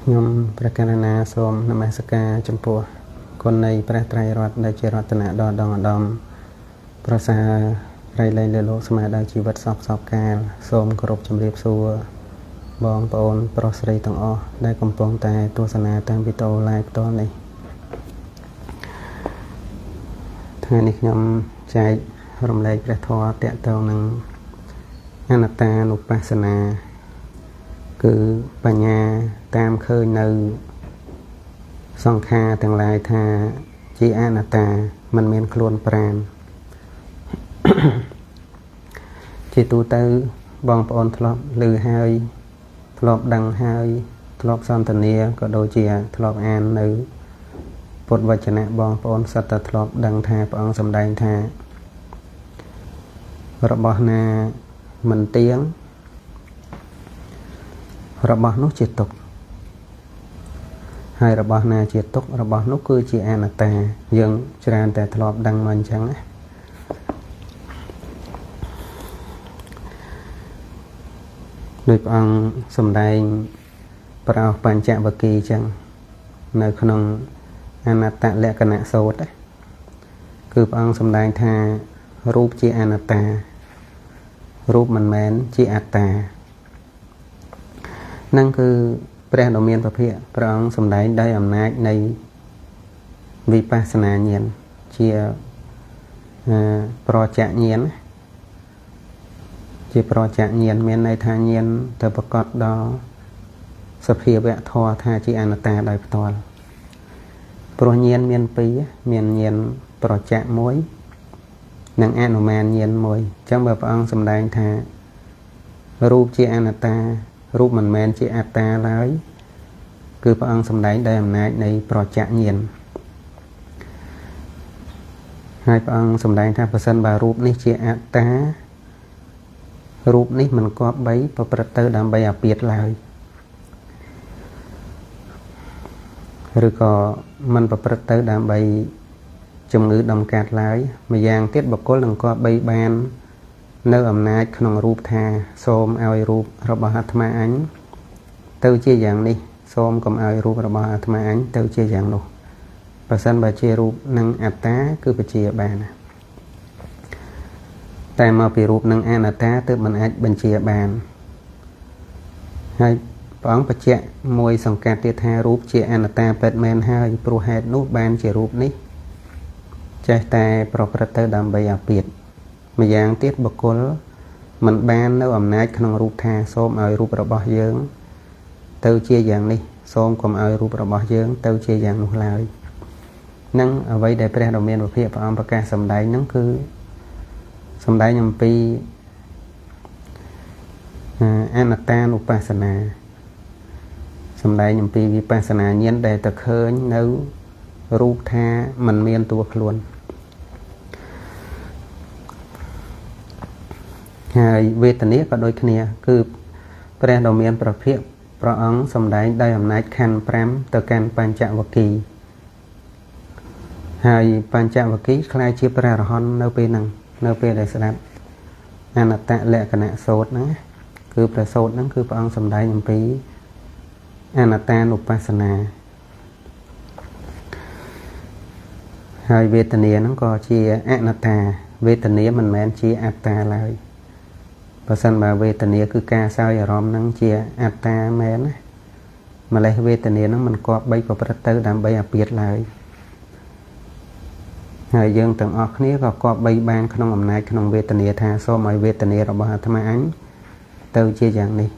ខ្ញុំព្រះករុណាសូមនមស្ការចំពោះគុណនៃព្រះត្រៃរតន៍ដែលជារតនៈដ៏ឧត្តមឧត្តមប្រសើរក្រៃលែងលើលោកស្មើដល់ជីវិតសពសពកាលសូមគោរពជម្រាបសួរបងប្អូនប្រុសស្រីទាំងអស់ដែលកំពុងតែទស្សនាតាមវីដេអូ live ផ្ទាល់នេះថ្ងៃនេះខ្ញុំចែករំលែកព្រះធម៌ទាក់ទងនឹងអនត្តានុបស្សនាគឺបញ្ញាតាមឃើញនៅសង្ខារទាំងឡាយថាជាអនត្តាមិនមានខ្លួនប្រាណជាទូទៅបងប្អូនធ្លាប់ឮហើយធ្លាប់ដឹងហើយធ្លាប់សន្ទនាក៏ដូចជាធ្លាប់អាននៅពុទ្ធវចនៈបងប្អូនសុទ្ធតែធ្លាប់ដឹងថាព្រះអង្គសម្ដែងថារបស់ណាមិនទៀងរបស់នោះជាទុក្ខហើយរបស់ណាជាទុក្ខរបស់នោះគឺជាអនត្តាយើងច្រើនតែធ្លាប់ដឹងមកអញ្ចឹងណាដោយព្រះអង្គសម្ដែងប្រោសបញ្ចវគិអញ្ចឹងនៅក្នុងអនត្តលក្ខណៈសូត្រគឺព្រះអង្គសម្ដែងថារូបជាអនត្តារូបមិនមែនជាអត្តានឹងគឺព្រះដ៏មានពភៈព្រះអង្គសម្ដែងដោយអំណាចនៃវិបស្សនាញាណជាប្រចញ្ញាណជាប្រចញ្ញាណមានន័យថាញាណទៅប្រកបដល់សភាវៈធម៌ថាជាអនត្តាដោយផ្ទាល់ព្រោះញាណមានពីរមានញាណប្រចៈមួយនិងអនុមានញាណមួយអញ្ចឹងបើព្រះអង្គសម្ដែងថារូបជាអនត្តារូបមិនមែនជាអត្តាឡើយគឺព្រះអង្គសម្ដែងដោយអំណាចនៃប្រចញ្ញាណហើយព្រះអង្គសម្ដែងថាប្រសិនបើរូបនេះជាអត្តារូបនេះមិនគប្បីប្រព្រឹត្តទៅដើម្បីអាពាធឡើយឬក៏មិនប្រព្រឹត្តទៅដើម្បីជំងឺដំកាត់ឡើយម្យ៉ាងទៀតបុគ្គលនឹងគប្បីបាននៅអំណាចក្នុងរូបថាសូមឲ្យរូបរបស់អាត្មាអញទៅជាយ៉ាងនេះសូមកុំឲ្យរូបរបស់អាត្មាអញទៅជាយ៉ាងនោះប្រសិនបើជារូបនិងអត្តាគឺបញ្ជាបានណាតែមកពីរូបនិងអនត្តាទើបមិនអាចបញ្ជាបានហើយព្រះអង្គបញ្ជាក់មួយសង្កេតទៀតថារូបជាអនត្តាពិតមែនហើយព្រោះហេតុនោះបានជារូបនេះចេះតែប្រព្រឹត្តទៅដើម្បីអាពាធម្យ៉ាងទៀតបុគ្គលមិនបាននៅអំណាចក្នុងរូបថាសូមឲ្យរូបរបស់យើងទៅជាយ៉ាងនេះសូមកុំឲ្យរូបរបស់យើងទៅជាយ៉ាងនោះឡើយនឹងអ្វីដែលព្រះដ៏មានវិភាកព្រះអង្គប្រកាសសម្ដែងនឹងគឺសម្ដែងអំពីអនត្តានុបស្សនាសម្ដែងអំពីវិបស្សនាញាណដែលទៅឃើញនៅរូបថាមិនមានតួខ្លួនហើយវេទនាក៏ដូចគ្នាគឺព្រះដ៏មានប្រភិព្រះអង្គសម្ដែងដោយអំណាចខណ្ឌ5ទៅកាន់បញ្ចវគិហើយបញ្ចវគិក្លាយជាព្រះអរហន្តនៅពេលហ្នឹងនៅពេលដែលស្ដាប់អនត្តលក្ខណៈសូត្រហ្នឹងគឺព្រះសូត្រហ្នឹងគឺព្រះអង្គសម្ដែងអំពីអនត្តានុបស្សនាហើយវេទនាហ្នឹងក៏ជាអនត្តាវេទនាមិនមែនជាអត្តាឡើយបើសិនបើវេទនាគឺការសោយអារម្មណ៍ហ្នឹងជាអត្តាមែនណាម្លេះវេទនាហ្នឹងមិនគប្បីប្រព្រឹត្តទៅដើម្បីអាពាធឡើយហើយយើងទាំងអស់គ្នាក៏គប្បីបានក្នុងអំណាចក្នុងវេទនាថាសូមឲ្យវេទនារបស់អាត្មាអញទៅជាយ៉ាងនេះ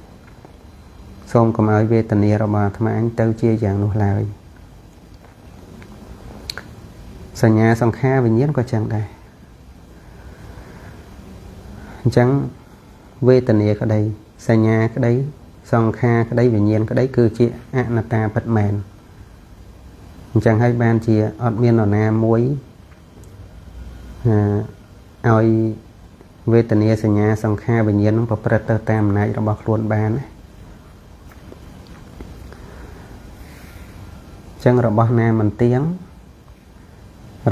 សូមកុំឲ្យវេទនារបស់អាត្មាអញទៅជាយ៉ាងនោះឡើយសញ្ញាសង្ខារវិញ្ញាណក៏ចឹងដែរអញ្ចឹងវេទនាក្តីសញ្ញាក្តីសង្ខារក្តីវិញ្ញាណក្តីគឺជាអនត្តាពិតមែនអញ្ចឹងហើយបានជាអត់មាននរណាមួយឲ្យវេទនាសញ្ញាសង្ខារវិញ្ញាណនឹងប្រព្រឹត្តទៅតាមអំណាចរបស់ខ្លួនបានណាអញ្ចឹងរបស់ណាមិនទៀង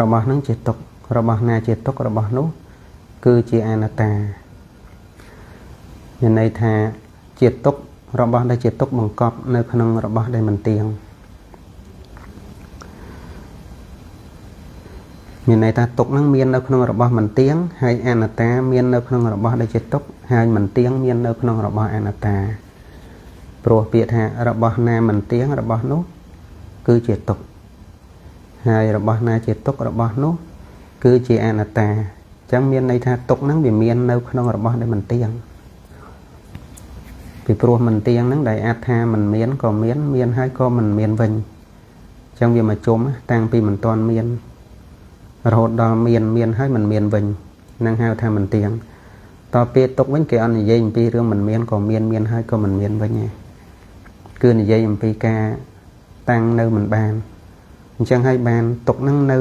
របស់នឹងជាទុក្ខរបស់ណាជាទុក្ខរបស់នោះគឺជាអនត្តាមានន័យថាជាទុក្ខ របស់ដែលជាទុកបង្កប់នៅក្នុងរបស់ដែលមិនទៀងមានន័យថាទុកនឹងមាននៅក្នុងរបស់មិនទៀងហើយអនត្តាមាននៅក្នុងរបស់ដែលជាទុកហើយមិនទៀងមាននៅក្នុងរបស់អនត្តាព្រោះពាក្យថារបស់ណាមិនទៀងរបស់នោះគឺជាទុកហើយរបស់ណាជាទុករបស់នោះគឺជាអនត្តាអញ្ចឹងមានន័យថាទុកហ្នឹងវាមាននៅក្នុងរបស់ដែលមិនទៀងពីព្រោះមិនទៀងហ្នឹងដែលអាចថាមិនមានក៏មានមានហើយក៏មិនមានវិញអញ្ចឹងវាមកជុំតាំងពីមិនទាន់មានរហូតដល់មានមានហើយមិនមានវិញនឹងហៅថាមិនទៀងតពេលទុកវិញគេអត់និយាយអំពីរឿងមិនមានក៏មានមានហើយក៏មិនមានវិញទេគឺនិយាយអំពីការតាំងនៅមិនបានអញ្ចឹងហើយបានទុកនឹងនៅ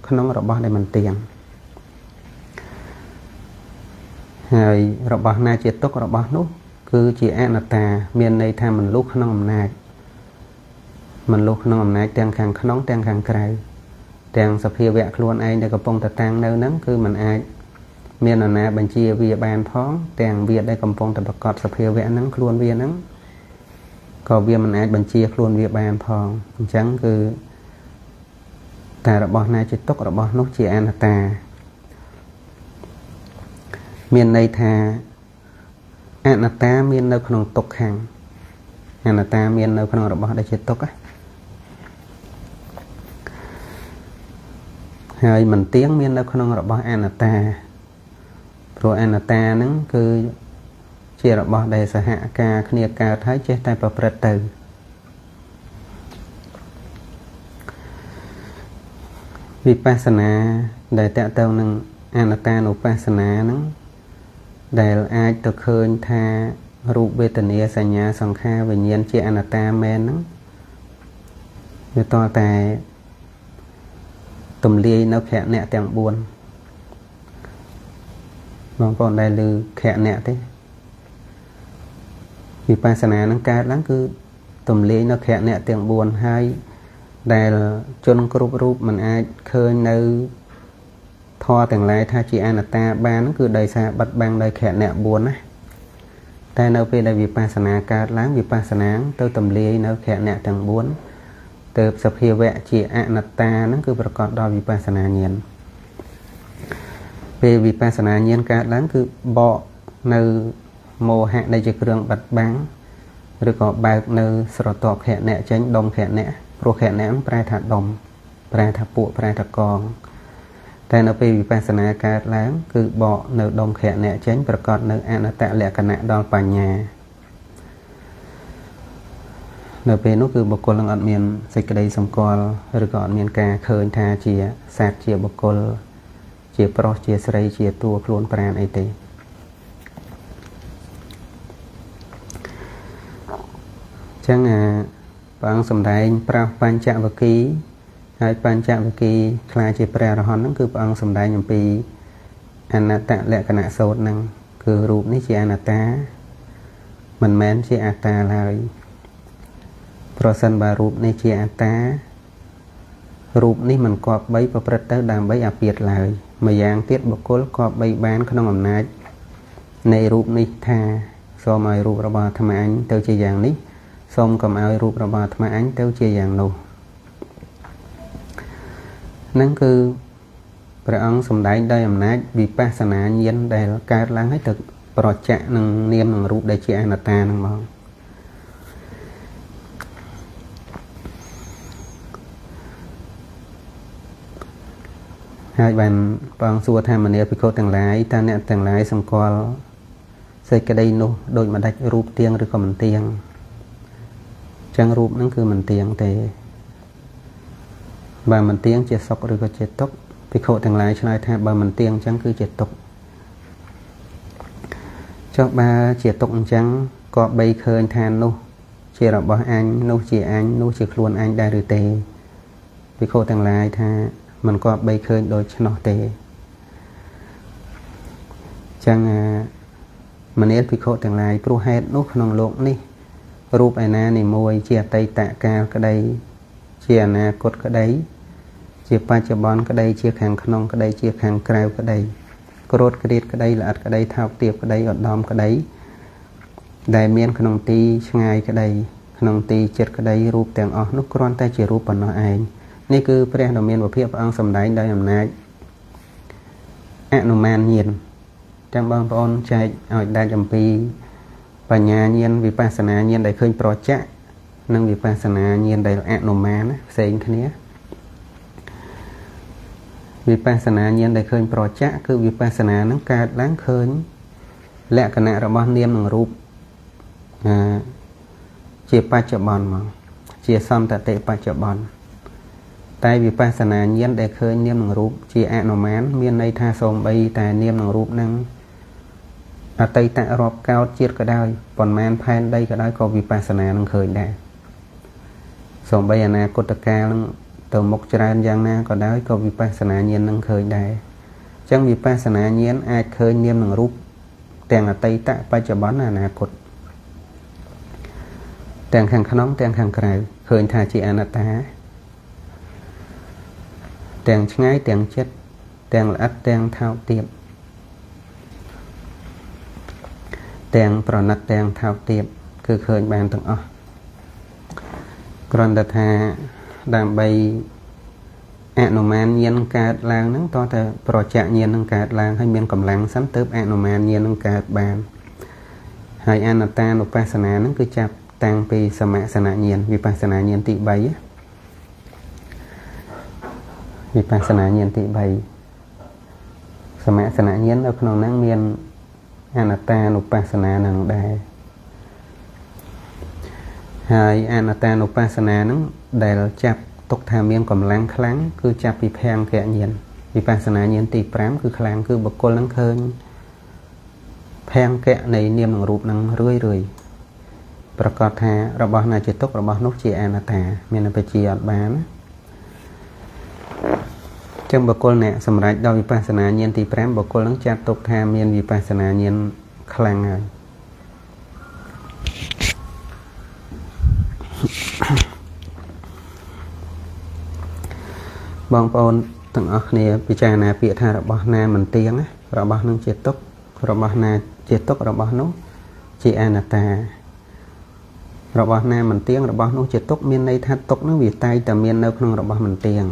ក្នុងរបស់ដែលមិនទៀងហើយរបស់ណាជាទុករបស់នោះគឺជាអនត្តាមានន័យថាមិនលុះក្នុងអំណាចមិនលុះក្នុងអំណាចទាំងខាងក្នុងទាំងខាងក្រៅទាំងសភាវៈខ្លួនឯងដែលកំពុងតែតាំងនៅហ្នឹងគឺมันអាចមាននរណាបញ្ជាវាបានផងទាំងវាដែលកំពុងតែប្រកបសភាវៈហ្នឹងខ្លួនវាហ្នឹងក៏វាមិនអាចបញ្ជាខ្លួនវាបានផងអញ្ចឹងគឺតែរបស់ណាជាទុករបស់នោះជាអនត្តាមានន័យថាអនត្តាមាននៅក្នុងទុក្ខខាងអនត្តាមាននៅក្នុងរបស់ដែលជាទុក្ខហើយមិនទៀងមាននៅក្នុងរបស់អនត្តាព្រោះអនត្តាហ្នឹងគឺជារបស់ដែលសហការគ្នាកើតហើយចេះតែប្រព្រឹត្តទៅវិបស្សនាដែលតកតងនឹងអនត្តានុបស្សនាហ្នឹងដែលអាចទៅឃើញថារូបវេទនាសញ្ញាសង្ខារវិញ្ញាណជាអនត្តាមែនហ្នឹងវាតតែទំលាយនៅខណៈទាំង4បងប្អូនដែលឮខណៈទេវិបស្សនានឹងកើតឡើងគឺទំលាយនៅខណៈទាំង4ហើយដែលជនគ្រប់រូបមិនអាចឃើញនៅធម៌ទាំងឡាយថាជាអនត្តាបានគឺដោយសារបិទបាំងដោយខណៈ4ណាតែនៅពេលដែលវិបស្សនាកើតឡើងវិបស្សនាទៅទំលាយនៅខណៈទាំង4ទៅសភាវៈជាអនត្តាហ្នឹងគឺប្រកបដល់វិបស្សនាញាណពេលវិបស្សនាញាណកើតឡើងគឺបកនៅមោហៈដែលជាគ្រឿងបិទបាំងឬក៏បើកនៅស្រទាប់ខណៈចេញដុំខណៈព្រោះខណៈប្រែថាដុំប្រែថាពួកប្រែថាកងតែនៅពេលវិបស្សនាកើតឡើងគឺបកនៅដុំខណៈចេញប្រកបនៅអនត្តលក្ខណៈដល់បញ្ញានៅពេលនោះគឺបុគ្គលនឹងអត់មានសេចក្តីសម្គាល់ឬក៏អត់មានការឃើញថាជាសត្វជាបុគ្គលជាប្រុសជាស្រីជាតួខ្លួនប្រាណអីទេចឹងព្រះអង្គសម្ដែងប្រោសបញ្ចវគិហើយបញ្ចវគិខ្លាចជាព្រះអរហន្តហ្នឹងគឺព្រះអង្គសម្ដែងអំពីអនត្តលក្ខណៈសូត្រហ្នឹងគឺរូបនេះជាអនត្តាមិនមែនជាអត្តាឡើយប្រសិនបើរូបនេះជាអត្តារូបនេះមិនគប្បីប្រព្រឹត្តទៅដើម្បីអាពាធឡើយម្យ៉ាងទៀតបុគ្គលគប្បីបានក្នុងអំណាចនៃរូបនេះថាសូមឲ្យរូបរបស់អាត្មាអញទៅជាយ៉ាងនេះសូមកុំឲ្យរូបរបស់អាត្មាអញទៅជាយ៉ាងនោះហ្នឹងគឺព្រះអង្គសម្ដែងដោយអំណាចវិបស្សនាញាណដែលកើតឡើងហើយទៅប្រច័ក្ខនឹងនាមនឹងរូបដែលជាអនត្តាហ្នឹងមកហើយបានព្រះអង្គសួរថាមនាលភិក្ខុទាំងឡាយតើអ្នកទាំងឡាយសម្គាល់សេចក្តីនោះដូចម្ដេចរូបទៀងឬក៏មិនទៀងចឹងរូបហ្នឹងគឺមិនទៀងទេបើមិនទៀងជាសុខឬក៏ជាទុក្ខភិក្ខុទាំងឡាយឆ្លើយថាបើមិនទៀងចឹងគឺជាទុក្ខចុះបើជាទុក្ខអញ្ចឹងក៏បីឃើញថានោះជារបស់អញនោះជាអញនោះជាខ្លួនអញដែរឬទេភិក្ខុទាំងឡាយថាមិនក៏បីឃើញដូច្នោះទេចឹងមនាលភិក្ខុទាំងឡាយព្រោះហេតុនោះក្នុងលោកនេះរូបឯណានីមួយជាអតីតកាលក្តីជាអនាគតក្តីជាបច្ចុប្បន្នក្តីជាខាងក្នុងក្តីជាខាងក្រៅក្តីក្រោធក្រៀតក្តីល្អិតក្តីថោកទាបក្តីឧត្តមក្តី ដែលមានក្នុងទីឆ្ងាយក្តីក្នុងទីចិត្តក្តីរូបទាំងអស់នោះគ្រាន់តែជារូបប៉ុណ្ណោះឯងនេះគឺព្រះដ៏មានវិភាកព្រះអង្គសម្ដែងដោយអំណាចអនុមានញាណចាំបងប្អូនចែកឲ្យដាច់អំពីបញ្ញាញាណវិបស្សនាញាណដែលឃើញប្រចាក់និងវិបស្សនាញាណដែលអនុមានណាផ្សេងគ្នាវិបស្សនាញាណដែលឃើញប្រចាក់គឺវិបស្សនានឹងកើតឡើងឃើញលក្ខណៈរបស់នាមនិងរូបជាបច្ចុប្បន្នមកជាសន្តតិបច្ចុប្បន្នតែវិបស្សនាញាណដែលឃើញនាមនិងរូបជាអនុមានមានន័យថាសូម្បីតែនាមនិងរូបនឹងអតីតរាប់កោតជាតិក៏ដោយប៉ុន្មានផែនដីក៏ដោយក៏វិបស្សនានឹងឃើញដែរសូម្បីអនាគតកាលនឹងទៅមុខច្រើនយ៉ាងណាក៏ដោយក៏វិបស្សនាញាណនឹងឃើញដែរអញ្ចឹងវិបស្សនាញាណអាចឃើញនាមនិងរូបទាំងអតីតបច្ចុប្បន្នអនាគតទាំងខាងក្នុងទាំងខាងក្រៅឃើញថាជាអនត្តាទាំងឆ្ងាយទាំងចិត្តទាំងល្អិតទាំងថោកទាបទាំងប្រណិតទាំងថោកទាបគឺឃើញបានទាំងអស់គ្រាន់តែថាដើម្បីអនុមានញាណកើតឡើងហ្នឹងតោះតែប្រចាក់ញាណនឹងកើតឡើងហើយមានកម្លាំងសិនទើបអនុមានញាណនឹងកើតបានហើយអនត្តានុបស្សនាហ្នឹងគឺចាប់តាំងពីសមសនញាណវិបស្សនាញាណទី3វិបស្សនាញាណទី3សមសនញាណនៅក្នុងហ្នឹងមានអនត្តានុបស្សនានឹងដែរហើយអនត្តានុបស្សនាហ្នឹងដែលចាប់ទុកថាមានកម្លាំងខ្លាំងគឺចាប់ពីភាង្គញាណវិបស្សនាញាណទី5គឺខ្លាំងគឺបុគ្គលនឹងឃើញភាង្គៈនៃនាមនិងរូបនឹងរឿយរឿយប្រកាសថារបស់ណាជាទុក្ខរបស់នោះជាអនត្តាមានបជាអត់បានណាចឹងបុគ្គលអ្នកសម្រេចដល់វិបស្សនាញាណទី5បុគ្គលនឹងចាត់ទុកថាមានវិបស្សនាញាណខ្លាំងហើយបងប្អូនទាំងអស់គ្នាពិចារណាពាក្យថារបស់ណាមិនទៀងរបស់នឹងជាទុក្ខរបស់ណាជាទុក្ខរបស់នោះជាអនត្តារបស់ណាមិនទៀងរបស់នោះជាទុក្ខមានន័យថាទុក្ខនឹងវាតែងតែមាននៅក្នុងរបស់មិនទៀង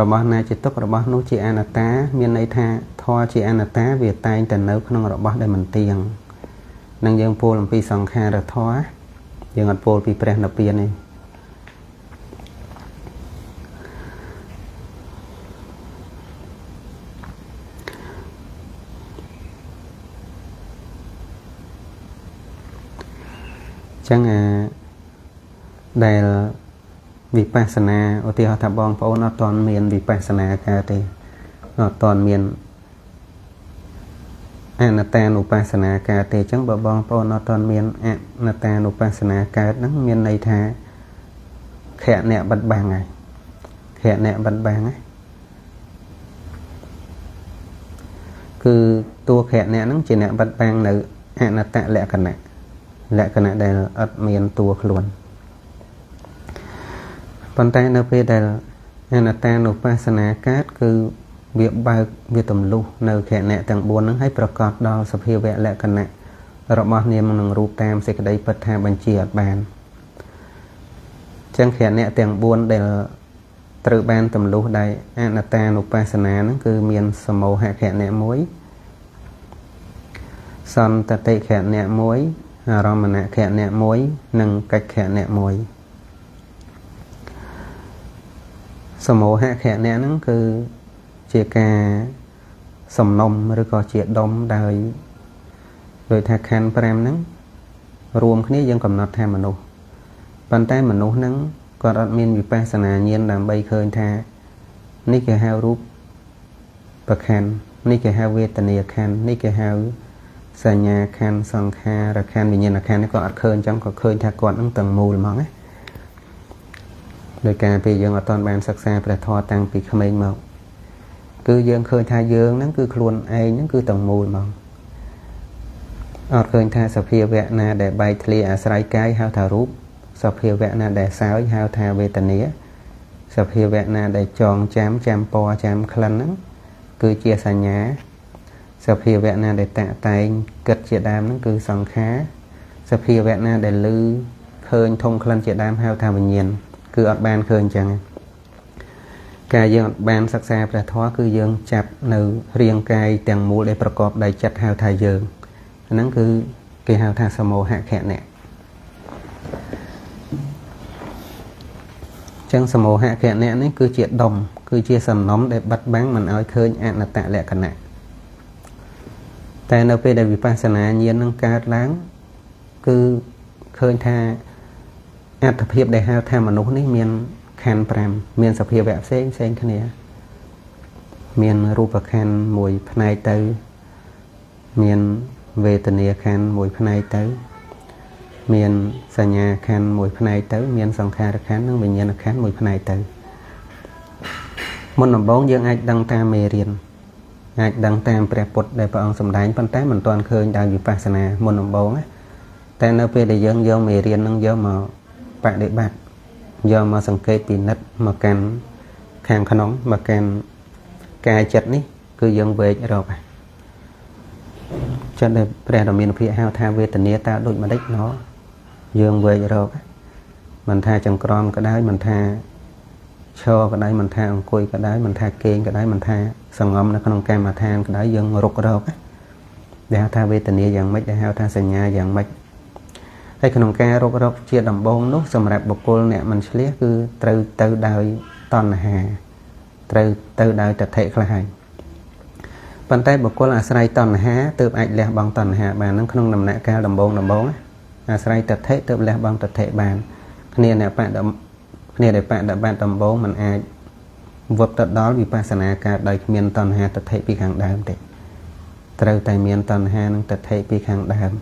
របស់ណាជាទុក្ខរបស់នោះជាអនត្តាមានន័យថាធម៌ជាអនត្តាវាតែងតែនៅក្នុងរបស់ដែលមិនទៀងនឹងយើងពោលអំពីសង្ខារធម៌យើងអត់ពោលពីព្រះនិព្វានទេចឹងដែលវិបស្សនាឧទាហរណ៍ថាបងប្អូនអត់ទាន់មានវិបស្សនាកើតទេអត់ទាន់មានអនត្តានុបស្សនាកើតទេចឹងបើបងប្អូនអត់ទាន់មានអនត្តានុបស្សនាកើតហ្នឹងមានន័យថាខៈអ្នកបិទបាំងហើយខៈអ្នកបិទបាំងហ្នឹងគឺតួខៈអ្នកហ្នឹងជាអ្នកបិទបាំងនៅអនត្តលក្ខណៈលក្ខណៈដែលអត់មានតួខ្លួនប៉ុន្តែនៅពេលដែលអនត្តានុបស្សនាកើតគឺវាបើកវាទម្លុះនៅខណៈទាំង4ហ្នឹងឲ្យប្រកាសដល់សភាវៈលក្ខណៈរបស់នាមនិងរូបតាមសេចក្តីពិតថាបញ្ជាអត់បានចឹងខណៈទាំង4ដែលត្រូវបានទម្លុះដោយអនត្តានុបស្សនាហ្នឹងគឺមានសមោហខណៈ1សន្តតិខណៈ1អារម្មណខណៈ1និងកិច្ចខណៈ1សមោហខណៈហ្នឹងគឺជាការសំណុំឬក៏ជាដុំដោយដោយថាខណ្ឌ5ហ្នឹងរួមគ្នាយើងកំណត់ថាមនុស្សប៉ុន្តែមនុស្សហ្នឹងគាត់អត់មានវិបស្សនាញាណដើម្បីឃើញថានេះគេហៅរូបប្រខណ្ឌនេះគេហៅវេទនាខណ្ឌនេះគេហៅសញ្ញាខណ្ឌសង្ខារខណ្ឌវិញ្ញាណខណ្ឌនេះក៏អត់ឃើញចឹងក៏ឃើញថាគាត់នឹងទាំងមូលហ្មងណាដោយការពេលយើងអត់ទាន់បានសិក្សាព្រះធម៌តាំងពីក្មេងមកគឺយើងឃើញថាយើងហ្នឹងគឺខ្លួនឯងហ្នឹងគឺទាំងមូលហ្មងអត់ឃើញថាសភាវៈណាដែលបែកធ្លាយអាស្រ័យកាយហៅថារូបសភាវៈណាដែលសោយហៅថាវេទនាសភាវៈណាដែលចងចាំចាំពណ៌ចាំក្លិនហ្នឹងគឺជាសញ្ញា សភាវៈណាដែលតាក់តែងគិតជាដើមហ្នឹងគឺសង្ខារសភាវៈណាដែលលឺឃើញធំក្លិនជាដើមហៅថាវិញ្ញាណគឺអត់បានឃើញអញ្ចឹងការយើងអត់បានសិក្សាព្រះធម៌គឺយើងចាប់នៅរាងកាយទាំងមូលដែលប្រកបដោយចិត្តហៅថាយើងហ្នឹងគឺគេហៅថាសមោហខណៈចឹងសមោហខណៈនេះគឺជាដុំគឺជាសំណុំដែលបិទបាំងមិនឲ្យឃើញអនត្តលក្ខណៈតែនៅពេលដែលវិបស្សនាញាណនឹងកើតឡើងគឺឃើញថាអត្ថភាពដែលហៅថាមនុស្សនេះមានខណ្ឌ5មានសភាវៈផ្សេងផ្សេងគ្នាមានរូបខណ្ឌមួយផ្នែកទៅមានវេទនាខណ្ឌមួយផ្នែកទៅមានសញ្ញាខណ្ឌមួយផ្នែកទៅមានសង្ខារខណ្ឌនិងវិញ្ញាណខណ្ឌមួយផ្នែកទៅមុនដំបូងយើងអាចដឹងតាមមេរៀនអាចដឹងតាមព្រះពុទ្ធដែលព្រះអង្គសម្ដែងប៉ុន្តែមិនទាន់ឃើញដោយវិបស្សនាមុនដំបូងណាតែនៅពេលដែលយើងយកមេរៀននឹងយកមកបដិបត្តិយកមកសង្កេតពិនិត្យមកកាន់ខាងក្នុងមកកាន់កាយចិត្តនេះគឺយើងវែករកចិត្តដែលព្រះដ៏មានភិហៅថាវេទនាតើដូចម្ដេចណោះយើងវែករកមិនថាចង្ក្រមក៏ដោយមិនថាឈរក៏ដោយមិនថាអង្គុយក៏ដោយមិនថាគេងក៏ដោយមិនថាសងំនៅក្នុងកម្មដ្ឋានក៏ដោយយើងរុករកដែលហៅថាវេទនាយ៉ាងម៉េចដែលហៅថាសញ្ញាយ៉ាងម៉េចហើយក្នុងការរុករកជាដំបូងនោះសម្រាប់បុគ្គលអ្នកមិនឆ្លៀសគឺត្រូវទៅដោយតណ្ហាត្រូវទៅដោយទិដ្ឋិខ្លះហើយប៉ុន្តែបុគ្គលអាស្រ័យតណ្ហាទើបអាចលះបង់តណ្ហាបាននឹងក្នុងដំណាក់កាលដំបូងអាស្រ័យទិដ្ឋិទើបលះបង់ទិដ្ឋិបានគ្នាអ្នកបដិគ្នាដែលបដិបត្តិដំបូងមិនអាចវឹកទៅដល់វិបស្សនាកើតដោយគ្មានតណ្ហាទិដ្ឋិពីខាងដើមទេត្រូវតែមានតណ្ហានិងទិដ្ឋិពីខាងដើម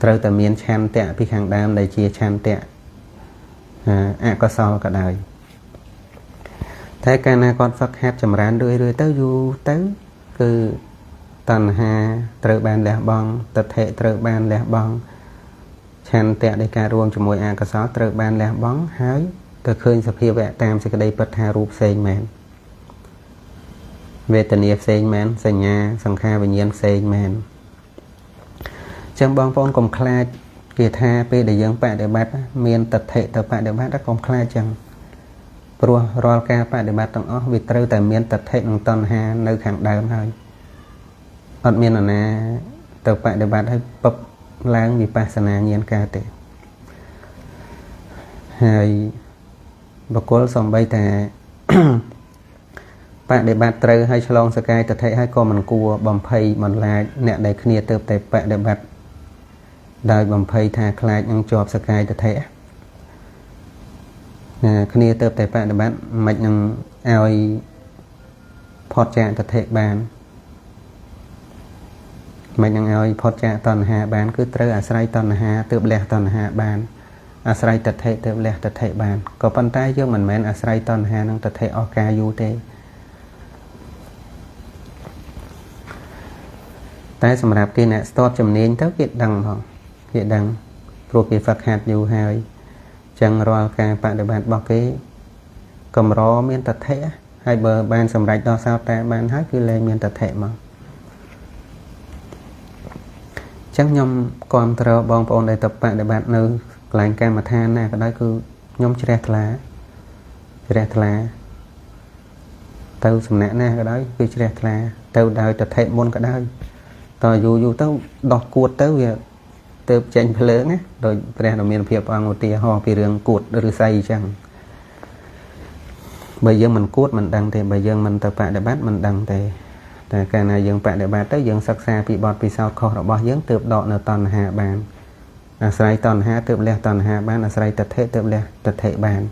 ត្រូវតែមានឆន្ទៈពីខាងដើមដែលជាឆន្ទៈអកុសលក៏ដោយតែកាលណាគាត់ហ្វឹកហាត់ចម្រើនរឿយៗទៅយូរទៅគឺតណ្ហាត្រូវបានលះបង់ទិដ្ឋិត្រូវបានលះបង់ឆន្ទៈនៃការរួមជាមួយអកុសលត្រូវបានលះបង់ហើយទៅឃើញសភាវៈតាមសេចក្តីពិតថារូបផ្សេងមែនវេទនាផ្សេងមែនសញ្ញាសង្ខារវិញ្ញាណផ្សេងមែនចឹងបងប្អូនកុំខ្លាចគេថាពេលដែលយើងបដិបត្តិមានទិដ្ឋិទៅបដិបត្តិកុំខ្លាចចឹងព្រោះរាល់ការបដិបត្តិទាំងអស់វាត្រូវតែមានទិដ្ឋិនិងតណ្ហានៅខាងដើមហើយអត់មាននរណាទៅបដិបត្តិឲ្យពឹបឡើងវិបស្សនាញាណកើតទេហើយបុគ្គលសំបីតែ បដិបត្តិត្រូវឲ្យឆ្លងសកាយទិដ្ឋិឲ្យក៏មិនគួរបំភ័យបន្លាចអ្នកដែលគ្នាទៅតែបដិបត្តិដោយបំភ័យថាខ្លាចនឹងជាប់សកាយទិដ្ឋិណាគ្នាទៅតែបដិបត្តិមិននឹងឲ្យផុតចាកទិដ្ឋិបានមិននឹងឲ្យផុតចាកតណ្ហាបានគឺត្រូវអាស្រ័យតណ្ហាទើបលះតណ្ហាបានអាស្រ័យទិដ្ឋិទើបលះទិដ្ឋិបានក៏ប៉ុន្តែយើងមិនមែនអាស្រ័យតណ្ហានិងទិដ្ឋិអស់កាលយូរទេតែសម្រាប់គេអ្នកស្ទាត់ជំនាញទៅគេដឹងផងគេដឹងព្រោះគេហ្វឹកហាត់យូរហើយចឹងរាល់ការបដិបត្តិរបស់គេកម្រមានទិដ្ឋិហើយបើបានសម្រេចដល់សោតាបានហើយគឺលែងមានទិដ្ឋិមកចឹងខ្ញុំគាំទ្របងប្អូនដែលទៅបដិបត្តិនៅកន្លែងកម្មដ្ឋានណាក៏ដោយគឺខ្ញុំជ្រះថ្លាទៅសំណាក់ណាក៏ដោយគឺជ្រះថ្លាទៅដោយទិដ្ឋិមុនក៏ដោយតយូរយូរទៅដោះគួតទៅវាទៅចេញភ្លើងណាដោយព្រះដ៏មានភាពអង្គឧទាហរណ៍ពីរឿងគួតឬស័យអញ្ចឹងបើយើងមិនគួតមិនដឹងទេបើយើងមិនទៅបដិបត្តិមិនដឹងទេតែកាលណាយើងបដិបត្តិទៅយើងសិក្សាពីបទពិសោធន៍ខុសរបស់យើងទើបដកនៅតណ្ហាបានអាស្រ័យតណ្ហាទើបលះតណ្ហាបានអាស្រ័យទិដ្ឋិទើបលះទិដ្ឋិបាន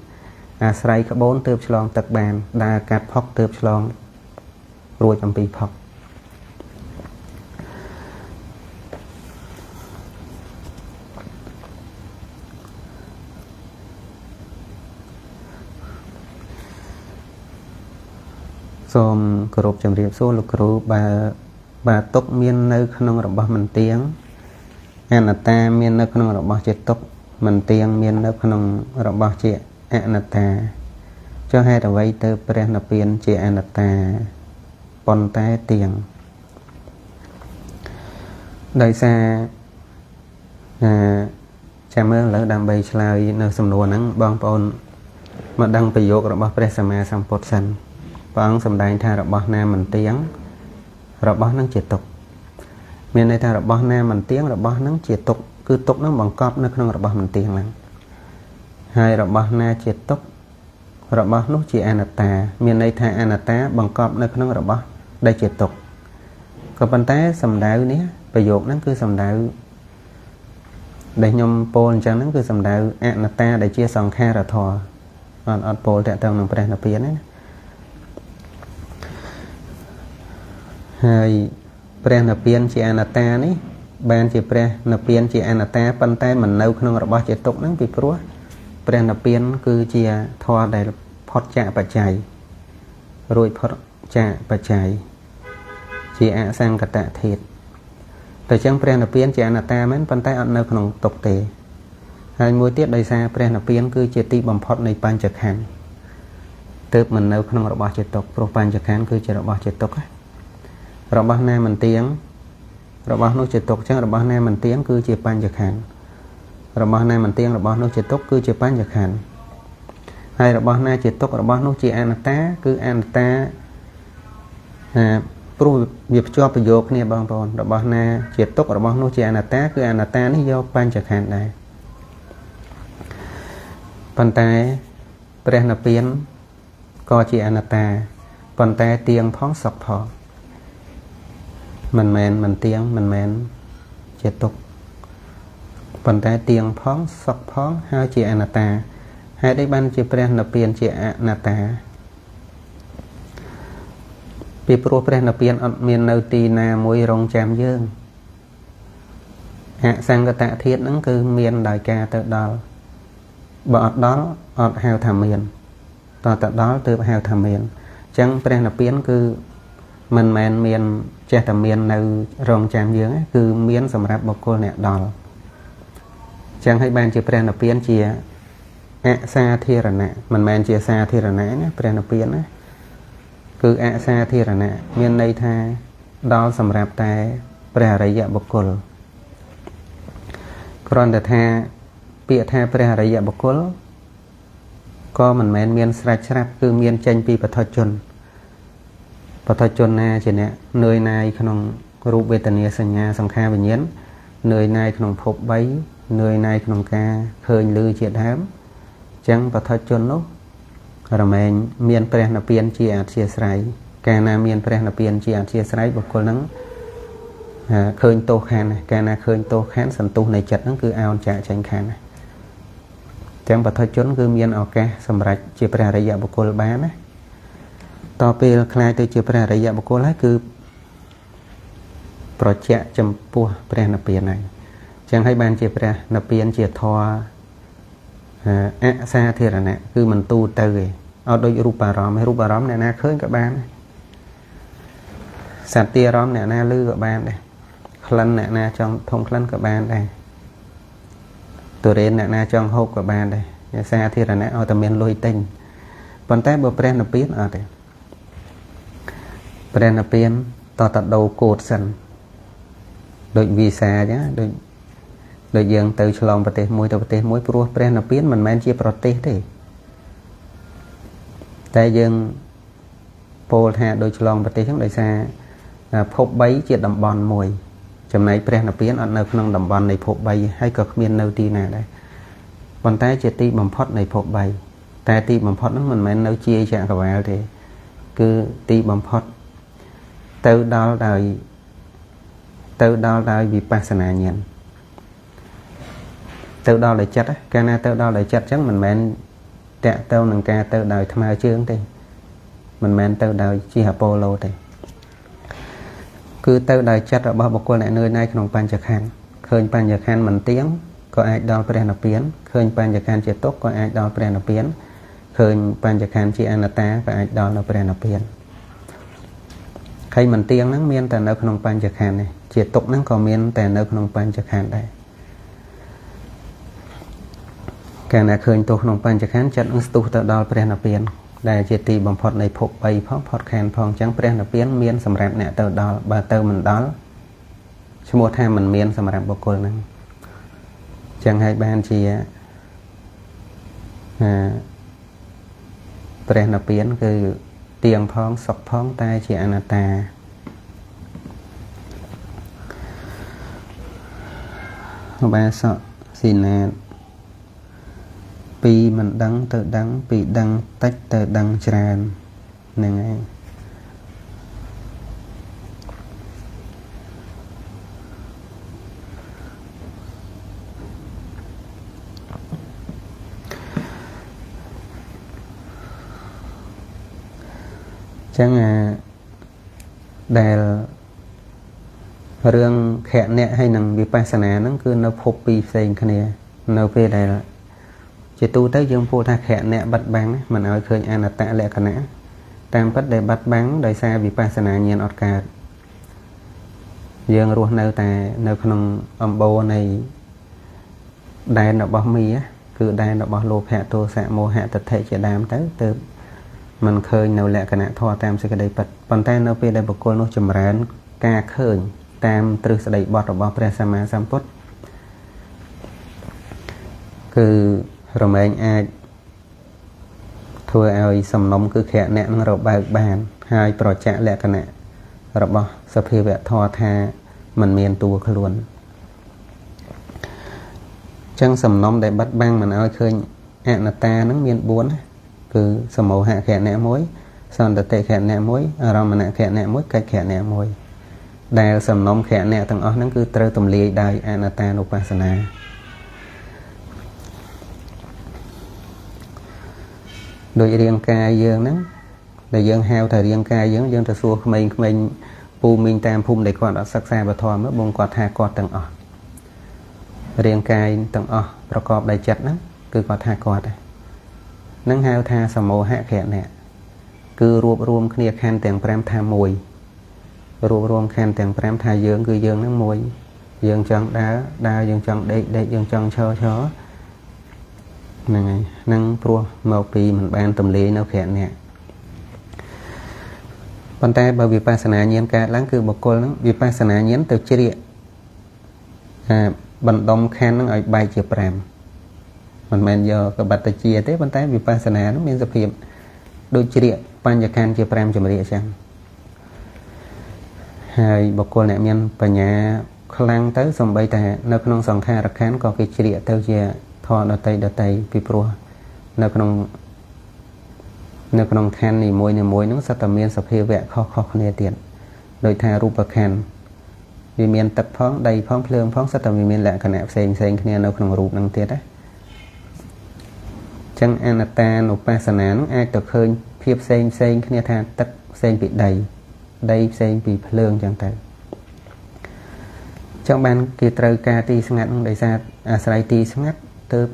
អាស្រ័យក្បូនទើបឆ្លងទឹកបានដើរកាត់ផុកទើបឆ្លងរួចអំពីផុកសូមគោរពជម្រាបសួរលោកគ្រូបើទុកមាននៅក្នុងរបស់មិនទៀងអនត្តាមាននៅក្នុងរបស់ជាទុកមិនទៀងមាននៅក្នុងរបស់ជាអនត្តាចុះហេតុអ្វីទៅព្រះនិព្វានជាអនត្តាប៉ុន្តែទៀង ដោយសារចាំមើលឥឡូវដើម្បីឆ្លើយនៅសំណួរហ្នឹងបងប្អូនមកដឹងប្រយោគរបស់ព្រះសម្មាសម្ពុទ្ធសិនព្រះអង្គសម្ដែងថារបស់ណាមិនទៀងរបស់ហ្នឹងជាទុក្ខមានន័យថារបស់ណាមិនទៀងរបស់ហ្នឹងជាទុក្ខគឺទុក្ខហ្នឹងបង្កប់នៅក្នុងរបស់មិនទៀងហ្នឹងហើយរបស់ណាជាទុក្ខរបស់នោះជាអនត្តាមានន័យថាអនត្តាបង្កប់នៅក្នុងរបស់ដែលជាទុក្ខក៏ប៉ុន្តែសំដៅនេះប្រយោគហ្នឹងគឺសំដៅដែលខ្ញុំពោលអញ្ចឹងហ្នឹងគឺសំដៅអនត្តាដែលជាសង្ខារធម៌អត់ពោលតាក់ទងនឹងព្រះនិព្វានទេណាហើយព្រះនិព្វានជាអនត្តានេះបានជាព្រះនិព្វានជាអនត្តាប៉ុន្តែមិននៅក្នុងរបស់ជាទុក្ខហ្នឹងពីព្រោះព្រះនិព្វានគឺជាធម៌ដែលផុតចាកបច្ច័យរួចផុតចាកបច្ច័យជាអសង្កតធាតុតែចឹងព្រះនិព្វានជាអនត្តាមែនប៉ុន្តែអត់នៅក្នុងទុក្ខទេហើយមួយទៀតដោយសារព្រះនិព្វានគឺជាទីបំផុតនៃបញ្ចខណ្ឌទើបមិននៅក្នុងរបស់ជាទុក្ខព្រោះបញ្ចខណ្ឌគឺជារបស់ជាទុក្ខរបស់ណាមិនទៀងរបស់នោះជាទុក្ខចឹងរបស់ណាមិនទៀងគឺជាបញ្ចខណ្ឌរបស់ណាមិនទៀងរបស់នោះជាទុក្ខគឺជាបញ្ចខណ្ឌហើយរបស់ណាជាទុក្ខរបស់នោះជាអនត្តាគឺអនត្តាព្រោះវាភ្ជាប់ប្រយោគគ្នាបងប្អូនរបស់ណាជាទុក្ខរបស់នោះជាអនត្តាគឺអនត្តានេះយកបញ្ចខណ្ឌដែរប៉ុន្តែព្រះនិព្វានក៏ជាអនត្តាប៉ុន្តែទៀងផងសុខផងមិនមែនមិនទៀងមិនមែនជាទុក្ខប៉ុន្តែទៀងផងសុខផងហើយជាអនត្តាហេតុអីបានជាព្រះនិព្វានជាអនត្តាពីព្រោះព្រះនិព្វានអត់មាននៅទីណាមួយរងចាំយើងអសង្កតធាតុហ្នឹងគឺមានដោយការទៅដល់បើអត់ដល់អត់ហៅថាមានតើទៅដល់ទើបហៅថាមានអញ្ចឹងព្រះនិព្វានគឺមិនមែនមានចេះតែមាននៅរងចាំយើងគឺមានសម្រាប់បុគ្គលអ្នកដល់អញ្ចឹងហើយបានជាព្រះនិព្វានជាអសាធារណៈមិនមែនជាសាធារណៈណាព្រះនិព្វានណាគឺអសាធារណៈមានន័យថាដល់សម្រាប់តែព្រះអរិយបុគ្គលគ្រាន់តែថាពាក្យថាព្រះអរិយបុគ្គលក៏មិនមែនមានស្រេចស្រាប់គឺមានចេញពីបឋិជនបឋិជនណាជាអ្នកនឿយណាយក្នុងរូបវេទនាសញ្ញាសង្ខារវិញ្ញាណនឿយណាយក្នុងភព3នឿយណាយក្នុងការឃើញឮជាដើមអញ្ចឹងបឋិជននោះរមែងមានព្រះនិព្វានជាអធ្យាស្រ័យកាលណាមានព្រះនិព្វានជាអធ្យាស្រ័យបុគ្គលហ្នឹងឃើញទោសខណ្ឌកាលណាឃើញទោសខណ្ឌសន្ទុះនៃចិត្តហ្នឹងគឺអោនចាកចេញខណ្ឌទាំងបឋិជនគឺមានឱកាសសម្រេចជាព្រះអរិយបុគ្គលបានណាតពេលក្លាយទៅជាព្រះអរិយបុគ្គលហើយគឺប្រជែកចំពោះព្រះនិព្វានហើយចឹងហើយបានជាព្រះនិព្វានជាធម៌អសាធារណៈគឺមិនទូទៅទេអត់ដូចរូបអារម្មណ៍រូបអារម្មណ៍អ្នកណាឃើញក៏បានសត្វទាអារម្មណ៍អ្នកណាឮក៏បានដែរក្លិនអ្នកណាចង់ធំក្លិនក៏បានដែរទុរេនអ្នកណាចង់ហូបក៏បានដែរសាធារណៈឲ្យតែមានលុយទិញប៉ុន្តែបើព្រះនិព្វានអត់ទេព្រះនិព្វានតតដូរកូដសិនដូចវីសាអញ្ចឹងដូចយើងទៅឆ្លងប្រទេសមួយទៅប្រទេសមួយព្រោះព្រះនិព្វានមិនមែនជាប្រទេសទេតែយើងពោលថាដូចឆ្លងប្រទេសហ្នឹងដោយសារភព3ជាតំបន់មួយចំណែកព្រះនិព្វានអត់នៅក្នុងតំបន់នៃភព3ហើយក៏គ្មាននៅទីណាដែរប៉ុន្តែជាទីបំផុតនៃភព3តែទីបំផុតហ្នឹងមិនមែននៅជាចក្រវាលទេគឺទីបំផុតទៅដល់ដោយវិបស្សនាញាណទៅដល់ដោយចិត្តកាលណាទៅដល់ដោយចិត្តអញ្ចឹងមិនមែនតាក់ទៅនឹងការទៅដោយថ្មើរជើងទេមិនមែនទៅដោយជិះអាប៉ូឡូទេគឺទៅដោយចិត្តរបស់បុគ្គលអ្នកនឿយណាយក្នុងបញ្ចខណ្ឌឃើញបញ្ចខណ្ឌមិនទៀងក៏អាចដល់ព្រះនិព្វានឃើញបញ្ចខណ្ឌជាទុក្ខក៏អាចដល់ព្រះនិព្វានឃើញបញ្ចខណ្ឌជាអនត្តាក៏អាចដល់នៅព្រះនិព្វានហើយមិនទៀងហ្នឹងមានតែនៅក្នុងបញ្ចខណ្ឌទេជាទុក្ខហ្នឹងក៏មានតែនៅក្នុងបញ្ចខណ្ឌដែរកាលណាឃើញទោសក្នុងបញ្ចខណ្ឌចិត្តនឹងស្ទុះទៅដល់ព្រះនិព្វានដែលជាទីបំផុតនៃភព3ផងផុតខណ្ឌផងអញ្ចឹងព្រះនិព្វានមានសម្រាប់អ្នកទៅដល់បើទៅមិនដល់ ឈ្មោះថាមិនមានសម្រាប់បុគ្គលហ្នឹងចឹងហើយបានជាព្រះនិព្វានគឺទៀងផងសុខផងតែជាអនត្តាឧបាសកស៊ីណាតពីមិនដឹងទៅដឹងពីដឹងតិចទៅដឹងច្រើនហ្នឹងហើយចឹងដែលរឿងខណៈហើយនឹងវិបស្សនាហ្នឹងគឺនៅភពពីរផ្សេងគ្នានៅពេលដែលជាទូទៅយើងពោលថាខណៈបិទបាំងមិនឲ្យឃើញអនត្តលក្ខណៈតាមពិតដែលបិទបាំងដោយសារវិបស្សនាញាណអត់កើតយើងរស់នៅតែនៅក្នុងអំបូរនៃដែនរបស់មាគឺដែនរបស់លោភៈទោសៈមោហៈទិដ្ឋិជាដើមទៅទើបមិនឃើញនៅលក្ខណៈធម៌តាមសេចក្តីពិតប៉ុន្តែនៅពេលដែលបុគ្គលនោះចម្រើនការឃើញតាមទ្រឹស្ដីបទរបស់ព្រះសម្មាសម្ពុទ្ធគឺរមែងអាចធ្វើឲ្យសំណុំគឺខណៈនឹងរបើកបានហើយប្រចាក់លក្ខណៈរបស់សភាវៈធម៌ថាមិនមានតួខ្លួនចឹងសំណុំដែលបិទបាំងមិនឲ្យឃើញអនត្តានឹងមាន4ណាគឺសមោហៈខណៈមួយសន្តតិខណៈមួយអារម្មណខណៈមួយកិច្ចខណៈមួយដែលសំណុំខណៈទាំងអស់ហ្នឹងគឺត្រូវទម្លាយដោយអនត្តានុបស្សនាដោយរាងកាយយើងហ្នឹងដែលយើងហៅថារាងកាយយើងយើងទៅសួរក្មេងៗពូមីងតាមភូមិដែលគាត់អត់សិក្សាបធម៌បងគាត់ថាគាត់ទាំងអស់រាងកាយទាំងអស់ប្រកបដោយចិត្តហ្នឹងគឺគាត់ថាគាត់ហ្នឹងហៅថាសមោហៈខណៈគឺរួបរួមគ្នាខណ្ឌទាំង5ថាមួយរួបរួមខណ្ឌទាំង5ថាយើងគឺយើងហ្នឹងមួយយើងចង់ដើរដើរយើងចង់ដេកដេកយើងចង់ឈរឈរហ្នឹងហើយហ្នឹងព្រោះមកពីមិនបានទម្លាយនៅខណៈប៉ុន្តែបើវិបស្សនាញាណកើតឡើងគឺបុគ្គលហ្នឹងវិបស្សនាញាណទៅជ្រៀកបណ្ដុំខណ្ឌហ្នឹងឲ្យបែកជា5មិនមែនយកកបិតជាទេប៉ុន្តែវិបស្សនានោះមានសភាពដូចជ្រៀកបញ្ញខណ្ឌជា5ចម្រៀកចឹងហើយបុគ្គលអ្នកមានបញ្ញាខ្លាំងទៅសំបីតែនៅក្នុងសង្ខារខណ្ឌក៏គេជ្រៀកទៅជាធម៌ដតីពីព្រោះនៅក្នុងខណ្ឌនីមួយៗហ្នឹងសុទ្ធតែមានសភាវៈខុសៗគ្នាទៀតដូចថារូបខណ្ឌវាមានទឹកផងដីផងភ្លើងផងសុទ្ធតែវាមានលក្ខណៈផ្សេងៗគ្នានៅក្នុងរូបហ្នឹងទៀតណាចឹងអនត្តានុបស្សនាហ្នឹងអាចទៅឃើញភាពផ្សេងគ្នាថាទឹកផ្សេងពីដីដីផ្សេងពីភ្លើងចឹងទៅចឹងបានគេត្រូវការទីស្ងាត់ហ្នឹងដោយសារអាស្រ័យទីស្ងាត់ទើប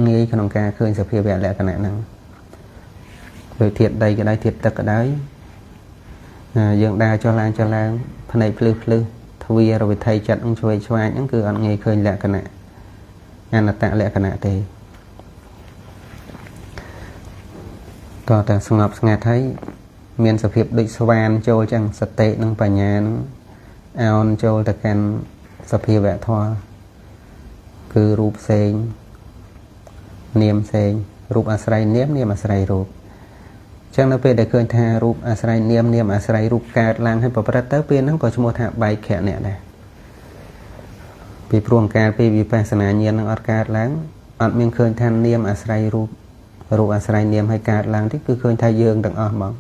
ងាយក្នុងការឃើញសភាវៈលក្ខណៈហ្នឹងដោយធាតុដីក៏ដោយធាតុទឹកក៏ដោយយើងដើរចុះឡើងចុះឡើងភ្នែកភ្លឺភ្លឺទ្វារវិថីចិត្តនឹងឆ្វេងឆ្វាចហ្នឹងគឺអត់ងាយឃើញលក្ខណៈអនត្តលក្ខណៈទេតោះតែស្ងប់ស្ងាត់ហើយមានសភាពដូចស្វានចូលចឹងសតិនិងបញ្ញានឹងអោនចូលទៅកាន់សភាវៈធម៌គឺរូបផ្សេងនាមផ្សេងរូបអាស្រ័យនាមនាមអាស្រ័យរូបចឹងនៅពេលដែលឃើញថារូបអាស្រ័យនាមនាមអាស្រ័យរូបកើតឡើងហើយប្រព្រឹត្តទៅពេលហ្នឹងក៏ឈ្មោះថាបែកខណៈដែរពីព្រោះកាលពីវិបស្សនាញាណនឹងអត់កើតឡើងអត់មានឃើញថានាមអាស្រ័យរូបរូបអាស្រ័យនាមឲ្យកើតឡើងទេគឺឃើញថាយើងទាំងអស់ហ្មង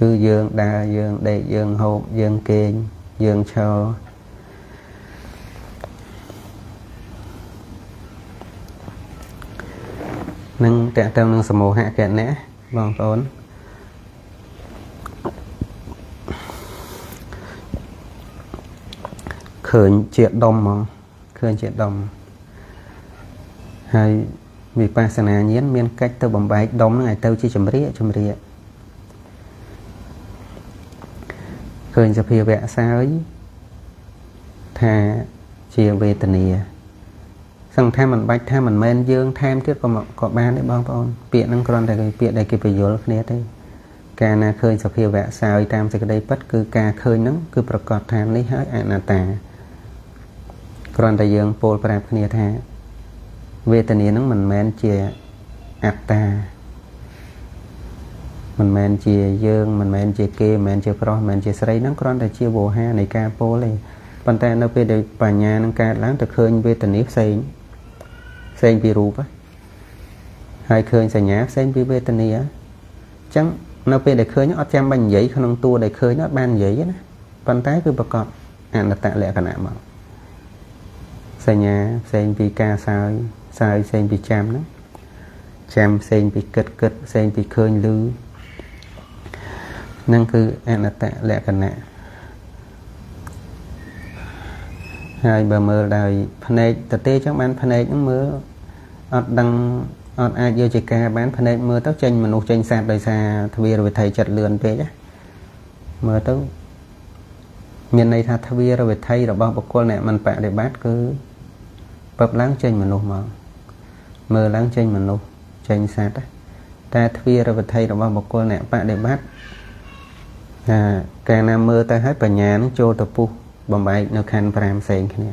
គឺយើងដើរយើងដេកយើងហូបយើងគេងយើងឈរនឹងតកតងនឹងសមោហៈគណៈបងប្អូនឃើញជាដុំហ្មងឃើញជាដុំហើយវិបស្សនាញាណមានកិច្ចទៅបំបែកដុំហ្នឹងឲ្យទៅជាចម្រៀកចម្រៀកឃើញសភាវៈសើយថាជាវេទនាសង្ឃថាមិនបាច់ថាមិនមែនយើងថែមទៀតក៏បានដែរបងប្អូនពាក្យហ្នឹងគ្រាន់តែគេពាក្យដែលគេបញ្យល់គ្នាទេ កាលណាឃើញសភាវៈសើយតាមសេចក្តីពិតគឺការឃើញហ្នឹងគឺប្រកាសថានេះហើយអនត្តាគ្រាន់តែយើងពោលប្រាប់គ្នាថាវេទនាហ្នឹងមិនមែនជាអត្តាមិនមែនជាយើងមិនមែនជាគេមិនមែនជាប្រុសមិនមែនជាស្រីហ្នឹងគ្រាន់តែជាវោហារនៃការពោលទេប៉ុន្តែនៅពេលដែលបញ្ញានឹងកើតឡើងទៅឃើញវេទនាផ្សេងផ្សេងពីរូបហើយឃើញសញ្ញាផ្សេងពីវេទនាអញ្ចឹងនៅពេលដែលឃើញអត់ចាំបាច់និយាយក្នុងតួដែលឃើញអត់បាននិយាយទេណាប៉ុន្តែគឺប្រកបអនត្តលក្ខណៈមកសញ្ញាផ្សេងពីការសើយសើយផ្សេងពីចាំហ្នឹងចាំផ្សេងពីគិតគិតផ្សេងពីឃើញឮនឹងគឺអនត្តលក្ខណៈហើយបើមើលដោយភ្នែកតទេចឹងបានភ្នែកហ្នឹងមើលអត់ដឹងអត់អាចយកជាការបានភ្នែកមើលទៅចេញមនុស្សចេញសត្វដោយសារទ្វារវិថីចិត្តលឿនពេកណាមើលទៅមានន័យថាទ្វារវិថីរបស់បុគ្គលអ្នកមិនបដិបត្តិគឺពឹបឡើងចេញមនុស្សមកមើលឡើងចេញមនុស្សចេញសត្វតែទ្វារវិថីរបស់បុគ្គលអ្នកបដិបត្តិថាកាលណាមើលទៅហើយបញ្ញានឹងចូលទៅពុះបំបែកនៅខណ្ឌ5ផ្សេងគ្នា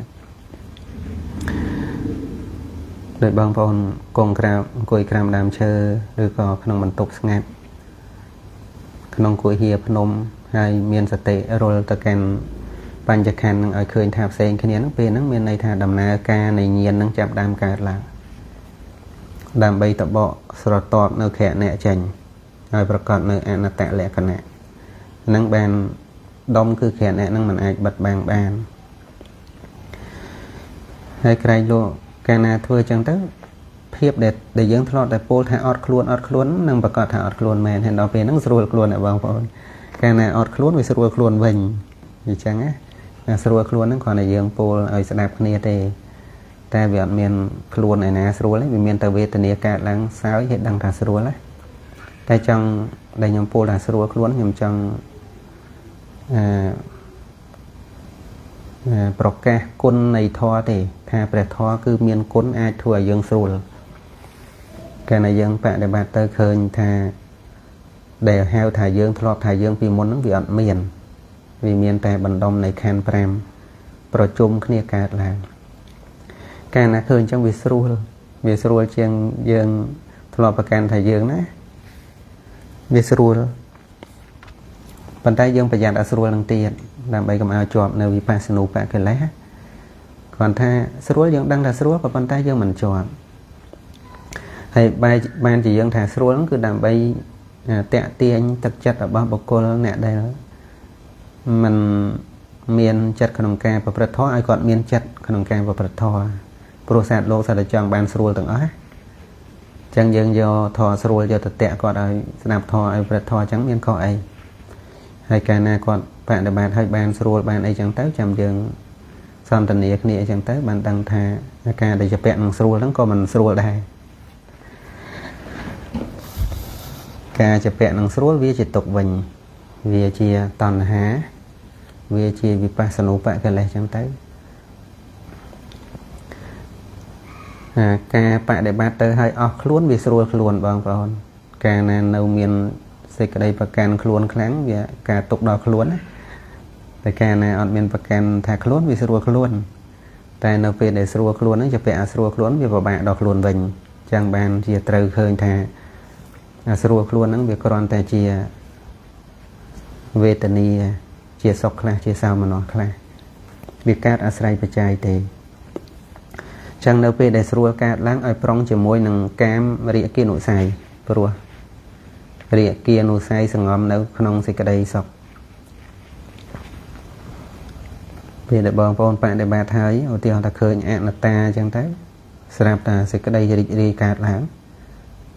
ដោយបងប្អូនគង់ក្រៅអង្គុយក្រោមដើមឈើឬក៏ក្នុងបន្ទប់ស្ងាត់ក្នុងគុហាភ្នំហើយមានសតិរុលទៅកាន់បញ្ចខណ្ឌនឹងឲ្យឃើញថាផ្សេងគ្នាហ្នឹងពេលហ្នឹងមានន័យថាដំណើរការនៃញាណនឹងចាប់ដើមកើតឡើងដើម្បីតបកស្រទាប់នៅខណៈចេញហើយប្រកាសនៅអនត្តលក្ខណៈនឹងបានដុំគឺខណៈនឹងមិនអាចបិទបាំងបានហើយក្រែងលោកកាលណាធ្វើចឹងទៅភាពដែលយើងធ្លាប់តែពោលថាអត់ខ្លួនអត់ខ្លួននឹងប្រកាសថាអត់ខ្លួនមែនហើយដល់ពេលហ្នឹងស្រួលខ្លួនអ្នកបងប្អូនកាលណាអត់ខ្លួនវាស្រួលខ្លួនវិញអញ្ចឹងណាស្រួលខ្លួនហ្នឹងគ្រាន់តែយើងពោលឲ្យស្ដាប់គ្នាទេតែវាអត់មានខ្លួនឯណាស្រួលទេវាមានតែវេទនាកើតឡើងសើចឲ្យដឹងថាស្រួលណាតែចង់ដែលខ្ញុំពោលថាស្រួលខ្លួនខ្ញុំចង់ប្រកាសគុណនៃធម៌ទេថាព្រះធម៌គឺមានគុណអាចធ្វើឲ្យយើងស្រួលកាលណាយើងបដិបត្តិទៅឃើញថាដែលហៅថាយើងធ្លាប់ថាយើងពីមុនហ្នឹងវាអត់មានវាមានតែបណ្ដុំនៃខណ្ឌ5ប្រជុំគ្នាកើតឡើងកាលណាឃើញអញ្ចឹងវាស្រួលវាស្រួលជាងយើងធ្លាប់ប្រកាន់ថាយើងណាវាស្រួលប៉ុន្តែយើងប្រយ័ត្នឲ្យស្រួលនឹងទៀតដើម្បីកុំឲ្យជាប់នៅវិបស្សនូបកិលេសគ្រាន់ថាស្រួលយើងដឹងថាស្រួលក៏ប៉ុន្តែយើងមិនជាប់ហើយបានជាយើងថាស្រួលហ្នឹងគឺដើម្បីតាក់ទាញទឹកចិត្តរបស់បុគ្គលអ្នកដែលមិនមានចិត្តក្នុងការប្រព្រឹត្តធម៌ឲ្យគាត់មានចិត្តក្នុងការប្រព្រឹត្តធម៌ព្រោះសត្វលោកសត្វតែចង់បានស្រួលទាំងអស់ណាចឹងយើងយកធម៌ស្រួលយកទៅតាក់គាត់ឲ្យស្ដាប់ធម៌ឲ្យប្រព្រឹត្តធម៌ចឹងមានខុសអីហើយកាលណាគាត់បដិបត្តិឲ្យបានស្រួលបានអីចឹងទៅចាំយើងសន្ទនាគ្នាអីចឹងទៅបានដឹងថាការដែលជាពាក់នឹងស្រួលហ្នឹងក៏មិនស្រួលដែរការជាពាក់នឹងស្រួលវាជាទុកវិញវាជាតណ្ហាវាជាវិបស្សនូបកិលេសចឹងទៅការបដិបត្តិទៅឲ្យអស់ខ្លួនវាស្រួលខ្លួនបងប្អូនកាលណានៅមានសេចក្តីប្រកាន់ខ្លួនខ្លាំងវាការទុកដល់ខ្លួនណាតែកាលណាអត់មានប្រកាន់ថាខ្លួនវាស្រួលខ្លួនតែនៅពេលដែលស្រួលខ្លួនហ្នឹងជាពាក់អាស្រួលខ្លួនវាពិបាកដល់ខ្លួនវិញចឹងបានជាត្រូវឃើញថាអាស្រួលខ្លួនហ្នឹងវាគ្រាន់តែជាវេទនាជាសុខខ្លះជាសោមនស្សខ្លះវាកើតអាស្រ័យបច្ច័យទេចឹងនៅពេលដែលស្រួលកើតឡើងឲ្យប្រុងជាមួយនឹងកាមរាគានុស័យព្រោះរាគានុស័យសងំនៅក្នុងសេចក្តីសុខពេលដែលបងប្អូនបដិបត្តិហើយឧទាហរណ៍ថាឃើញអនត្តាចឹងទៅស្រាប់តែសេចក្តីរីករាយកើតឡើង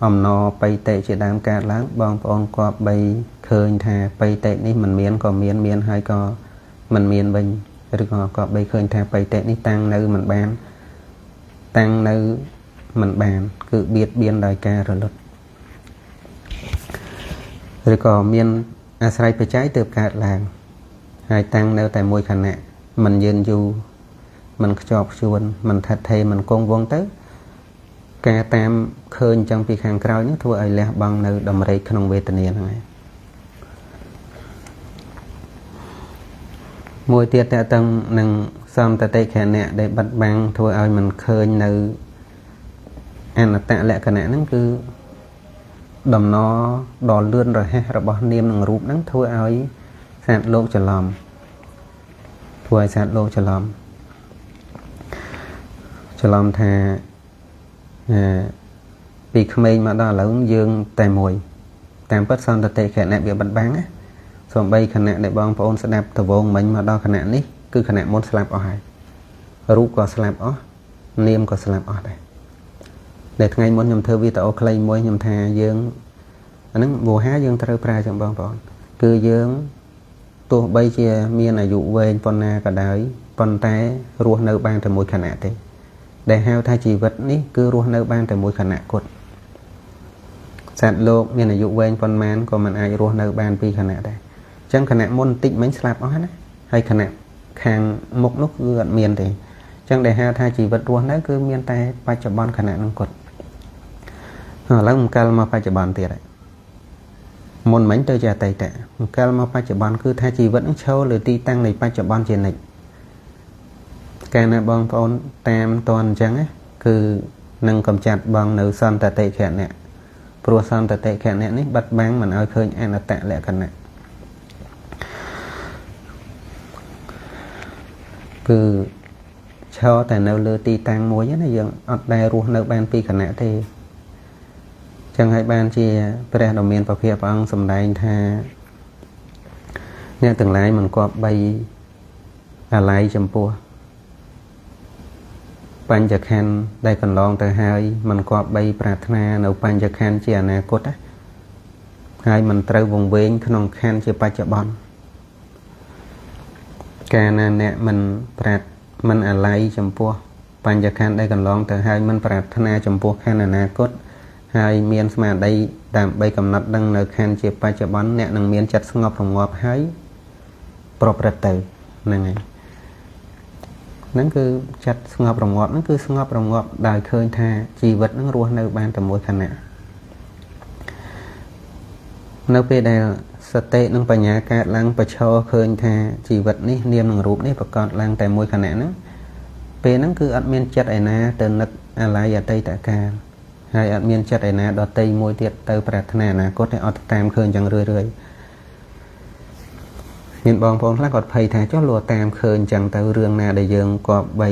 អំណរបៃតិជាដើមកើតឡើងបងប្អូនគប្បីឃើញថាបៃតិនេះមិនមានក៏មានមានហើយក៏មិនមានវិញឬក៏គប្បីឃើញថាបៃតិនេះតាំងនៅមិនបានតាំងនៅមិនបានគឺបៀតបៀនដោយការរលត់ឬក៏មានអាស្រ័យបច្ច័យទើបកើតឡើងហើយតាំងនៅតែមួយខណៈមិនយឺនយូរមិនខ្ជាប់ខ្ជួនមិនថិតថេរមិនគង់វង្សទៅការតាមឃើញចឹងពីខាងក្រោយនេះធ្វើឲ្យលះបង់នៅដំរីក្នុងវេទនាហ្នឹងឯង មួយទៀតតើតឹងនឹងសន្តតិខណៈដែលបិទបាំងធ្វើឲ្យមិនឃើញនៅអនត្តលក្ខណៈហ្នឹងគឺដំណរដ៏លឿនរហ័សរបស់នាមនិងរូបហ្នឹងធ្វើឲ្យសត្វលោកច្រឡំធ្វើឲ្យសត្វលោកច្រឡំច្រឡំថាពីក្មេងមកដល់ឥឡូវយើងតែមួយតាមពិតសន្តតិខណៈវាបិទបាំងណាសូម្បីខណៈដែលបងប្អូនស្ដាប់ដវងមិញមកដល់ខណៈនេះគឺខណៈមុនស្លាប់អស់ហើយរូបក៏ស្លាប់អស់នាមក៏ស្លាប់អស់ដែរដែលថ្ងៃមុនខ្ញុំធ្វើវីដេអូខ្លីមួយខ្ញុំថាយើងអាហ្នឹងវោហាយើងត្រូវប្រើចឹងបងប្អូនគឺយើងទោះបីជាមានអាយុវែងប៉ុណ្ណាក៏ដោយប៉ុន្តែរស់នៅបានតែមួយខណៈទេដែលហៅថាជីវិតនេះគឺរស់នៅបានតែមួយខណៈគត់សត្វលោកមានអាយុវែងប៉ុន្មានក៏មិនអាចរស់នៅបានពីរខណៈដែរអញ្ចឹងខណៈមុនបន្តិចមិញស្លាប់អស់ណាហើយខណៈខាងមុខនោះគឺអត់មានទេអញ្ចឹងដែលហៅថាជីវិតរស់នៅគឺមានតែបច្ចុប្បន្នខណៈហ្នឹងគត់ឥឡូវមកកាលមកបច្ចុប្បន្នទៀតហើយមុនមិញទៅជាអតីតមកកាលមកបច្ចុប្បន្នគឺថាជីវិតនឹងឈរលើទីតាំងនៃបច្ចុប្បន្នជានិច្ចកាលណាបងប្អូនតាមតនអញ្ចឹងណាគឺនឹងកំចាត់បងនៅសន្តតិខណៈព្រោះសន្តតិខណៈនេះបិទបាំងមិនឲ្យឃើញអនត្តលក្ខណៈគឺឈរតែនៅលើទីតាំងមួយណាយើងអត់ដែលរស់នៅបានពីរខណៈទេចឹងហើយបានជាព្រះដ៏មានព្រះភិក្ខព្រះអង្គសម្ដែងថាអ្នកទាំងឡាយមិនគប្បីអាល័យចំពោះបញ្ចខណ្ឌដែលកន្លងទៅហើយមិនគប្បីប្រាថ្នានៅបញ្ចខណ្ឌជាអនាគតណាហើយមិនត្រូវវង្វេងក្នុងខណ្ឌជាបច្ចុប្បន្នកាលណាអ្នកមិនប្រាថ្មិនអាល័យចំពោះបញ្ចខណ្ឌដែលកន្លងទៅហើយមិនប្រាថ្នាចំពោះខណ្ឌអនាគតហើយមានស្មារតីដើម្បីកំណត់ដឹងនៅខណ្ឌជាបច្ចុប្បន្នអ្នកនឹងមានចិត្តស្ងប់រងាប់ហើយប្រព្រឹត្តទៅហ្នឹងហើយហ្នឹងគឺចិត្តស្ងប់រងាប់ហ្នឹងគឺស្ងប់រងាប់ដោយឃើញថាជីវិតហ្នឹងរស់នៅបានតែមួយខណៈនៅពេលដែលសតិនិងបញ្ញាកើតឡើងប្រឈរឃើញថាជីវិតនេះនាមនិងរូបនេះប្រកបឡើងតែមួយខណៈហ្នឹងពេលហ្នឹងគឺអត់មានចិត្តឯណាទៅនឹកអាល័យអតីតកាលហើយអត់មានចិត្តឯណាដតីមួយទៀតទៅប្រាថ្នាអនាគតទេអត់តាមឃើញចឹងរឿយរឿយមានបងប្អូនខ្លះគាត់ភ័យថាចុះលួតាមឃើញចឹងទៅរឿងណាដែលយើងគប្បី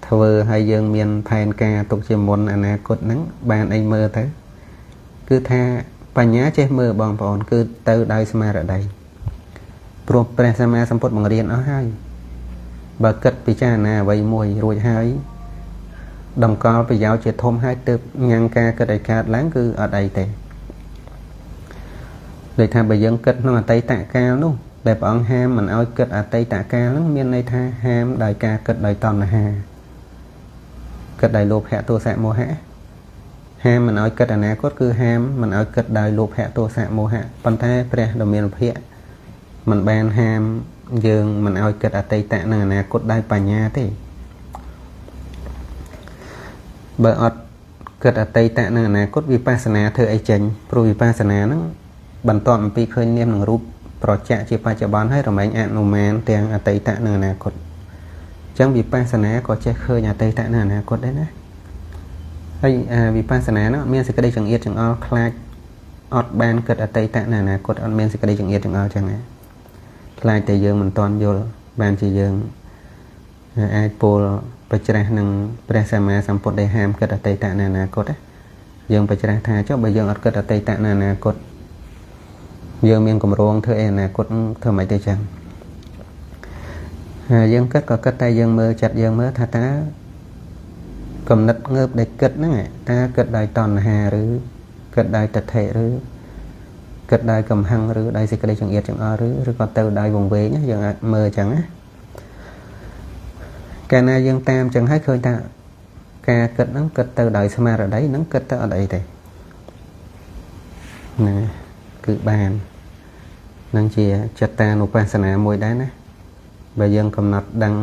ធ្វើហើយយើងមានផែនការទុកជាមុនអនាគតហ្នឹងបានអីមើលទៅគឺថាបញ្ញាចេះមើលបងប្អូនគឺទៅដោយស្មារតីព្រោះព្រះសម្មាសម្ពុទ្ធបង្រៀនអស់ហើយបើគិតពិចារណាអ្វីមួយរួចហើយតម្កល់ប្រយោជន៍ជាធំហើយទើបញ៉ាំងការគិតឲ្យកើតឡើងគឺអត់អីទេដូចថាបើយើងគិតក្នុងអតីតកាលនោះដែលព្រះអង្គហាមមិនឲ្យគិតអតីតកាលហ្នឹងមានន័យថាហាមដោយការគិតដោយតណ្ហាគិតដោយលោភៈទោសៈមោហៈហាមមិនឲ្យគិតអនាគតគឺហាមមិនឲ្យគិតដោយលោភៈទោសៈមោហៈប៉ុន្តែព្រះដ៏មានភិក្ខមិនបានហាមយើងមិនឲ្យគិតអតីតនិងអនាគតដោយបញ្ញាទេបើអត់គិតអតីតនិងអនាគតវិបស្សនាធ្វើអីចេញព្រោះវិបស្សនាហ្នឹងបន្ទាប់អំពីឃើញនាមនិងរូបប្រជៈជាបច្ចុប្បន្នហើយរមែងអនុមានទាំងអតីតនិងអនាគតអញ្ចឹងវិបស្សនាក៏ចេះឃើញអតីតនិងអនាគតដែរណាហើយវិបស្សនាហ្នឹងអត់មានសេចក្តីចង្អៀតចង្អល់ខ្លាចអត់បានគិតអតីតនិងអនាគតអត់មានសេចក្តីចង្អៀតចង្អល់ចឹងណាខ្លាចតែយើងមិនទាន់យល់បានជាយើងអាចពោលប្រច្រាស់នឹងព្រះសម្មាសម្ពុទ្ធដែលហាមគិតអតីតនិងអនាគតណាយើងប្រច្រាស់ថាចុះបើយើងអត់គិតអតីតនិងអនាគតយើងមានកម្រងធ្វើអីអនាគតធ្វើមិនទេចឹងហើយយើងគិតក៏គិតតែយើងមើលចិត្តយើងមើលថាតើកំណត់ងើបដែលគិតហ្នឹងតើគិតដោយតណ្ហាឬគិតដោយទិដ្ឋិឬគិតដោយកំហឹងឬដោយសេចក្តីចង្អៀតចង្អល់ឬក៏ទៅដោយវង្វេងយើងអាចមើលចឹងណាកាលណាយើងតាមចឹងហើយឃើញថាការគិតហ្នឹងគិតទៅដោយស្មារតីហ្នឹងគិតទៅអត់អីទេហ្នឹងគឺបាននឹងជាចិត្តតានុបស្សនាមួយដែរណាបើយើងកំណត់ដឹង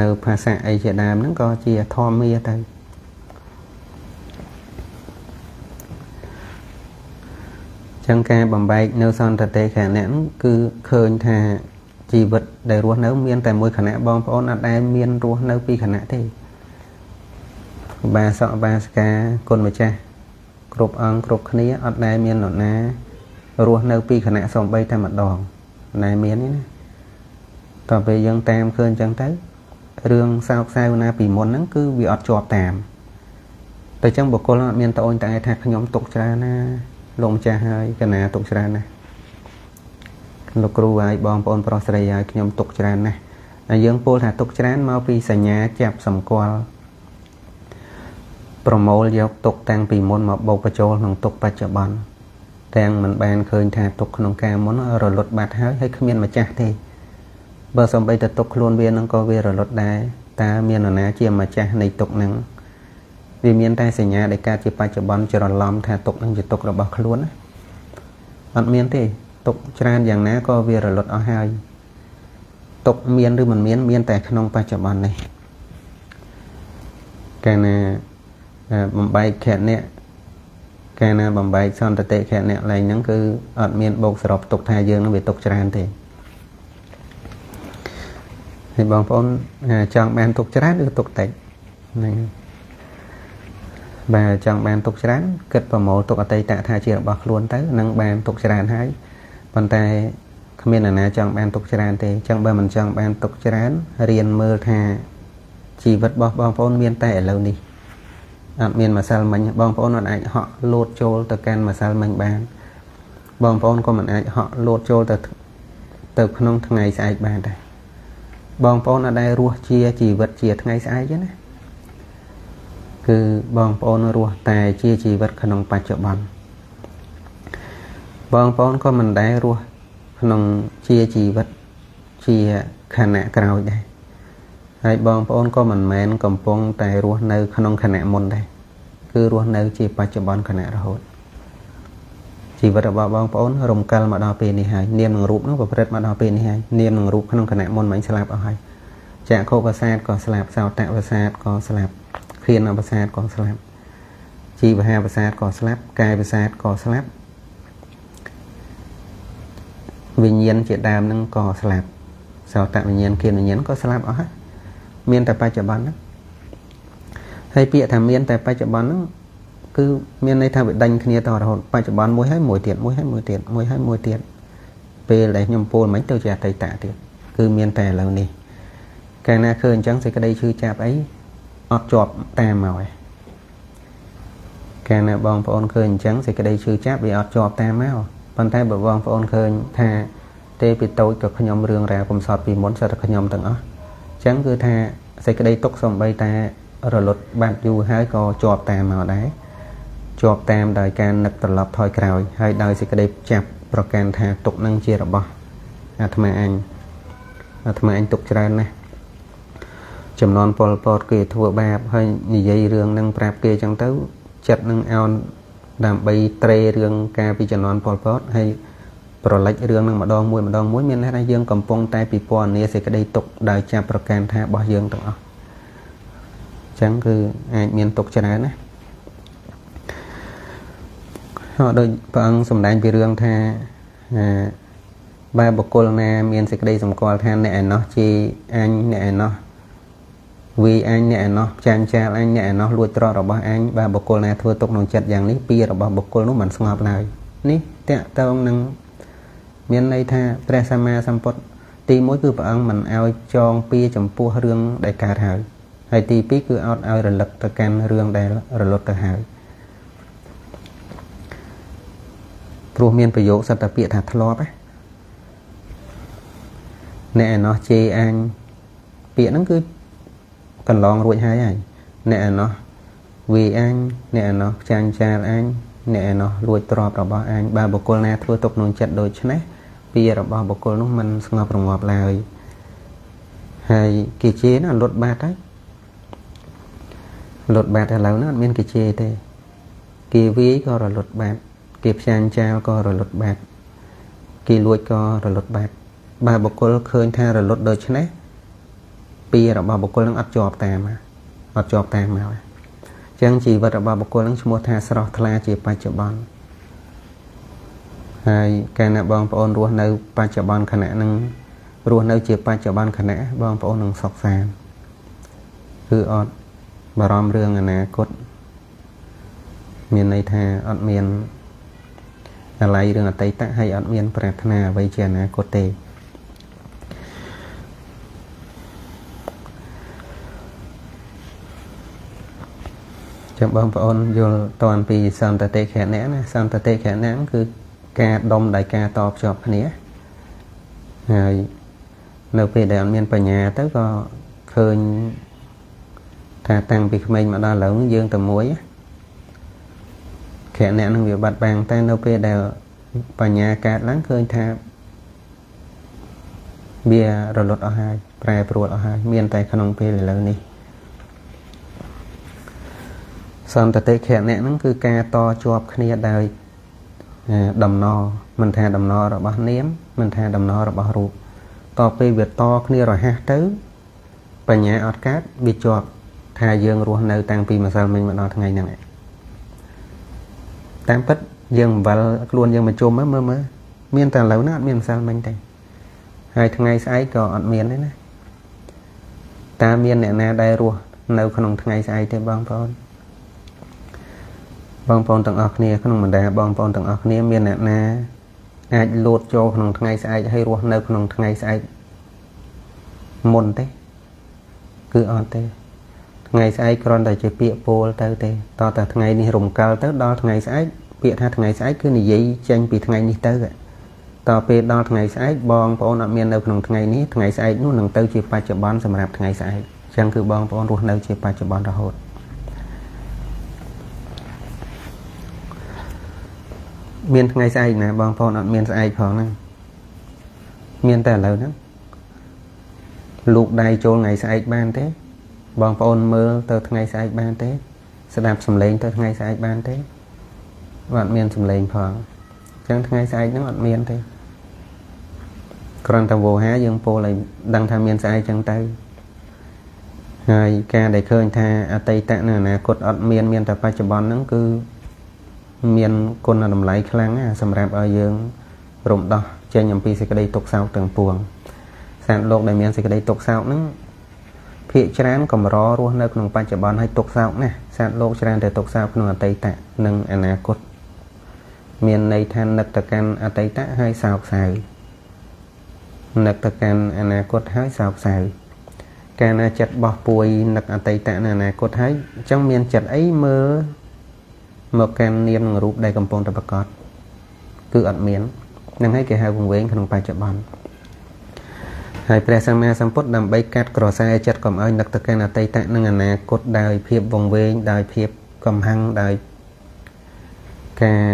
នៅភាសាអីជាដើមហ្នឹងក៏ជាធម្មាទៅចឹងការបំបែកនៅសន្តតិខណៈហ្នឹងគឺឃើញថា ជីវិតដែលរស់នៅមានតែមួយខណៈបងប្អូនអត់ដែលមានរស់នៅពីរខណៈទេបាសកបាសិកាគុណម្ចាស់គ្រប់អង្គគ្រប់គ្នាអត់ដែលមាននរណារស់នៅពីរខណៈសំបីតែម្ដងណែមានទេណាតើពេលយើងតាមឃើញអញ្ចឹងទៅរឿងសោកសៅណាពីមុនហ្នឹងគឺវាអត់ជាប់តាមតែអញ្ចឹងបុគ្គលអត់មានត្អូញត្អែថាខ្ញុំទុកច្រើនណាលោកម្ចាស់ហើយកណាទុកច្រើនណាស់លោកគ្រូហើយបងប្អូនប្រុសស្រីហើយខ្ញុំទុកច្រើនណាស់ហើយយើងពោលថាទុកច្រើនមកពីសញ្ញាចាប់សម្គាល់ប្រមូលយកទុកតាំងពីមុនមកបូកបញ្ចូលក្នុងទុកបច្ចុប្បន្នទាំងមិនបានឃើញថាទុកក្នុងការមុនរលត់បាត់ហើយហើយគ្មានម្ចាស់ទេបើសំបីតែទុកខ្លួនវានឹងក៏វារលត់ដែរតើមាននរណាជាម្ចាស់នៃទុកនឹងវាមានតែសញ្ញាដែលកើតជាបច្ចុប្បន្នច្រឡំថាទុកនឹងជាទុករបស់ខ្លួនណាអត់មានទេទុកច្រើនយ៉ាងណាក៏វារលត់អស់ហើយទុកមានឬមិនមានមានតែក្នុងបច្ចុប្បន្ននេះកាលណាបំបែកខណៈកាលណាបំបែកសន្តិខណៈឡើងហ្នឹងគឺអត់មានបូកសរុបទុកថាយើងនឹងវាទុកច្រើនទេហើយបងប្អូនចង់បានទុកច្រើនឬទុកតិចហ្នឹងបាទចង់បានទុកច្រើនគិតប្រមូលទុកអតីតថាជារបស់ខ្លួនទៅនឹងបានទុកច្រើនហើយប៉ុន្តែគ្មានអ្នកណាចង់បានទុកច្រើនទេអញ្ចឹងបើមិនចង់បានទុកច្រើនរៀនមើលថាជីវិតរបស់បងប្អូនមានតែឥឡូវនេះអត់មានម្សិលមិញបងប្អូនអត់អាចហក់លោតចូលទៅកាន់ម្សិលមិញបានបងប្អូនក៏មិនអាចហក់លោតចូលទៅក្នុងថ្ងៃស្អែកបានដែរបងប្អូនអត់ដែលរស់ជាជីវិតជាថ្ងៃស្អែកទេណាគឺបងប្អូនរស់តែជាជីវិតក្នុងបច្ចុប្បន្នបងប្អូនក៏មិនដែលរស់ក្នុងជាជីវិតជាខណៈក្រោយដែរហើយបងប្អូនក៏មិនមែនកំពុងតែរស់នៅក្នុងខណៈមុនដែរគឺរស់នៅជាបច្ចុប្បន្នខណៈរហូតជីវិតរបស់បងប្អូនរំកិលមកដល់ពេលនេះហើយនាមនឹងរូបនោះប្រព្រឹត្តមកដល់ពេលនេះហើយនាមនឹងរូបក្នុងខណៈមុនមិនស្លាប់អស់ហើយចក្ខុប្រសាទក៏ស្លាប់សោតប្រសាទក៏ស្លាប់ឃានប្រសាទក៏ស្លាប់ជីវហាប្រសាទក៏ស្លាប់កាយប្រសាទក៏ស្លាប់វិញ្ញាណជាដើមនឹងក៏ស្លាប់សោតវិញ្ញាណឃានវិញ្ញាណក៏ស្លាប់អស់ហើយមានតែបច្ចុប្បន្នហ្នឹងហើយពាក្យថាមានតែបច្ចុប្បន្នហ្នឹងគឺមានន័យថាវាដេញគ្នាតរហូតបច្ចុប្បន្នមួយហើយមួយទៀតមួយហើយមួយទៀតមួយហើយមួយទៀតពេលដែលខ្ញុំពោលមិញទៅជាអតីតទៀតគឺមានតែឥឡូវនេះកាលណាឃើញអញ្ចឹងសេចក្តីឈឺចាប់អីអត់ជាប់តាមមកឯងកាលណាបងប្អូនឃើញអញ្ចឹងសេចក្តីឈឺចាប់វាអត់ជាប់តាមមកប៉ុន្តែបើបងប្អូនឃើញថាទេពីតូចក៏ខ្ញុំរឿងរ៉ាវកំសត់ពីមុនសិតតែខ្ញុំទាំងអស់អញ្ចឹងគឺថាសេចក្តីទុកសំបីតែរលត់បាត់យូរហើយក៏ជាប់តាមមកដែរជាប់តាមដោយការនឹកត្រឡប់ថយក្រោយហើយដោយសេចក្តីចាប់ប្រកាន់ថាទុកនឹងជារបស់អាត្មាអញអាត្មាអញទុកច្រើនណាស់ចំនួនប៉ុលពតគេធ្វើបាបហើយនិយាយរឿងនឹងប្រាប់គេអញ្ចឹងទៅចិត្តនឹងអោនដើម្បីត្រេរឿងការពីចំនួនប៉ុលពតហើយប្រលិចរឿងនឹងម្ដងមួយម្ដងមួយមានន័យថាយើងកំពុងតែពិពណ៌នាសេចក្តីទុកដោយចាប់ប្រកាន់ថារបស់យើងទាំងអស់អញ្ចឹងគឺអាចមានទុកច្រើនណាហើយដូចព្រះអង្គសម្ដែងពីរឿងថាបើបុគ្គលណាមានសេចក្តីសម្គាល់ថាអ្នកឯណោះជាអញអ្នកឯណោះវីអញអ្នកឯណោះចាញ់ចាលអញអ្នកឯណោះលួចទ្រព្យរបស់អញបើបុគ្គលណាធ្វើទុកក្នុងចិត្តយ៉ាងនេះពីរបស់បុគ្គលនោះមិនស្ងប់ឡើយនេះតកតងនឹងមានន័យថាព្រះសម្មាសម្ពុទ្ធទី1គឺព្រះអង្គមិនឲ្យចងពៀចំពោះរឿងដែលកើតហើយហើយទី2គឺអត់ឲ្យរលឹកទៅកាន់រឿងដែលរលត់ទៅហើយព្រោះមានប្រយោគសត្វពាក្យថាធ្លាប់អ្នកឯណោះជេរអញពាក្យហ្នឹងគឺកន្លងរួចហើយហើយអ្នកឯណោះវាយអញអ្នកឯណោះចាញ់ចាលអញអ្នកឯណោះលួចទ្រព្យរបស់អញបើបុគ្គលណាធ្វើទុកក្នុងចិត្តដូច្នេះពីរបស់បុគ្គលនោះមិនស្ងប់រងាប់ឡើយហើយគេជេរណាលុតបាត់ហើយលុតបាត់ឥឡូវណាអត់មានគេជេរទេគេវាយក៏រលត់បាត់គេផ្សាញចាលក៏រលត់បាត់គេលួចក៏រលត់បាត់បើបុគ្គលឃើញថារលត់ដូច្នេះពីរបស់បុគ្គលនឹងអត់ជាប់តាមអត់ជាប់តាមមកអញ្ចឹងជីវិតរបស់បុគ្គលនឹងឈ្មោះថាស្រស់ថ្លាជាបច្ចុប្បន្នហើយកាលណាបងប្អូនរស់នៅបច្ចុប្បន្នខណៈនឹង រស់នៅជាបច្ចុប្បន្នខណៈបងប្អូននឹងសុខសាន្តគឺអត់បារម្ភរឿងអនាគតមានន័យថាអត់មានអាល័យរឿងអតីតហើយអត់មានប្រាថ្នាអ្វីជាអនាគតទេចាំបងប្អូនយល់តន់ពីសន្តតិខណៈណាសន្តតិខណៈគឺការដុំដោយការតភ្ជាប់គ្នាហើយនៅពេលដែលអត់មានបញ្ញាទៅក៏ឃើញថាតាំងពីក្មេងមកដល់ឥឡូវយើងតែមួយខណៈនឹងវាបាត់បង់តែនៅពេលដែលបញ្ញាកើតឡើងឃើញថាវារលត់អស់ហើយប្រែប្រួលអស់ហើយមានតែក្នុងពេលឥឡូវនេះសន្តតិខណៈហ្នឹងគឺការតជាប់គ្នាដោយដំណមិនថាដំណរបស់នាមមិនថាដំណរបស់រូបតពេលវាតគ្នារហ័សទៅបញ្ញាអត់កើតវាជាប់ថាយើងរស់នៅតាំងពីម្សិលមិញមកដល់ថ្ងៃហ្នឹងតាមពិតយើងអំវិលខ្លួនយើងមកជុំមើលមើលមានតែឥឡូវណាអត់មានម្សិលមិញទេហើយថ្ងៃស្អែកក៏អត់មានដែរណាតើមានអ្នកណាដែលរស់នៅក្នុងថ្ងៃស្អែកទេបងប្អូនបងប្អូនទាំងអស់គ្នាក្នុងបណ្ដាបងប្អូនទាំងអស់គ្នាមានអ្នកណាអាចលោតចូលក្នុងថ្ងៃស្អែកហើយរស់នៅក្នុងថ្ងៃស្អែកមុនទេគឺអត់ទេថ្ងៃស្អែកគ្រាន់តែជាពាក្យពោលទៅទេតតែថ្ងៃនេះរំកិលទៅដល់ថ្ងៃស្អែកពាក្យថាថ្ងៃស្អែកគឺនិយាយចេញពីថ្ងៃនេះទៅតពេលដល់ថ្ងៃស្អែកបងប្អូនអត់មាននៅក្នុងថ្ងៃនេះថ្ងៃស្អែកនោះនឹងទៅជាបច្ចុប្បន្នសម្រាប់ថ្ងៃស្អែកអញ្ចឹងគឺបងប្អូនរស់នៅជាបច្ចុប្បន្នរហូតមានថ្ងៃស្អែកណាបងប្អូនអត់មានស្អែកផងហ្នឹងមានតែឥឡូវហ្នឹងលូកដៃចូលថ្ងៃស្អែកបានទេបងប្អូនមើលទៅថ្ងៃស្អែកបានទេស្ដាប់សំឡេងទៅថ្ងៃស្អែកបានទេអត់មានសំឡេងផងអញ្ចឹងថ្ងៃស្អែកហ្នឹងអត់មានទេគ្រាន់តែវោហាយើងពោលឲ្យដឹងថាមានស្អែកចឹងទៅហើយការដែលឃើញថាអតីតនិងអនាគតអត់មានមានតែបច្ចុប្បន្នហ្នឹងគឺមានគុណតម្លៃខ្លាំងណាស់សម្រាប់ឲ្យយើងរំដោះចេញអំពីសេចក្តីទុក្ខសោកទាំងពួងសត្វលោកដែលមានសេចក្តីទុក្ខសោកហ្នឹងភាគច្រើនកម្ររស់នៅក្នុងបច្ចុប្បន្នហើយទុក្ខសោកណាស់សត្វលោកច្រើនតែទុក្ខសោកក្នុងអតីតនិងអនាគតមានន័យថានឹកទៅកាន់អតីតហើយសោកសៅនឹកទៅកាន់អនាគតហើយសោកសៅកាលណាចិត្តបោះពួយនឹកអតីតនិងអនាគតហើយអញ្ចឹងមានចិត្តអីមើលមកកាន់នាមនិងរូបដែលកំពុងតែប្រកបគឺអត់មាននឹងហើយគេហៅវង្វេងក្នុងបច្ចុប្បន្នហើយព្រះសម្មាសម្ពុទ្ធដើម្បីកាត់ក្រសែចិត្តកុំឲ្យនឹកទៅកាន់អតីតនិងអនាគតដោយភាពវង្វេងដោយភាពកំហឹងដោយការ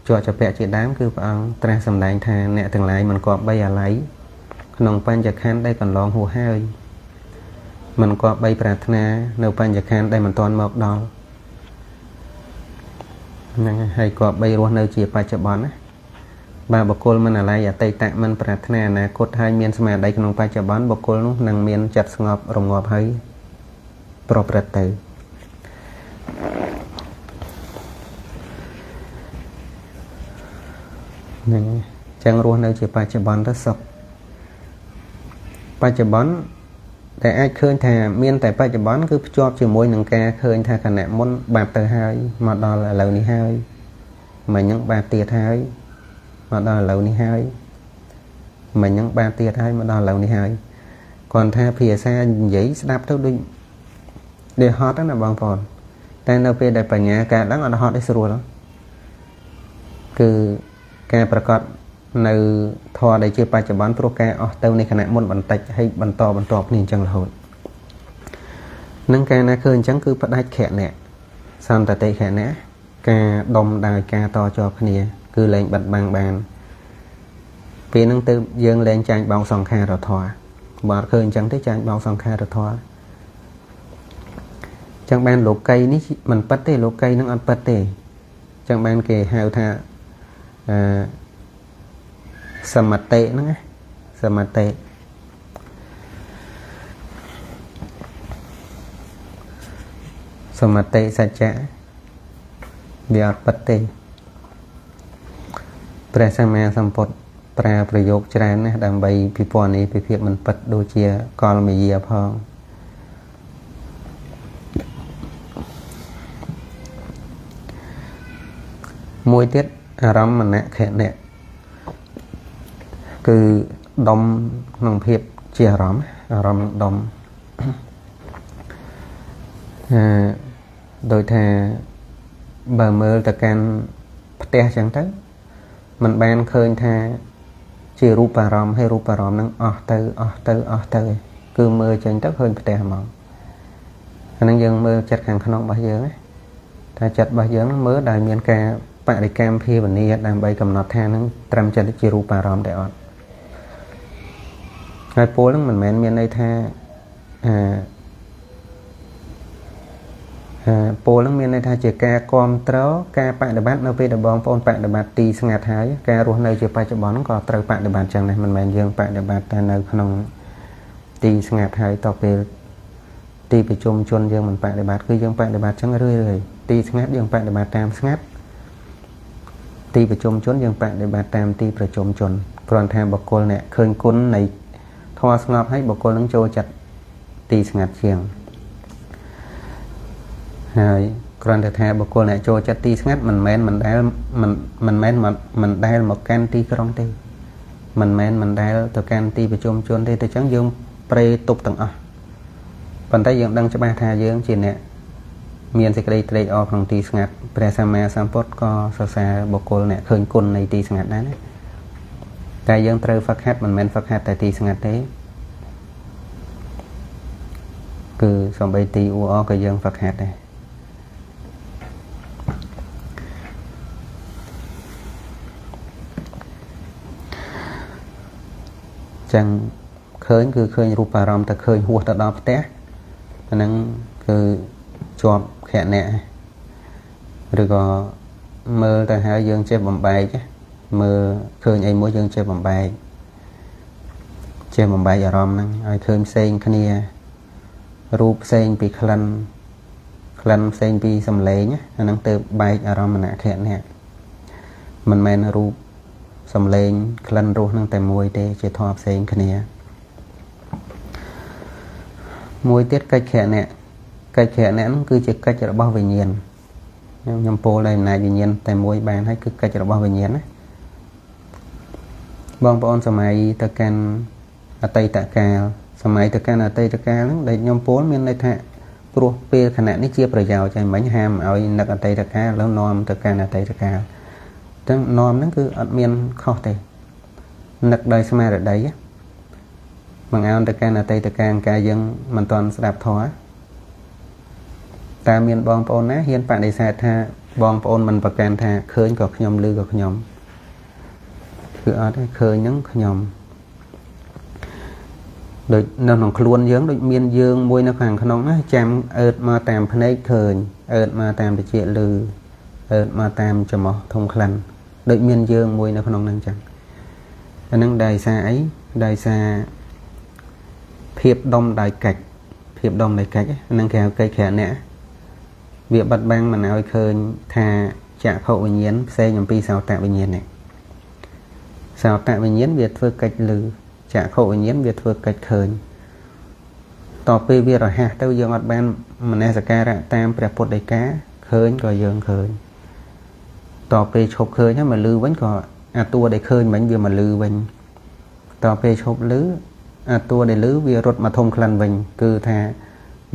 ជាប់ជាពាក់ជាដើមគឺព្រះអង្គត្រាស់សម្ដែងថាអ្នកទាំងឡាយមិនគប្បីអាល័យក្នុងបញ្ចខណ្ឌដែលកន្លងហួសហើយមិនគប្បីប្រាថ្នានៅបញ្ចខណ្ឌដែលមិនទាន់មកដល់ហ្នឹងហើយគប្បីរស់នៅជាបច្ចុប្បន្នណាបើបុគ្គលមិនអាល័យអតីតមិនប្រាថ្នាអនាគតហើយមានស្មារតីក្នុងបច្ចុប្បន្នបុគ្គលនោះនឹងមានចិត្តស្ងប់រងាប់ហើយប្រព្រឹត្តទៅហ្នឹងចឹងរស់នៅជាបច្ចុប្បន្នទៅសុខបច្ចុប្បន្នតែអាចឃើញថាមានតែបច្ចុប្បន្នគឺភ្ជាប់ជាមួយនឹងការឃើញថាខណៈមុនបាត់ទៅហើយមកដល់ឥឡូវនេះហើយមិញហ្នឹងបាត់ទៀតហើយមកដល់ឥឡូវនេះហើយមិញហ្នឹងបាត់ទៀតហើយមកដល់ឥឡូវនេះហើយគ្រាន់ថាភាសានិយាយស្ដាប់ទៅដូចហត់ណាបងប្អូនតែនៅពេលដែលបញ្ញាកើតឡើងអត់ហត់ទេស្រួលគឺការប្រកាសនៅធម៌ដែលជាបច្ចុប្បន្នព្រោះការអស់ទៅនៃខណៈមុនបន្តិចហើយបន្តបន្ទាប់នេះអញ្ចឹងរហូតនឹងកាលណាឃើញអញ្ចឹងគឺផ្ដាច់ខណៈសន្តតិខណៈការដុំដោយការតជាប់គ្នាគឺលែងបិទបាំងបានពេលហ្នឹងទៅយើងលែងចាញ់បោកសង្ខារធម៌បើអត់ឃើញអញ្ចឹងទេចាញ់បោកសង្ខារធម៌ចឹងបានលោកីនេះមិនពិតទេលោកីហ្នឹងអត់ពិតទេចឹងបានគេហៅថាអឺសមតិហ្នឹងណាសមតិសមតិសច្ចៈវាអត់ពិតទេព្រះសម្មាសម្ពុទ្ធ ប្រើប្រយោគច្រើនណាស់ដើម្បីពិពណ៌នាពីភាពមិនពិតដូចជាកលមយាផងមួយទៀតអារម្មណខណៈគឺដុំក្នុងភាពជាអារម្មណ៍អារម្មណ៍ដុំដោយថាបើមើលទៅកាន់ផ្ទះចឹងទៅมันបានឃើញថាជារូបអារម្មណ៍ហើយរូបអារម្មណ៍នឹងអស់ទៅអស់ទៅអស់ទៅគឺមើលចេញទៅឃើញផ្ទះហ្មងអានឹងយើងមើលចិត្តខាងក្នុងរបស់យើងណាថាចិត្តរបស់យើងមើលដែលមានការបរិកម្មភាវនាដើម្បីកំណត់ថានឹងត្រឹមចិត្តជារូបអារម្មណ៍ដែរអត់ហើយពលនឹងមិនមែនមានន័យថាពលនឹងមានន័យថាជាការគ្រប់គ្រងការបដិបត្តិនៅពេលដែលបងប្អូនបដិបត្តិទីស្ងាត់ហើយការរស់នៅជាបច្ចុប្បន្នហ្នឹងក៏ត្រូវបដិបត្តិចឹងដែរមិនមែនយើងបដិបត្តិតែនៅក្នុងទីស្ងាត់ហើយតពេលទីប្រជុំជនយើងមិនបដិបត្តិគឺយើងបដិបត្តិចឹងរឿយៗទីស្ងាត់យើងបដិបត្តិតាមស្ងាត់ទីប្រជុំជនយើងបដិបត្តិតាមទីប្រជុំជនគ្រាន់ថាបុគ្គលអ្នកឃើញគុណនៃធម៌ស្ងប់ហើយបុគ្គលនឹងចូលចិត្តទីស្ងាត់ជាងហើយគ្រាន់តែថាបុគ្គលអ្នកចូលចិត្តទីស្ងាត់មិនមែនមិនដែលមិនមែនមិនដែលមកកាន់ទីក្រុងទេមិនមែនមិនដែលទៅកាន់ទីប្រជុំជនទេតែចឹងយើងប្រេទប់ទាំងអស់ប៉ុន្តែយើងដឹងច្បាស់ថាយើងជាអ្នកមានសេចក្តីត្រេកអរក្នុងទីស្ងាត់ព្រះសម្មាសម្ពុទ្ធក៏សរសើរបុគ្គលអ្នកឃើញគុណនៃទីស្ងាត់ដែរណាតែយើងត្រូវហ្វឹកហាត់មិនមែនហ្វឹកហាត់តែទីស្ងាត់ទេគឺសំបីទីអ៊ូអរក៏យើងហ្វឹកហាត់ដែរចឹងឃើញគឺឃើញរូបអារម្មណ៍តែឃើញហួសទៅដល់ផ្ទះអាហ្នឹងគឺជាប់ខណៈឬក៏មើលទៅហើយយើងចេះបំបែកមើលឃើញអីមួយយើងចេះបំបែកអារម្មណ៍ហ្នឹងឲ្យឃើញផ្សេងគ្នារូបផ្សេងពីក្លិនក្លិនផ្សេងពីសំឡេងអាហ្នឹងទៅបែកអារម្មណ៍ខណៈមិនមែនរូបសំឡេងក្លិនរសនឹងតែមួយទេជាធម៌ផ្សេងគ្នាមួយទៀតកិច្ចខណៈកិច្ចខណៈហ្នឹងគឺជាកិច្ចរបស់វិញ្ញាណខ្ញុំពោលដោយអំណាចវិញ្ញាណតែមួយបានហើយគឺកិច្ចរបស់វិញ្ញាណណាបងប្អូនសម័យទៅកាន់អតីតកាលសម័យទៅកាន់អតីតកាលហ្នឹងដែលខ្ញុំពោលមានន័យថាព្រោះពេលខណៈនេះជាប្រយោជន៍ហើយមិញហាមឲ្យនឹកអតីតកាលแล้วនាំទៅកាន់អតីតកាលទាំងនាំហ្នឹងគឺអត់មានខុសទេនឹកដោយស្មារតីបង្អោនទៅកាន់អតីតកាលកាលយើងមិនទាន់ស្ដាប់ធម៌តើមានបងប្អូនណាហ៊ានបដិសេធថាបងប្អូនមិនប្រកាន់ថាឃើញក៏ខ្ញុំឮក៏ខ្ញុំគឺអត់ទេឃើញហ្នឹងខ្ញុំដូចនៅក្នុងខ្លួនយើងដូចមានយើងមួយនៅខាងក្នុងណាចាំអើតមកតាមភ្នែកឃើញអើតមកតាមត្រចៀកឮអើតមកតាមច្រមុះធំក្លិនដូចមានយើងមួយនៅក្នុងហ្នឹងចឹងអាហ្នឹងដោយសារអីដោយសារភាពដុំដោយកិច្ចភាពដុំដោយកិច្ចហ្នឹងគេហៅកិច្ចខណៈវាបិទបាំងមិនឲ្យឃើញថាចក្ខុវិញ្ញាណផ្សេងអំពីសោតវិញ្ញាណនេះសោតវិញ្ញាណវាធ្វើកិច្ចឮចក្ខុវិញ្ញាណវាធ្វើកិច្ចឃើញតពេលវារហ័សទៅយើងអត់បានមនសិការៈតាមព្រះពុទ្ធដីកាឃើញក៏យើងឃើញតពេលឈប់ឃើញហើយមកឮវិញក៏អាតួដែលឃើញមិញវាមកឮវិញតពេលឈប់ឮអាតួដែលឮវារត់មកធំក្លិនវិញគឺថា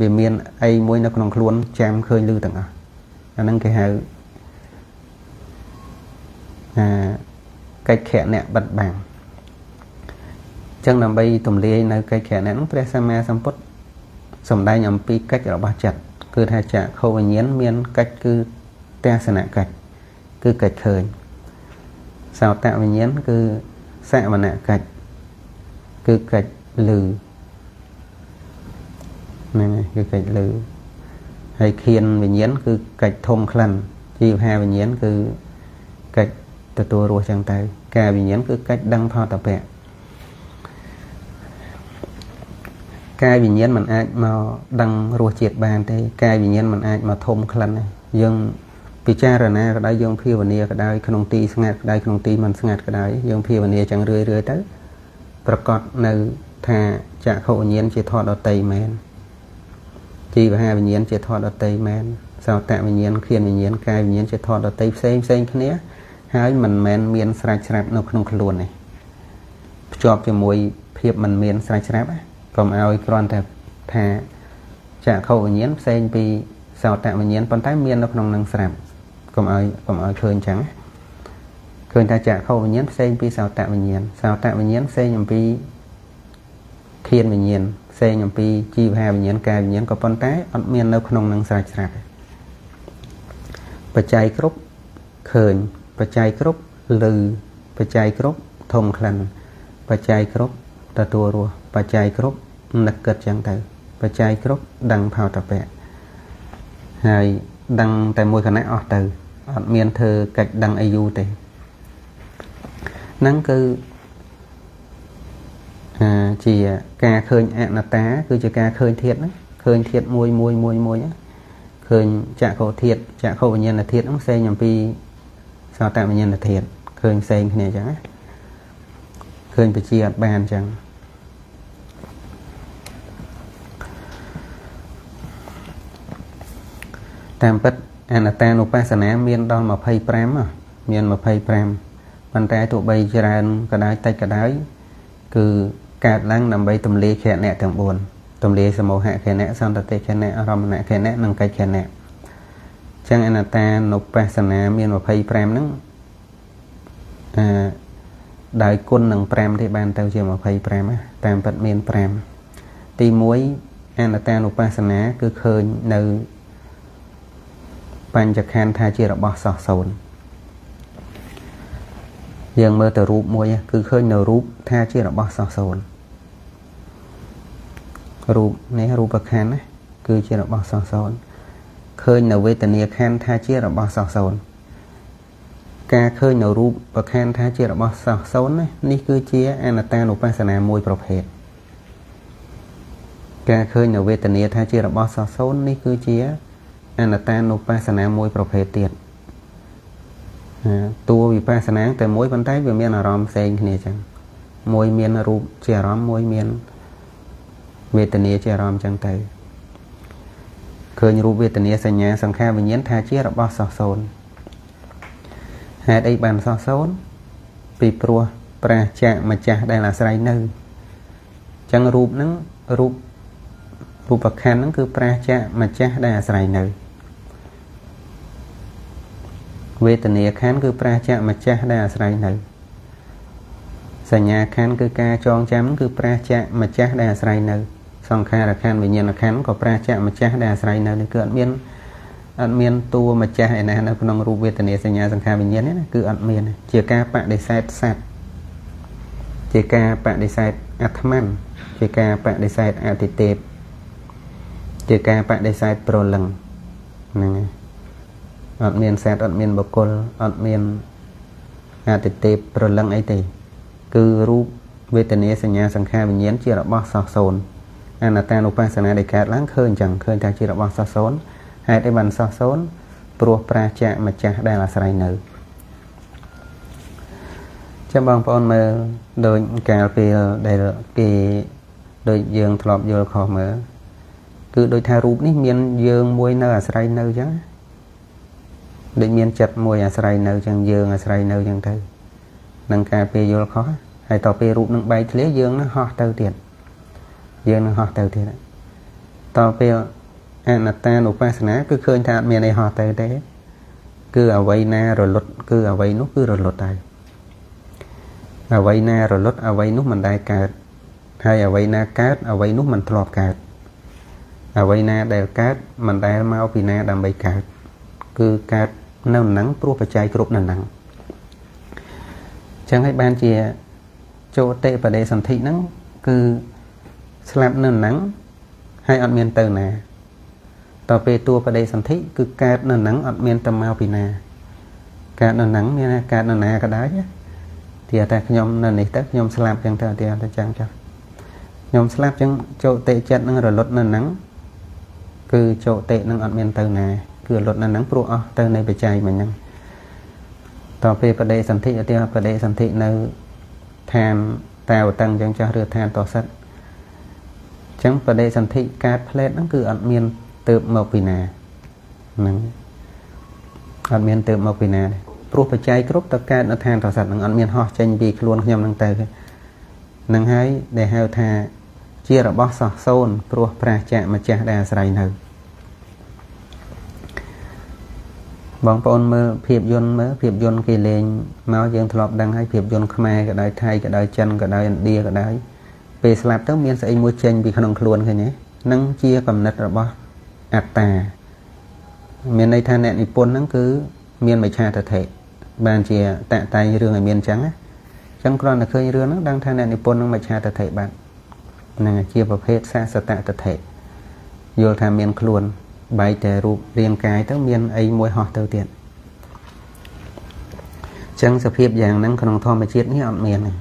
វាមានអីមួយនៅក្នុងខ្លួនចាំឃើញឮទាំងអស់អាហ្នឹងគេហៅកិច្ចខណៈបិទបាំងចឹងដើម្បីទម្លាយនៅកិច្ចខណៈហ្នឹងព្រះសម្មាសម្ពុទ្ធសម្ដែងអំពីកិច្ចរបស់ចិត្តគឺថាចក្ខុវិញ្ញាណមានកិច្ចគឺទស្សនកិច្ចគឺកិច្ចឃើញសោតវិញ្ញាណគឺសវនកិច្ចគឺកិច្ចឮហ្នឹងហើយគឺកិច្ចឮហើយខៀនវិញ្ញាណគឺកិច្ចធំក្លិនជីវហាវិញ្ញាណគឺកិច្ចទទួលរសចឹងទៅកាយវិញ្ញាណគឺកិច្ចដឹងផលតពៈកាយវិញ្ញាណមិនអាចមកដឹងរសជាតិបានទេកាយវិញ្ញាណមិនអាចមកធំក្លិនទេយើង ពិចារណាក៏ដោយយើងភាវនាក៏ដោយក្នុងទីស្ងាត់ក៏ដោយក្នុងទីមិនស្ងាត់ក៏ដោយយើងភាវនាចឹងរឿយៗទៅប្រកាសនៅថាចក្ខុវិញ្ញាណជាធម៌ដតីមែនជីវហាវិញ្ញាណជាធម៌ដតីមែនសោតវិញ្ញាណឃានវិញ្ញាណកាយវិញ្ញាណជាធម៌ដតីផ្សេងផ្សេងគ្នាហើយមិនមែនមានស្រេចស្រាប់នៅក្នុងខ្លួនទេភ្ជាប់ជាមួយភាពមិនមានស្រេចស្រាប់កុំឲ្យគ្រាន់តែថាចក្ខុវិញ្ញាណផ្សេងពីសោតវិញ្ញាណប៉ុន្តែមាននៅក្នុងនឹងស្រាប់កុំឲ្យឃើញចឹងឃើញថាចក្ខុវិញ្ញាណផ្សេងពីសោតវិញ្ញាណសោតវិញ្ញាណផ្សេងអំពីឃានវិញ្ញាណផ្សេងអំពីជីវហាវិញ្ញាណកាយវិញ្ញាណក៏ប៉ុន្តែអត់មាននៅក្នុងនឹងស្រេចស្រាប់បច្ច័យគ្រប់ឃើញបច្ច័យគ្រប់ឮបច្ច័យគ្រប់ធំក្លិនបច្ច័យគ្រប់ទទួលរសបច្ច័យគ្រប់នឹកគិតចឹងទៅបច្ច័យគ្រប់ដឹងផោតពៈហើយដឹងតែមួយគណៈអស់ទៅអត់មានធ្វើកិច្ចដឹងអីយូរទេហ្នឹងគឺជាការឃើញអនត្តាគឺជាការឃើញធាតុហ្នឹងឃើញធាតុមួយមួយមួយមួយឃើញចក្ខុធាតុចក្ខុវិញ្ញាណធាតុហ្នឹងផ្សេងអំពីសោតវិញ្ញាណធាតុឃើញផ្សេងគ្នាចឹងណាឃើញបជាអត់បានចឹងតាមពិតអនត្តានុបស្សនាមានដល់25មាន25ប៉ុន្តែទោះបីច្រើនក៏ដោយតិចក៏ដោយគឺកើតឡើងដើម្បីទម្លាយខណៈទាំង4ទម្លាយសមោហខណៈសន្តតិខណៈអារម្មណខណៈនិងកិច្ចខណៈចឹងអនត្តានុបស្សនាមាន25ហ្នឹងដោយគុណនឹង5ទេបានទៅជា25ណាតាមពិតមាន5ទី1អនត្តានុបស្សនាគឺឃើញនៅបញ្ចខណ្ឌថាជារបស់សោះសូន្យយើងមើលទៅរូបមួយគឺឃើញនៅរូបថាជារបស់សោះសូន្យរូបនេះរូបខណ្ឌណាគឺជារបស់សោះសូន្យឃើញនៅវេទនាខណ្ឌថាជារបស់សោះសូន្យការឃើញនៅរូបខណ្ឌថាជារបស់សោះសូន្យនេះគឺជាអនត្តានុបស្សនាមួយប្រភេទការឃើញនៅវេទនាថាជារបស់សោះសូន្យនេះគឺជាអនត្តានុបស្សនាមួយប្រភេទទៀតតួវិបស្សនាតែមួយប៉ុន្តែវាមានអារម្មណ៍ផ្សេងគ្នាចឹងមួយមានរូបជាអារម្មណ៍មួយមានវេទនាជាអារម្មណ៍ចឹងទៅឃើញរូបវេទនាសញ្ញាសង្ខារវិញ្ញាណថាជារបស់សោះសូន្យហេតុអីបានសោះសូន្យពីព្រោះប្រាសចាកម្ចាស់ដែលអាស្រ័យនៅចឹងរូបហ្នឹងរូបខណ្ឌហ្នឹងគឺប្រាសចាកម្ចាស់ដែលអាស្រ័យនៅវេទនាខណ្ឌគឺប្រាសចាកម្ចាស់ដែលអាស្រ័យនៅសញ្ញាខណ្ឌគឺការចងចាំគឺប្រាសចាកម្ចាស់ដែលអាស្រ័យនៅសង្ខារខណ្ឌវិញ្ញាណខណ្ឌក៏ប្រាសចាកម្ចាស់ដែលអាស្រ័យនៅនេះគឺអត់មានតួម្ចាស់ឯណានៅក្នុងរូបវេទនាសញ្ញាសង្ខារវិញ្ញាណនេះណាគឺអត់មានជាការបដិសេធសត្វជាការបដិសេធអាត្មានជាការបដិសេធអតិទេពជាការបដិសេធព្រលឹងហ្នឹងហើយអត់មានសត្វអត់មានបុគ្គលអត់មានអតិទេពព្រលឹងអីទេគឺរូបវេទនាសញ្ញាសង្ខារវិញ្ញាណជារបស់សោះសូន្យអនត្តានុបស្សនាដែលកើតឡើងឃើញចឹងឃើញថាជារបស់សោះសូន្យហេតុអីបានសោះសូន្យព្រោះប្រាសចាកម្ចាស់ដែលអាស្រ័យនៅចាំបងប្អូនមើលដូចកាលពេលដែលគេដូចយើងធ្លាប់យល់ខុសមើលគឺដូចថារូបនេះមានយើងមួយនៅអាស្រ័យនៅចឹងដូចមានចិត្តមួយអាស្រ័យនៅចឹងយើងអាស្រ័យនៅចឹងទៅនឹងការពេលយល់ខុសហើយតពេលរូបនឹងបែកធ្លាយយើងនឹងហោះទៅទៀតយើងនឹងហោះទៅទៀតតពេលអនត្តានុបស្សនាគឺឃើញថាអត់មានអីហោះទៅទេគឺអ្វីណារលត់គឺអ្វីនោះគឺរលត់ហើយអ្វីណារលត់អ្វីនោះមិនដែលកើតហើយអ្វីណាកើតអ្វីនោះមិនធ្លាប់កើតអ្វីណាដែលកើតមិនដែលមកពីណាដើម្បីកើតគឺកើតនៅនឹងព្រោះបច្ច័យគ្រប់នៅនឹងចឹងហើយបានជាចូលតិបដិសន្ធិហ្នឹងគឺស្លាប់នៅនឹងហើយអត់មានទៅណាតពេលតួបដិសន្ធិគឺកើតនៅនឹងអត់មានទៅមកពីណាកើតនៅនឹងមានថាកើតនៅណាក៏ដោយទីតែខ្ញុំនៅនេះទៅខ្ញុំស្លាប់ចឹងទៅទីតែចឹងចុះខ្ញុំស្លាប់ចឹងចូលតិចិត្តនឹងរលត់នៅនឹងគឺចូលតិនឹងអត់មានទៅណា គឺលត់នៅហ្នឹងព្រោះអស់ទៅនៃបច្ច័យមិញហ្នឹងតទៅពេលបដិសន្ធិឧទាហរណ៍បដិសន្ធិនៅឋានតាវតឹងអញ្ចឹងចាស់ឬឋានតសិទ្ធអញ្ចឹងបដិសន្ធិកើតផ្លែតហ្នឹងគឺអត់មានទៅមកពីណាហ្នឹងអត់មានទៅមកពីណាទេព្រោះបច្ច័យគ្រប់តកើតនៅឋានតសិទ្ធហ្នឹងអត់មានហោះចេញពីខ្លួនខ្ញុំហ្នឹងទៅហ្នឹងហើយដែលហៅថាជារបស់សោះសូន្យព្រោះប្រាសចាកម្ចាស់ដែលអាស្រ័យនៅបងប្អូនមើលភាពយន្តមើលភាពយន្តគេលេងមកយើងធ្លាប់ដឹងហើយភាពយន្តខ្មែរក៏ដោយថៃក៏ដោយចិនក៏ដោយឥណ្ឌាក៏ដោយពេលស្លាប់ទៅមានស្អីមួយចេញពីក្នុងខ្លួនឃើញទេនឹងជាកំណត់របស់អត្តាមានន័យថាអ្នកនិពន្ធហ្នឹងគឺមានមិច្ឆាទិដ្ឋិបានជាតាក់តែងរឿងឲ្យមានអញ្ចឹងណាអញ្ចឹងគ្រាន់តែឃើញរឿងហ្នឹងដឹងថាអ្នកនិពន្ធនឹងមិច្ឆាទិដ្ឋិបាត់ហ្នឹងជាប្រភេទសាសតទិដ្ឋិយល់ថាមានខ្លួនបែកតែរូបរាងកាយទៅមានអីមួយហោះទៅទៀតចឹងសភាពយ៉ាងហ្នឹងក្នុងធម្មជាតិនេះអត់មានទេ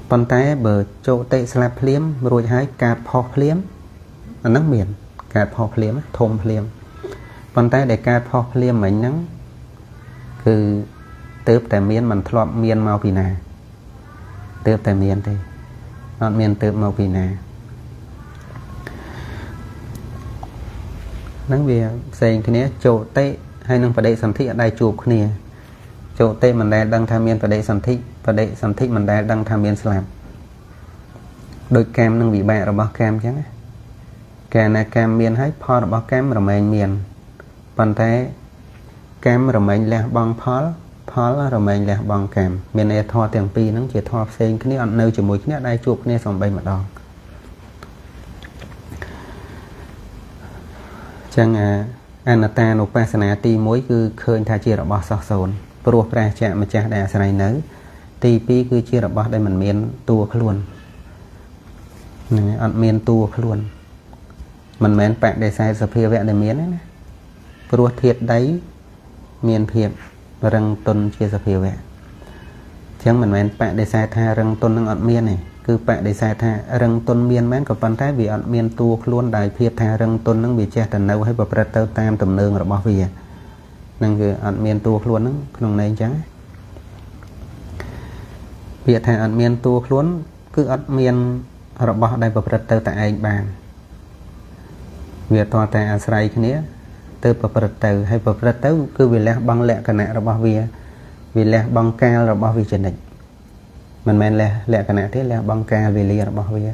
ប៉ុន្តែបើជោតិស្លាប់ភ្លាមរួចហើយកើតផុសភ្លាមអាហ្នឹងមានកើតផុសភ្លាមធំភ្លាមប៉ុន្តែដែលកើតផុសភ្លាមមិញហ្នឹងគឺទើបតែមានមិនធ្លាប់មានមកពីណាទើបតែមានទេអត់មានទើបមកពីណាហ្នឹងវាផ្សេងគ្នាជោតិហើយនឹងបដិសន្ធិអត់ដែលជួបគ្នាជោតិមិនដែលដឹងថាមានបដិសន្ធិបដិសន្ធិមិនដែលដឹងថាមានស្លាប់ដោយកម្មនិងវិបាករបស់កម្មអញ្ចឹងណាកាលណាកម្មមានហើយផលរបស់កម្មរមែងមានប៉ុន្តែកម្មរមែងលះបង់ផលផលរមែងលះបង់កម្មមានន័យធម៌ទាំងពីរហ្នឹងជាធម៌ផ្សេងគ្នាអត់នៅជាមួយគ្នាដែលជួបគ្នាសំបីម្ដងចឹងអនត្តានុបស្សនាទី1គឺឃើញថាជារបស់សោះសូន្យព្រោះព្រះជាម្ចាស់ដែលអាស្រ័យនៅទី2គឺជារបស់ដែលមិនមានតួខ្លួនហ្នឹងអត់មានតួខ្លួនមិនមែនបដិសេធសភាវៈដែលមានទេណាព្រោះធាតុដីមានភាពរឹងទន់ជាសភាវៈអញ្ចឹងមិនមែនបដិសេធថារឹងទន់នឹងអត់មានទេគឺបដិសេធថារឹងទន់មានមែនក៏ប៉ុន្តែវាអត់មានតួខ្លួនដែលភាពថារឹងទន់នឹងវាចេះតែនៅឲ្យប្រព្រឹត្តទៅតាមទំនើងរបស់វានឹងគឺអត់មានតួខ្លួននឹងក្នុងន័យអញ្ចឹងពាក្យថាអត់មានតួខ្លួនគឺអត់មានរបស់ដែលប្រព្រឹត្តទៅតែឯងបានវាតតែអាស្រ័យគ្នាទៅប្រព្រឹត្តទៅហើយប្រព្រឹត្តទៅគឺវាលះបង់លក្ខណៈរបស់វាវាលះបង់កាលរបស់វាចនិចមិនមែនលះលក្ខណៈទេលះបង់កាលវេលារបស់វា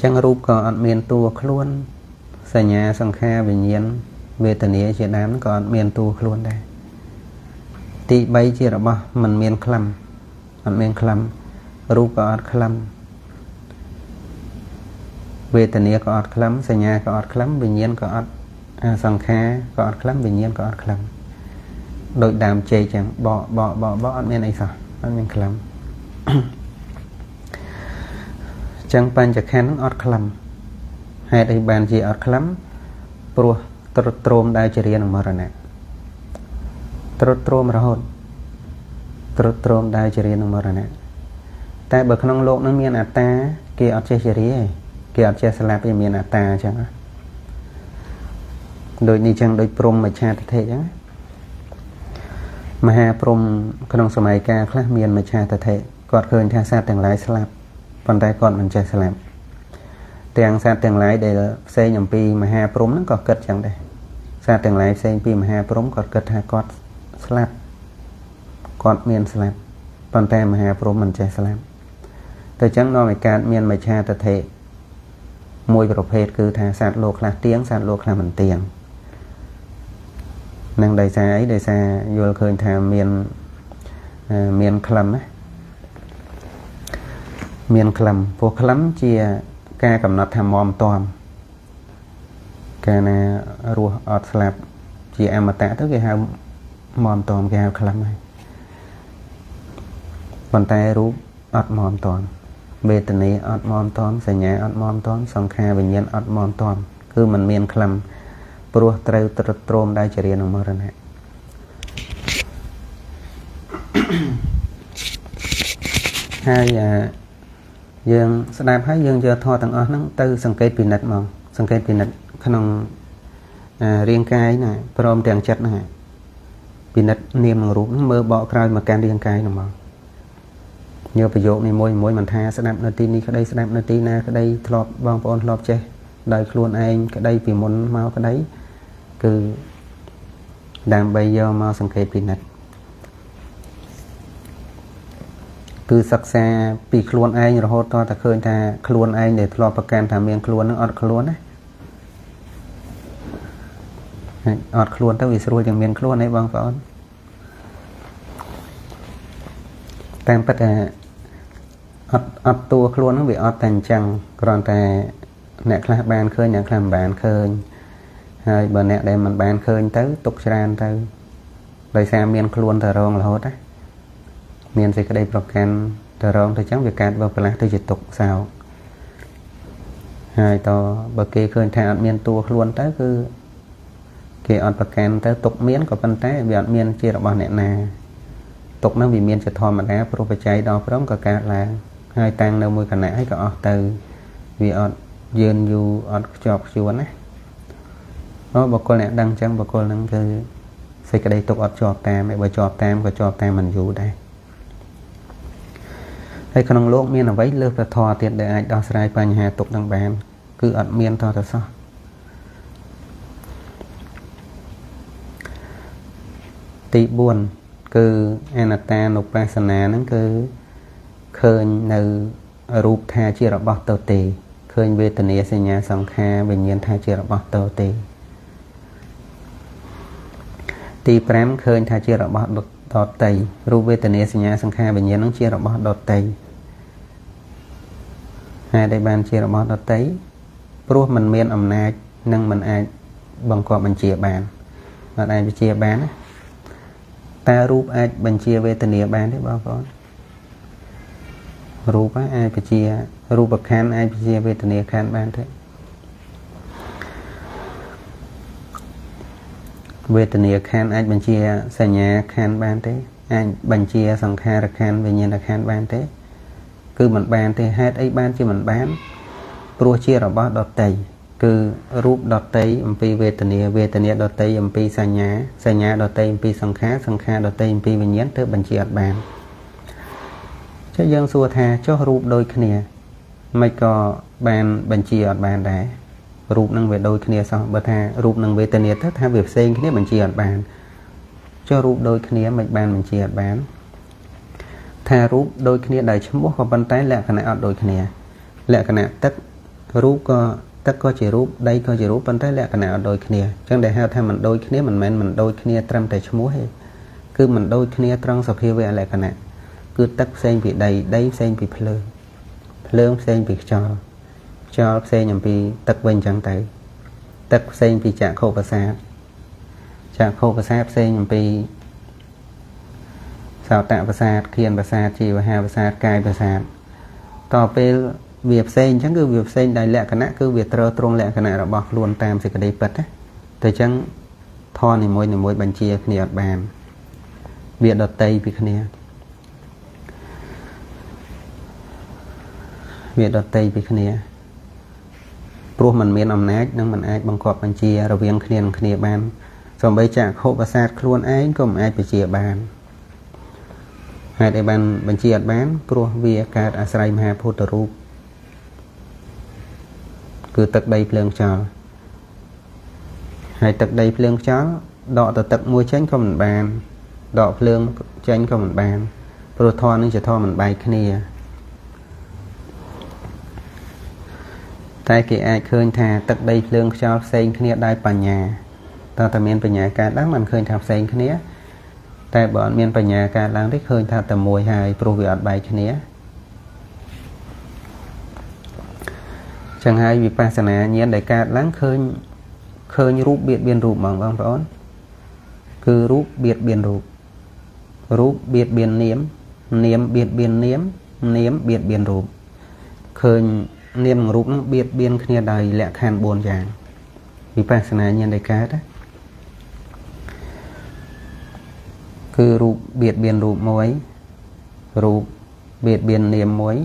ចឹងរូបក៏អត់មានតួខ្លួនសញ្ញាសង្ខារវិញ្ញាណវេទនាជាដើមក៏អត់មានតួខ្លួនដែរទី3ជារបស់មិនមានក្លឹមអត់មានក្លឹមរូបក៏អត់ក្លឹមវេទនាក៏អត់ក្លឹមសញ្ញាក៏អត់ក្លឹមវិញ្ញាណក៏អត់សង្ខារក៏អត់ក្លឹមវិញ្ញាណក៏អត់ក្លឹមដោយដើមចេកចឹងបកបកបកបកអត់មានអីសោះអត់មានក្លឹមចឹងបញ្ចខណ្ឌហ្នឹងអត់ក្លឹមហេតុអីបានជាអត់ក្លឹមព្រោះទ្រុឌទ្រោមដែលជារានឹងមរណៈទ្រុឌទ្រោមរហូតទ្រុឌទ្រោមដែលជារានឹងមរណៈតែបើក្នុងលោកហ្នឹងមានអត្តាគេអត់ចេះជារាទេគេអត់ចេះស្លាប់ទេមានអត្តាអញ្ចឹងដូចនេះចឹងដូចព្រហ្មមិច្ឆាទិដ្ឋិចឹងមហាព្រហ្មក្នុងសម័យកាលខ្លះមានមិច្ឆាទិដ្ឋិគាត់ឃើញថាសត្វទាំងឡាយស្លាប់ប៉ុន្តែគាត់មិនចេះស្លាប់ទាំងសត្វទាំងឡាយដែលផ្សេងអំពីមហាព្រហ្មហ្នឹងក៏គិតចឹងដែរសត្វទាំងឡាយផ្សេងពីមហាព្រហ្មគាត់គិតថាគាត់ស្លាប់គាត់មានស្លាប់ប៉ុន្តែមហាព្រហ្មមិនចេះស្លាប់ទៅចឹងនាំឲ្យកើតមានមិច្ឆាទិដ្ឋិមួយប្រភេទគឺថាសត្វលោកខ្លះទៀងសត្វលោកខ្លះមិនទៀងនឹងដោយសារអីដោយសារយល់ឃើញថាមានក្លឹមណាមានក្លឹមព្រោះក្លឹមជាការកំណត់ថាមមតំកាលណារស់អត់ស្លាប់ជាអមតៈទៅគេហៅមមតំគេហៅក្លឹមហើយប៉ុន្តែរូបអត់មមតំវេទនាអត់មមតំសញ្ញាអត់មមតំសង្ខារវិញ្ញាណអត់មមតំគឺมันមានក្លឹមព្រោះត្រូវទ្រុឌទ្រោមដែលជារានឹងមរណៈហើយ យើងស្ដាប់ហើយយើងយកធម៌ទាំងអស់ហ្នឹងទៅសង្កេតពិនិត្យមកសង្កេតពិនិត្យក្នុងរាងកាយណាព្រមទាំងចិត្តហ្នឹងពិនិត្យនាមនិងរូបហ្នឹងមើលបកក្រោយមកកាន់រាងកាយហ្នឹងមកយកប្រយោគនេះមួយមួយមិនថាស្ដាប់នៅទីនេះក្តីស្ដាប់នៅទីណាក្តីធ្លាប់បងប្អូនធ្លាប់ចេះដោយខ្លួនឯងក្តីពីមុនមកក្តីគឺដើម្បីយកមកសង្កេតពិនិត្យគឺសិក្សាពីខ្លួនឯងរហូតតតែឃើញថាខ្លួនឯងដែលធ្លាប់ប្រកាន់ថាមានខ្លួននឹងអត់ខ្លួនណាអត់ខ្លួនទៅវាស្រួលជាងមានខ្លួនឯងបងប្អូនតាមពិតថាអត់តួខ្លួនហ្នឹងវាអត់តែអញ្ចឹងគ្រាន់តែអ្នកខ្លះបានឃើញអ្នកខ្លះមិនបានឃើញហើយបើអ្នកដែលមិនបានឃើញទៅទុកច្រើនទៅដោយសារមានខ្លួនទៅរងរហូតណាមានសេចក្តីប្រកាន់ទៅរងទៅចឹងវាកើតបើប្រឡាស់ទៅជាទុកសោកហើយតបើគេឃើញថាអត់មានតួខ្លួនទៅគឺគេអត់ប្រកាន់ទៅទុកមានក៏ប៉ុន្តែវាអត់មានជារបស់អ្នកណាទុកហ្នឹងវាមានជាធម្មតាព្រោះបច្ច័យដល់ព្រមក៏កើតឡើងហើយតាំងនៅមួយគណៈហើយក៏អស់ទៅវាអត់យឺនយូរអត់ខ្ជាប់ខ្ជួនណាអូបុគ្គលអ្នកដឹងចឹងបុគ្គលហ្នឹងគឺសេចក្តីទុកអត់ជាប់តាមឯបើជាប់តាមក៏ជាប់តាមមិនយូរដែរហើយក្នុងលោកមានអ្វីលើសព្រះធម៌ទៀតដែលអាចដោះស្រាយបញ្ហាទុកនឹងបានគឺអត់មានតទៅសោះទី4គឺអនត្តានុបស្សនាហ្នឹងគឺឃើញនៅរូបថាជារបស់តទេឃើញវេទនាសញ្ញាសង្ខារវិញ្ញាណថាជារបស់តទេទី5ឃើញថាជារបស់ដតីរូបវេទនាសញ្ញាសង្ខារវិញ្ញាណនឹងជារបស់ដតីហើយដែលបានជារបស់ដតីព្រោះมันមានអំណាចនិងมันអាចបង្គាប់បញ្ជាបានអត់អាចបញ្ជាបានណាតើរូបអាចបញ្ជាវេទនាបានទេបងប្អូនរូបអាចបញ្ជារូបខណ្ឌអាចបញ្ជាវេទនាខណ្ឌបានទេវេទនាខណ្ឌអាចបញ្ជាសញ្ញាខណ្ឌបានទេអាចបញ្ជាសង្ខារខណ្ឌវិញ្ញាណខណ្ឌបានទេគឺមិនបានទេហេតុអីបានជាមិនបានព្រោះជារបស់ដតីគឺរូបដតីអំពីវេទនាវេទនាដតីអំពីសញ្ញាសញ្ញាដតីអំពីសង្ខារសង្ខារដតីអំពីវិញ្ញាណទើបបញ្ជាអត់បានចុះយើងសួរថាចុះរូបដូចគ្នាមិនក៏បានបញ្ជាអត់បានដែររូបនឹងវាដូចគ្នាសោះបើថារូបនឹងវេទនាទៅថាវាផ្សេងគ្នាបញ្ជាអត់បានចុះរូបដូចគ្នាមិនបានបញ្ជាអត់បានថារូបដូចគ្នាដោយឈ្មោះក៏ប៉ុន្តែលក្ខណៈអត់ដូចគ្នាលក្ខណៈទឹករូបក៏ទឹកក៏ជារូបដីក៏ជារូបប៉ុន្តែលក្ខណៈអត់ដូចគ្នាអញ្ចឹងដែលហៅថាមិនដូចគ្នាមិនមែនមិនដូចគ្នាត្រឹមតែឈ្មោះទេគឺមិនដូចគ្នាត្រង់សភាវៈលក្ខណៈគឺទឹកផ្សេងពីដីដីផ្សេងពីភ្លើងភ្លើងផ្សេងពីខ្យល់ខ្យល់ផ្សេងអំពីទឹកវិញអញ្ចឹងទៅទឹកផ្សេងពីចក្ខុប្រសាទចក្ខុប្រសាទផ្សេងអំពីសោតប្រសាទឃានប្រសាទជីវហាប្រសាទកាយប្រសាទតពេលវាផ្សេងអញ្ចឹងគឺវាផ្សេងដោយលក្ខណៈគឺវាត្រូវត្រង់លក្ខណៈរបស់ខ្លួនតាមសេចក្តីពិតណាតែអញ្ចឹងធម៌នីមួយៗបញ្ជាគ្នាអត់បានវាដតីពីគ្នាវាដតីពីគ្នាព្រោះมันមានអំណាចនិងมันអាចបង្គាប់បញ្ជារវាងគ្នានឹងគ្នាបានសូម្បីចក្ខុប្រសាទខ្លួនឯងក៏មិនអាចបញ្ជាបានហេតុអីបានបញ្ជាអត់បានព្រោះវាកើតអាស្រ័យមហាភូតរូបគឺទឹកដីភ្លើងខ្យល់ហើយទឹកដីភ្លើងខ្យល់ដកទៅទឹកមួយចេញក៏មិនបានដកភ្លើងចេញក៏មិនបានព្រោះធម៌នឹងជាធម៌មិនបែកគ្នាតែគេអាចឃើញថាទឹកដីភ្លើងខ្យល់ផ្សេងគ្នាដោយបញ្ញាតើតែមានបញ្ញាកើតឡើងមិនឃើញថាផ្សេងគ្នាតែបើអត់មានបញ្ញាកើតឡើងទេឃើញថាតែមួយហើយព្រោះវាអត់បែកគ្នាចឹងហើយវិបស្សនាញាណដែលកើតឡើងឃើញរូបបៀតបៀនរូបហ្មងបងប្អូនគឺរូបបៀតបៀនរូបរូបបៀតបៀននាមនាមបៀតបៀននាមនាមបៀតបៀនរូបឃើញនាមនិងរូបនឹងបៀតបៀនគ្នាដោយលក្ខខណ្ឌ4យ៉ាងវិបស្សនាញាណដែលកើតណាគឺរូបបៀតបៀនរូបមួយរូបបៀតបៀននាមមួយ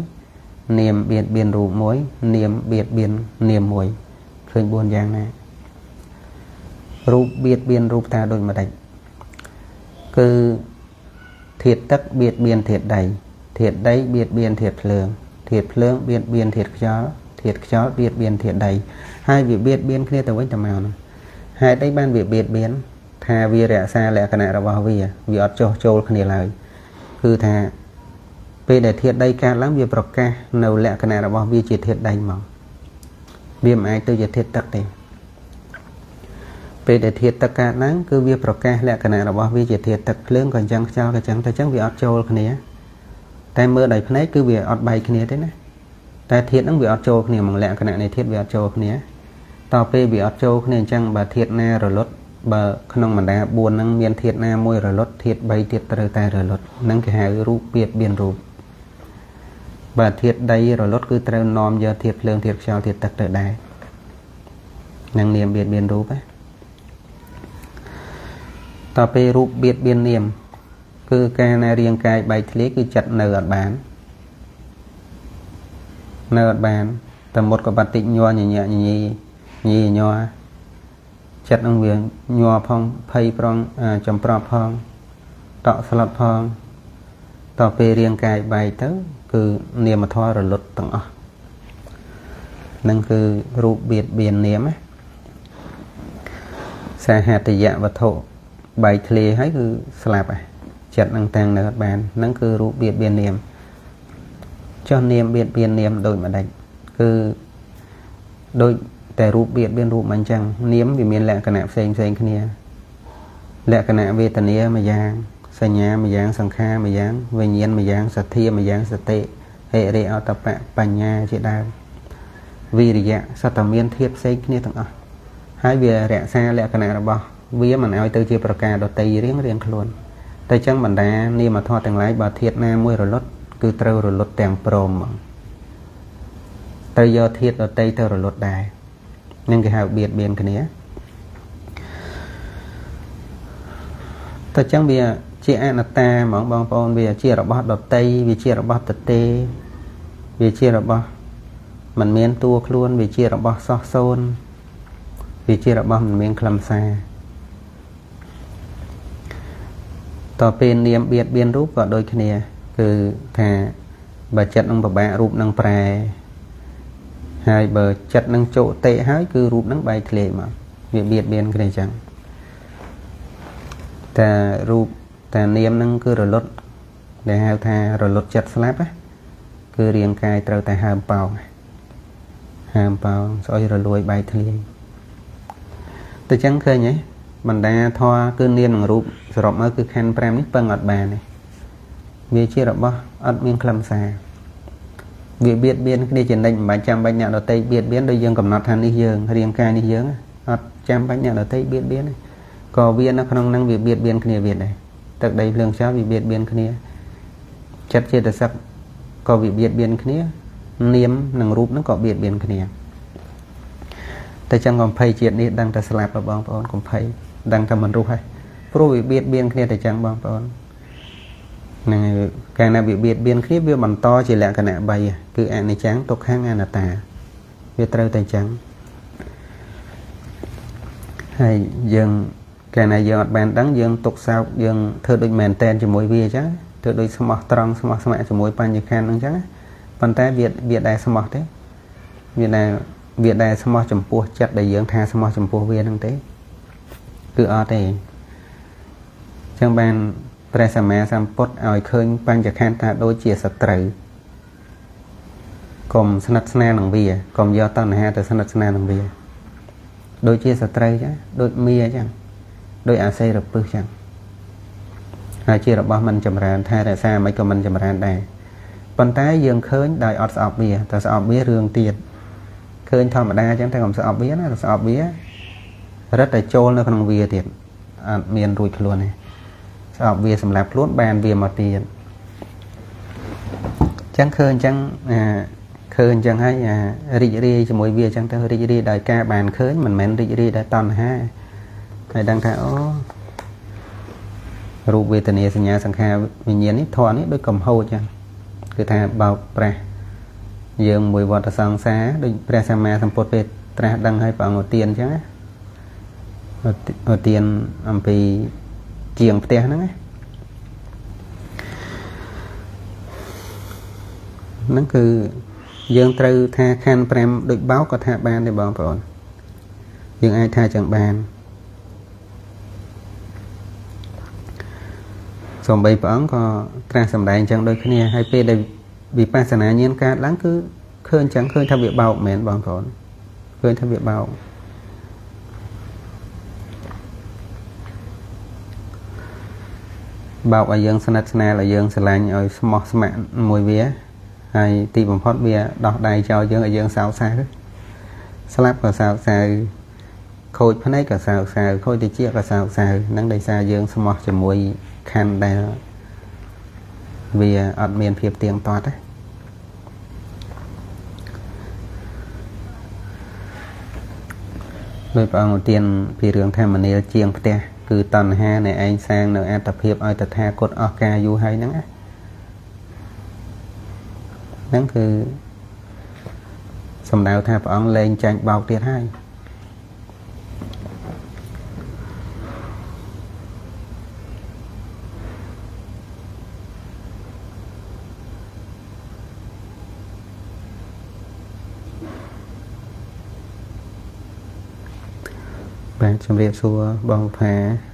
នាមបៀតបៀនរូបមួយនាមបៀតបៀននាមមួយឃើញ4យ៉ាងណារូបបៀតបៀនរូបតាដូចម្ដេចគឺធាតុទឹកបៀតបៀនធាតុដីធាតុដីបៀតបៀនធាតុភ្លើងធាតុភ្លើងបៀតបៀនធាតុខ្យល់ធាតុខ្យល់បៀតបៀនធាតុដីហើយវាបៀតបៀនគ្នាទៅវិញទៅមកហ្នឹងហេតុអីបានវាបៀតបៀនថាវារក្សាលក្ខណៈរបស់វាវាអត់ចុះចូលគ្នាឡើយគឺថាពេលដែលធាតុដីកើតឡើងវាប្រកាសនៅលក្ខណៈរបស់វាជាធាតុដីមកវាមិនអាចទៅជាធាតុទឹកទេពេលដែលធាតុទឹកកើតឡើងគឺវាប្រកាសលក្ខណៈរបស់វាជាធាតុទឹកភ្លើងក៏អញ្ចឹងខ្យល់ក៏អញ្ចឹងតែអញ្ចឹងវាអត់ចូលគ្នាតែមើលដោយភ្នែកគឺវាអត់បែកគ្នាទេណាតែធាតុហ្នឹងវាអត់ចូលគ្នាហ្មងលក្ខណៈនៃធាតុវាអត់ចូលគ្នាតទៅពេលវាអត់ចូលគ្នាអញ្ចឹងបើធាតុណារលត់បើក្នុងបណ្ដា4ហ្នឹងមានធាតុណាមួយរលត់ធាតុ3ទៀតត្រូវតែរលត់ហ្នឹងគេហៅរូបបៀតបៀនរូបបើធាតុដីរលត់គឺត្រូវនាំយកធាតុភ្លើងធាតុខ្យល់ធាតុទឹកទៅដែរនឹងនាមបៀតបៀនរូបណាតទៅពេលរូបបៀតបៀននាមគឺកាលណារាងកាយបែកធ្លាយគឺចិត្តនៅអត់បាននៅអត់បានតែមុតក៏បាត់តិចញ័រញញាក់ញញីញីញ័រចិត្តនឹងវាញ័រផងភ័យប្រងចំប្រប់ផងតក់ស្លុតផងតទៅពេលរាងកាយបែកទៅគឺនាមធម៌រលត់ទាំងអស់នឹងគឺរូបបៀតបៀននាមណាសហតយវត្ថុបែកធ្លាយហើយគឺស្លាប់ហើយចិត្តនឹងតាំងនៅអត់បាននឹងគឺរូបបៀតបៀននាមចុះនាមបៀតបៀននាមដូចម្ដេចគឺដូចតែរូបបៀតបៀនរូបមិនអញ្ចឹងនាមវាមានលក្ខណៈផ្សេងផ្សេងគ្នាលក្ខណៈវេទនាមួយយ៉ាងសញ្ញាមួយយ៉ាងសង្ខារមួយយ៉ាងវិញ្ញាណមួយយ៉ាងសទ្ធាមួយយ៉ាងសតិហិរិអតបៈបញ្ញាជាដើមវិរិយៈសត្វតែមានធាតុផ្សេងគ្នាទាំងអស់ហើយវារក្សាលក្ខណៈរបស់វាមិនឲ្យទៅជាប្រការដតីរៀងរៀងខ្លួនតែចឹងបណ្ដានាមធម៌ទាំងឡាយបើធាតុណាមួយរលត់គឺត្រូវរលត់ទាំងព្រមហ្មងត្រូវយកធាតុដតីទៅរលត់ដែរនឹងគេហៅបៀតបៀនគ្នាតែចឹងវាជាអនត្តាហ្មងបងប្អូនវាជារបស់ដតីវាជារបស់ទទេវាជារបស់មិនមានតួខ្លួនវាជារបស់សោះសូន្យវាជារបស់មិនមានខ្លឹមសារតទៅពេលនាមបៀតបៀនរូបក៏ដូចគ្នាគឺថាបើចិត្តនឹងពិបាករូបនឹងប្រែហើយបើចិត្តនឹងជោតិហើយគឺរូបនឹងបែកធ្លាយមកវាបៀតបៀនគ្នាអញ្ចឹងតែរូបតែនាមនឹងគឺរលត់ដែលហៅថារលត់ចិត្តស្លាប់ណាគឺរាងកាយត្រូវតែហើមប៉ោងហើមប៉ោងស្អុយរលួយបែកធ្លាយតែចឹងឃើញទេបណ្ដាធម៌គឺនាមនឹងរូបសរុបមកគឺខណ្ឌ5នេះពឹងអត់បានទេវាជារបស់អត់មានខ្លឹមសារវាបៀតបៀនគ្នាជានិច្ចមិនបាច់ចាំបាច់អ្នកដតីបៀតបៀនដោយយើងកំណត់ថានេះយើងរាងកាយនេះយើងអត់ចាំបាច់អ្នកដតីបៀតបៀនទេក៏វានៅក្នុងនឹងវាបៀតបៀនគ្នាវាដែរទឹកដីភ្លើងខ្យល់វាបៀតបៀនគ្នាចិត្តចេតសិកក៏វាបៀតបៀនគ្នានាមនិងរូបនឹងក៏បៀតបៀនគ្នាតែចឹងកំភៃជាតិនេះដឹងតែស្លាប់បងប្អូនកំភៃដឹងតែមិនរស់ហើយព្រោះវាបៀតបៀនគ្នាតែចឹងបងប្អូនហ្នឹងហើយកាលណាវាបៀតបៀនគ្នាវាបន្តជាលក្ខណៈ3គឺអនិច្ចំទុក្ខំអនត្តាវាត្រូវតែចឹងហើយយើងកាលណាយើងអត់បានដឹងយើងទុកសោកយើងធ្វើដូចមែនតែនជាមួយវាអញ្ចឹងធ្វើដូចស្មោះត្រង់ស្មោះស្ម័គ្រជាមួយបញ្ញខណ្ឌហ្នឹងអញ្ចឹងប៉ុន្តែវាដែរស្មោះទេវាដែរស្មោះចំពោះចិត្តដែលយើងថាស្មោះចំពោះវាហ្នឹងទេគឺអត់ទេអញ្ចឹងបានព្រះសម្មាសម្ពុទ្ធឲ្យឃើញបញ្ញខណ្ឌថាដូចជាសត្រូវកុំស្និទ្ធស្នាលនឹងវាកុំយកតណ្ហាទៅស្និទ្ធស្នាលនឹងវាដូចជាសត្រូវចឹងដូចមាចឹងដូចអាស័យរពឹសចឹងហើយជារបស់មិនចម្រើនថែរក្សាមិនក៏មិនចម្រើនដែរប៉ុន្តែយើងឃើញដោយអត់ស្អប់វាតែស្អប់វារឿងទៀតឃើញធម្មតាចឹងតែកុំស្អប់វាណាស្អប់វារឹតតែចូលនៅក្នុងវាទៀតអត់មានរួចខ្លួនទេស្អប់វាសម្រាប់ខ្លួនបានវាមកទៀតចឹងឃើញចឹងឃើញចឹងហើយរីករាយជាមួយវាចឹងទៅរីករាយដោយការបានឃើញមិនមែនរីករាយដោយតណ្ហាហើយដឹងថាអូរូបវេទនាសញ្ញាសង្ខារវិញ្ញាណនេះធម៌នេះដូចកំហូចចឹងគឺថាបោកប្រាស់ យើងមួយវត្តសង្សារដូចព្រះសម្មាសម្ពុទ្ធពេលត្រាស់ដឹងឲ្យព្រះអង្គឧទានអញ្ចឹងណាឧទានអំពីជាងផ្ទះហ្នឹងណាហ្នឹងគឺយើងត្រូវថាខណ្ឌ5ដូចបោកក៏ថាបានដែរបងប្អូនយើងអាចថាចឹងបានសូម្បីព្រះអង្គក៏ត្រាស់សម្ដែងចឹងដូចគ្នាហើយពេលដែលវិបស្សនាញាណកើតឡើងគឺឃើញចឹងឃើញថាវាបោកមែនបងប្អូនឃើញថាវាបោកបោកឲ្យយើងស្និទ្ធស្នាលឲ្យយើងស្រឡាញ់ឲ្យស្មោះស្ម័គ្រមួយវាហើយទីបំផុតវាដោះដៃចោលយើងឲ្យយើងសោកសៅស្លាប់ក៏សោកសៅខូចភ្នែកក៏សោកសៅខូចតិចក៏សោកសៅហ្នឹងដោយសារយើងស្មោះជាមួយខណ្ឌដែលវាអត់មានភាពទៀងទាត់ទេដោយព្រះអង្គឧទានពីរឿងធម្មនាលជាងផ្ទះគឺតណ្ហានៃឯងសាងនៅអត្តភាពឲ្យតថាគតអស់ការយូរហើយហ្នឹងណាហ្នឹងគឺសំដៅថាព្រះអង្គលែងចាញ់បោកទៀតហើយបាទជំរាបសួរបងផា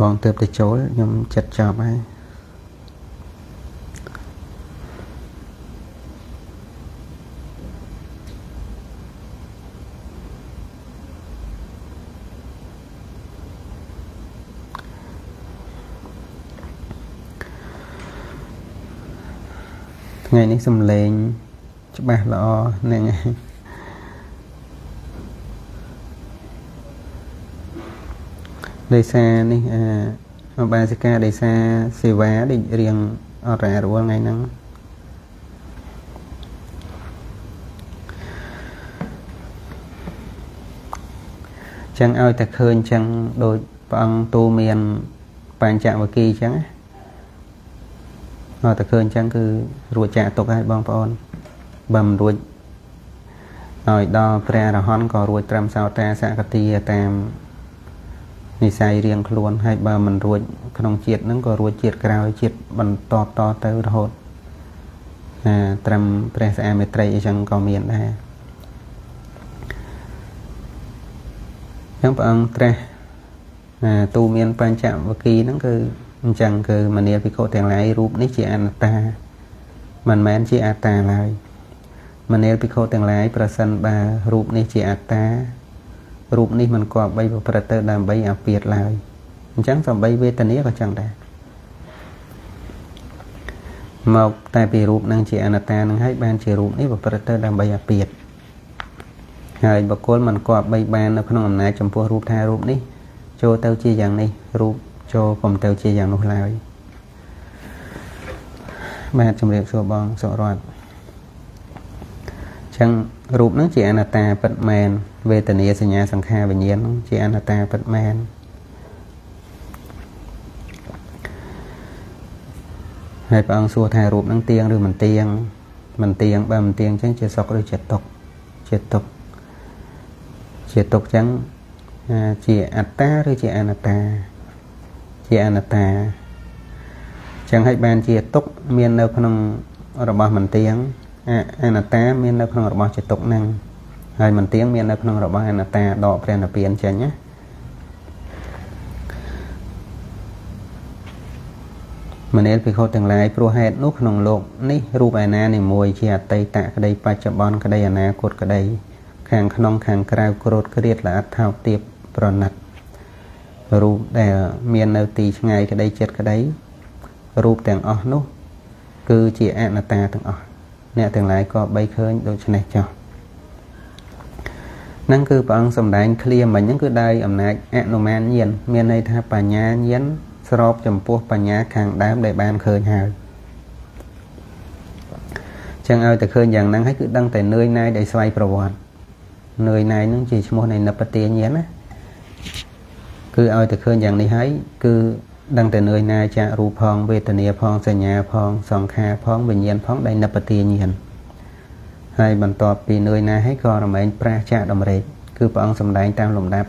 បងទើបទៅចូលខ្ញុំចិត្តចប់ហើយថ្ងៃនេះសំឡេងច្បាស់ល្អហ្នឹងហើយដោយសារនេះអបាសិកាដោយសារសេវាដូចរៀងអត់រអាក់រអួលថ្ងៃហ្នឹងចឹងឲ្យតែឃើញចឹងដូចព្រះអង្គទូមានបញ្ចវគិយចឹងណាឲ្យតែឃើញចឹងគឺរួចចាក់ទុកហើយបងប្អូនបើមិនរួចឲ្យដល់ព្រះអរហន្តក៏រួចត្រឹមសោតាសកតិតាមនិស័យរៀងខ្លួនហើយបើមិនរួចក្នុងជាតិហ្នឹងក៏រួចជាតិក្រោយជាតិបន្តតទៅរហូតត្រឹមព្រះស្អាមេត្រីអីចឹងក៏មានដែរចឹងព្រះអង្គត្រាស់ទូមានបញ្ចវគិយហ្នឹងគឺអញ្ចឹងគឺមនាលភិក្ខុទាំងឡាយរូបនេះជាអនត្តាមិនមែនជាអត្តាឡើយមនាលភិក្ខុទាំងឡាយប្រសិនបើរូបនេះជាអត្តារូបនេះមិនគប្បីប្រព្រឹត្តទៅដើម្បីអាពាធឡើយអញ្ចឹងសំបីវេទនាក៏ចឹងដែរមកតែពីរូបនឹងជាអនត្តានឹងហើយបានជារូបនេះប្រព្រឹត្តទៅដើម្បីអាពាធហើយបុគ្គលមិនគប្បីបាននៅក្នុងអំណាចចំពោះរូបថារូបនេះចូលទៅជាយ៉ាងនេះរូបចូលកុំទៅជាយ៉ាងនោះឡើយបាទជំរាបសួរបងសុរតចឹងរូបនឹងជាអនត្តាពិតមែនវេទនាសញ្ញាសង្ខារវិញ្ញាណជាអនត្តាពិតមែនហើយព្រះអង្គសួរថារូបនឹងទៀងឬមិនទៀងមិនទៀងបើមិនទៀងចឹងជាសុខឬជាទុក្ខជាទុក្ខជាទុក្ខចឹងជាអត្តាឬជាអនត្តាជាអនត្តាចឹងហើយបានជាទុក្ខមាននៅក្នុងរបស់មិនទៀងអនត្តាមាននៅក្នុងរបស់ជាទុក្ខហ្នឹងហើយមិនទៀងមាននៅក្នុងរបស់អនត្តាដកព្រះនិព្វានចេញណាមនាលភិក្ខុទាំងឡាយព្រោះហេតុនោះក្នុងលោកនេះរូបឯណានីមួយជាអតីតក្តីបច្ចុប្បន្នក្តីអនាគតក្តីខាងក្នុងខាងក្រៅក្រោធក្រៀតល្អិតថោកទាបប្រណិតរូបដែលមាននៅទីឆ្ងាយក្តីចិត្តក្តីរូបទាំងអស់នោះគឺជាអនត្តាទាំងអស់អ្នកទាំងឡាយក៏បីឃើញដូច្នេះចុះហ្នឹងគឺព្រះអង្គសម្ដែងឃ្លាមិញហ្នឹងគឺដោយអំណាចអនុមានញាណមានន័យថាបញ្ញាញាណស្របចំពោះបញ្ញាខាងដើមដែលបានឃើញហើយចឹងឲ្យតែឃើញយ៉ាងហ្នឹងហើយគឺដឹងតែនឿយណាយដោយស្វ័យប្រវត្តិ នឿយណាយនឹងជាឈ្មោះនៃនិព្វទាញាណណាគឺឲ្យតែឃើញយ៉ាងនេះហើយគឺដឹងតែនឿយណាយចាករូបផងវេទនាផងសញ្ញាផងសង្ខារផងវិញ្ញាណផងដែលនិព្វទាញាណហើយបន្ទាប់ពីនឿយណាយហើយក៏រមែងប្រាសចាកតម្រេកគឺព្រះអង្គសម្ដែងតាមលំដាប់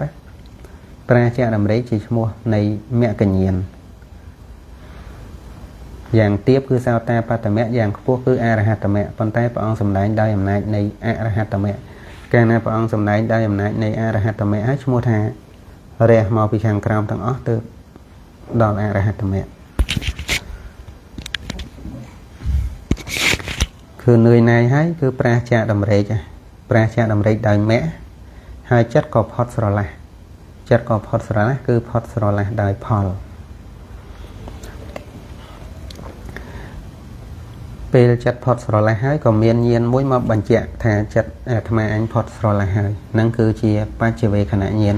ប្រាសចាកតម្រេកជាឈ្មោះនៃមគ្គញាណយ៉ាងទាបគឺសោតាបត្តមៈយ៉ាងខ្ពស់គឺអរហត្តមៈប៉ុន្តែព្រះអង្គសម្ដែងដោយអំណាចនៃអរហត្តមៈកាលណាព្រះអង្គសម្ដែងដោយអំណាចនៃអរហត្តមៈហើយឈ្មោះថារះមកពីខាងក្រោមទាំងអស់ទៅដល់អរហត្តមៈគឺនឿយណាយហើយគឺប្រាសចាកតម្រេកប្រាសចាកតម្រេកដោយមគ្គហើយចិត្តក៏ផុតស្រឡះចិត្តក៏ផុតស្រឡះគឺផុតស្រឡះដោយផលពេលចិត្តផុតស្រឡះហើយក៏មានញាណមួយមកបញ្ជាក់ថាចិត្តអាត្មាអញផុតស្រឡះហើយនឹងគឺជាបច្ចវេខណៈញាណ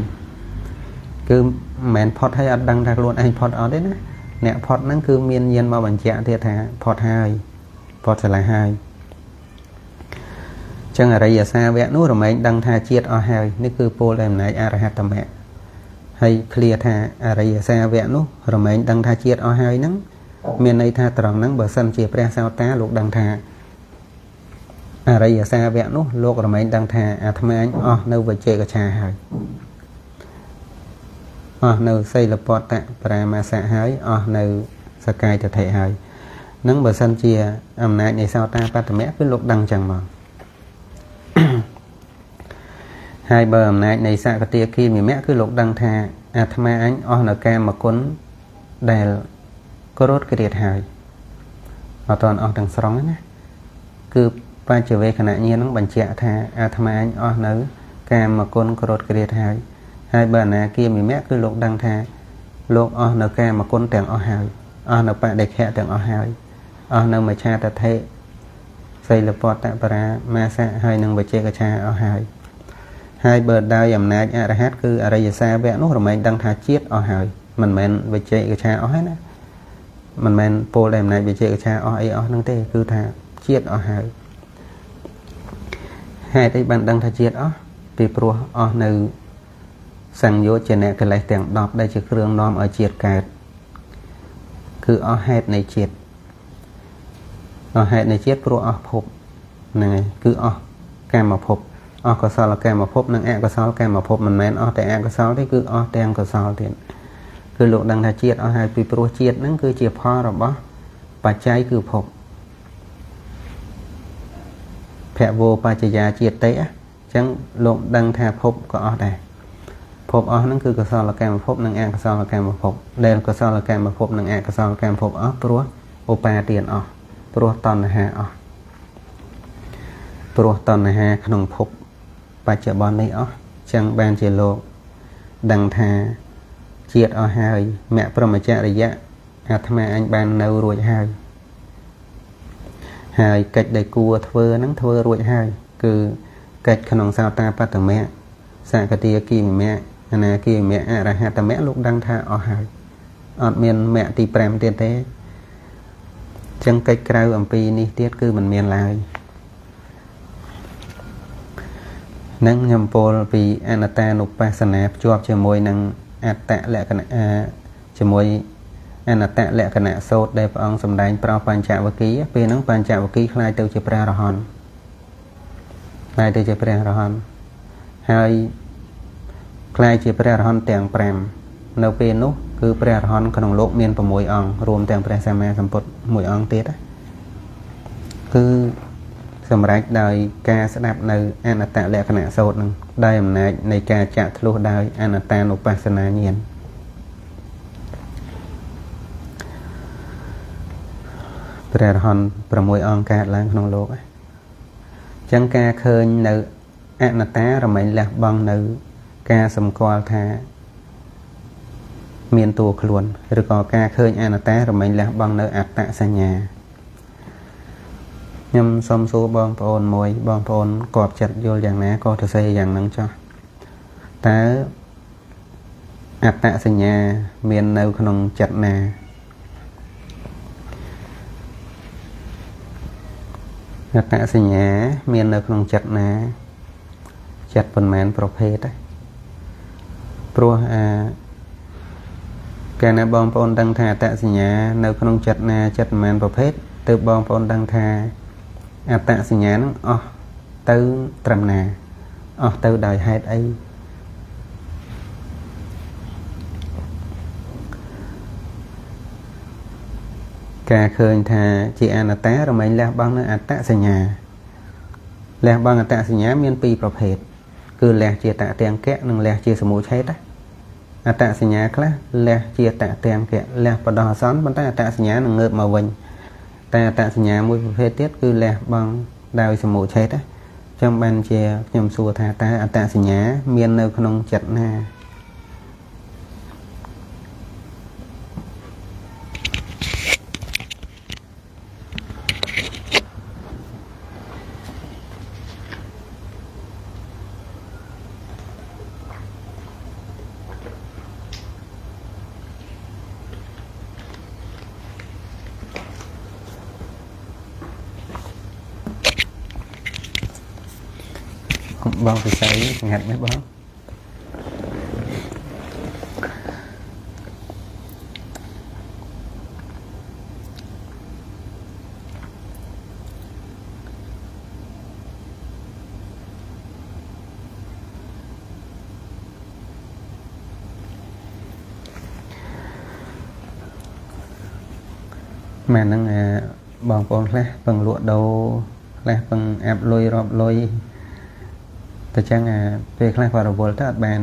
គឺមិនមែនផុតហើយអត់ដឹងថាខ្លួនឯងផុតអត់ទេណាអ្នកផុតហ្នឹងគឺមានញាណមកបញ្ជាក់ទៀតថាផុតហើយផុតស្រឡះហើយចឹងអរិយសាវកនោះរមែងដឹងថាជាតិអស់ហើយនេះគឺពោលដោយអំណាចអរហត្តមគ្គហើយឃ្លាថាអរិយសាវកនោះរមែងដឹងថាជាតិអស់ហើយហ្នឹងមានន័យថាត្រង់ហ្នឹងបើសិនជាព្រះសោតាលោកដឹងថាអរិយសាវកនោះលោករមែងដឹងថាអាត្មាអញអស់នៅវិជេកឆាហើយអស់នៅសីលពតៈបរាមាសៈហើយអស់នៅសកាយទិដ្ឋិហើយនឹងបើសិនជាអំណាចនៃសោតាបត្តមៈគឺលោកដឹងចឹងមកហើយបើអំណាចនៃសកតិគិមិមៈគឺលោកដឹងថាអាត្មាអញអស់នៅកាមគុណដែលក្រោធក្រៀតហើយអត់ទាន់អស់ទាំងស្រុងទេណាគឺបច្ចវេខណៈញាណនឹងបញ្ជាក់ថាអាត្មាអញអស់នៅកាមគុណក្រោធក្រៀតហើយហើយបើអនាគាមិមៈគឺលោកដឹងថាលោកអស់នៅកាមគុណទាំងអស់ហើយអស់នៅបដិខៈទាំងអស់ហើយអស់នៅមច្ឆាទិដ្ឋិសីលពតបរាមាសៈហើយនឹងវិជេកឆាអស់ហើយហើយបើដោយអំណាចអរហន្តគឺអរិយសាវកនោះរមែងដឹងថាជាតិអស់ហើយមិនមែនវិជេកឆាអស់ហើយណាមិនមែនពោលដោយអំណាចវិជេកឆាអស់អីអស់ហ្នឹងទេគឺថាជាតិអស់ហើយហេតុអីបានដឹងថាជាតិអស់ពីព្រោះអស់នៅសង្យោជនកិលេសទាំង10ដែលជាគ្រឿងនាំឲ្យជាតិកើតគឺអស់ហេតុនៃជាតិអស់ហេតុនៃជាតិព្រោះអស់ភពហ្នឹងហើយគឺអស់កម្មភពអស់កុសលកម្មភពនិងអកុសលកម្មភពមិនមែនអស់តែអកុសលទេគឺអស់ទាំងកុសលទៀតគឺលោកដឹងថាជាតិអស់ហើយពីព្រោះជាតិហ្នឹងគឺជាផលរបស់បច្ច័យគឺភពភវោបច្ចយាជាតិទេអញ្ចឹងលោកដឹងថាភពក៏អស់ដែរភពអស់ហ្នឹងគឺកុសលកម្មភពនិងអកុសលកម្មភពដែលកុសលកម្មភពនិងអកុសលកម្មភពអស់ព្រោះឧបាទានអស់ព្រោះតណ្ហាអស់ព្រោះតណ្ហាក្នុងភពបច្ចុប្បន្ននេះអស់ចឹងបានជាលោកដឹងថាជាតិអស់ហើយមគ្គព្រហ្មចរិយៈអាត្មាអញបាននៅរួចហើយហើយកិច្ចដែលគួរធ្វើហ្នឹងធ្វើរួចហើយគឺកិច្ចក្នុងសោតាបត្តមៈសកតិគិមៈអនាគិមៈអរហត្តមៈលោកដឹងថាអស់ហើយអត់មានមគ្គទី5ទៀតទេចឹងកិច្ចក្រៅអំពីនេះទៀតគឺមិនមានឡើយនឹងខ្ញុំពោលពីអនត្តានុបស្សនាភ្ជាប់ជាមួយនឹងអត្តលក្ខណៈជាមួយអនត្តលក្ខណៈសូត្រដែលព្រះអង្គសម្ដែងប្រោសបញ្ចវគិពេលហ្នឹងបញ្ចវគិក្លាយទៅជាព្រះអរហន្តក្លាយទៅជាព្រះអរហន្តហើយក្លាយជាព្រះអរហន្តទាំង5នៅពេលនោះគឺព្រះអរហន្តក្នុងលោកមាន6អង្គរួមទាំងព្រះសម្មាសម្ពុទ្ធមួយអង្គទៀតគឺសម្រេចដោយការស្ដាប់នៅអនត្តលក្ខណៈសូត្រនឹងដោយអំណាចនៃការចាក់ធ្លុះដោយអនត្តានុបស្សនាញាណព្រះអរហន្ត6អង្គកើតឡើងក្នុងលោកអញ្ចឹងការឃើញនៅអនត្តារមែងលះបង់នៅការសម្គាល់ថាមានតួខ្លួនឬក៏ការឃើញអនត្តារមែងលះបង់នៅអត្តសញ្ញាខ្ញុំសូមសួរបងប្អូនមួយបងប្អូនគប់ចិត្តយល់យ៉ាងណាក៏ទៅសេយ៉ាងហ្នឹងចុះតើអត្តសញ្ញាមាននៅក្នុងចិត្តណាអត្តសញ្ញាមាននៅក្នុងចិត្តណា ចិត្តប៉ុន្មានប្រភេទទេព្រោះអាកាលណាបងប្អូនដឹងថាអត្តសញ្ញានៅក្នុងចិត្តណាចិត្តប៉ុន្មានប្រភេទទើបបងប្អូនដឹងថាអត្តសញ្ញានឹងអស់ទៅត្រឹមណាអស់ទៅដោយហេតុអីការឃើញថាជាអនត្តារមែងលះបង់នៅអត្តសញ្ញាលះបង់អត្តសញ្ញាមានពីរប្រភេទគឺលះជាតទាំងកៈនិងលះជាសមុឆេតអត្តសញ្ញាខ្លះលះជាតទាំងកៈលះបដោះអាសន្នប៉ុន្តែអត្តសញ្ញានឹងងើបមកវិញតែអត្តសញ្ញាមួយប្រភេទទៀតគឺលះបង់ដោយសមុឆេតចឹងបានជាខ្ញុំសួរថាតើអត្តសញ្ញាមាននៅក្នុងចិត្តណាបងពិសីសង្ហាត់មែនបងម៉ែហ្នឹងបងប្អូនខ្លះពឹងលក់ដូរខ្លះពឹងអាប់លុយរាប់លុយតែចឹងអាពេលខ្លះគាត់រវល់ទៅអត់បាន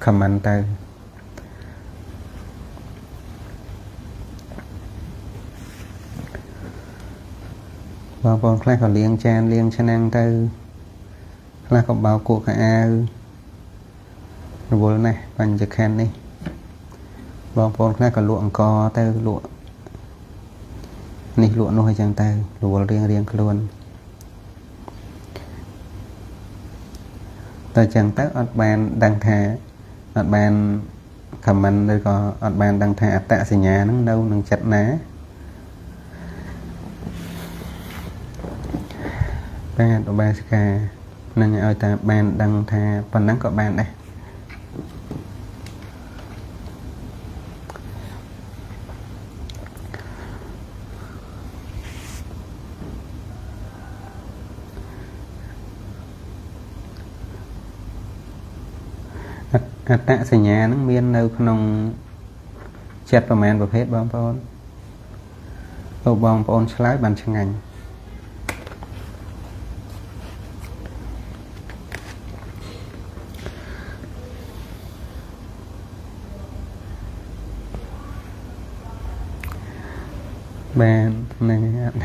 ខមមិនទៅបងប្អូនខ្លះក៏លាងចានលាងឆ្នាំងទៅខ្លះក៏បោកគក់ខោអាវរវល់ណាស់បញ្ចខណ្ឌនេះបងប្អូនខ្លះក៏លក់អង្ករទៅលក់នេះលក់នោះអីចឹងទៅរវល់រៀងរៀងខ្លួនតែចឹងទៅអត់បានដឹងថាអត់បានខមមិនឬក៏អត់បានដឹងថាអត្តសញ្ញាហ្នឹងនៅនឹងចិត្តណាបាទឧបាសិកានឹងឲ្យតែបានដឹងថាប៉ុណ្ណឹងក៏បានដែរអត្តសញ្ញានឹងមាននៅក្នុងចិត្តប្រមាណប្រភេទបងប្អូនបងប្អូនឆ្លើយបានឆ្ងាញ់បានហ្នឹងអត់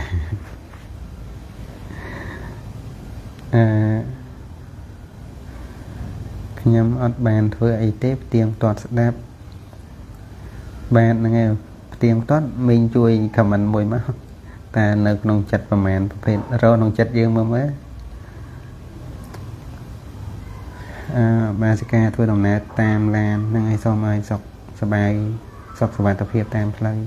ខ្ញុំអត់បានធ្វើអីទេផ្ទៀងផ្ទាត់ស្ដាប់បាទហ្នឹងហើយផ្ទៀងផ្ទាត់មីងជួយខមមិនមួយមកតែនៅក្នុងចិត្តប្រមាណប្រភេទរកក្នុងចិត្តយើងមើលមើលបាសិកាធ្វើដំណើរតាមឡានហ្នឹងឲ្យសូមឲ្យសុខសប្បាយសុខសុវត្ថិភាពតាមផ្លូវ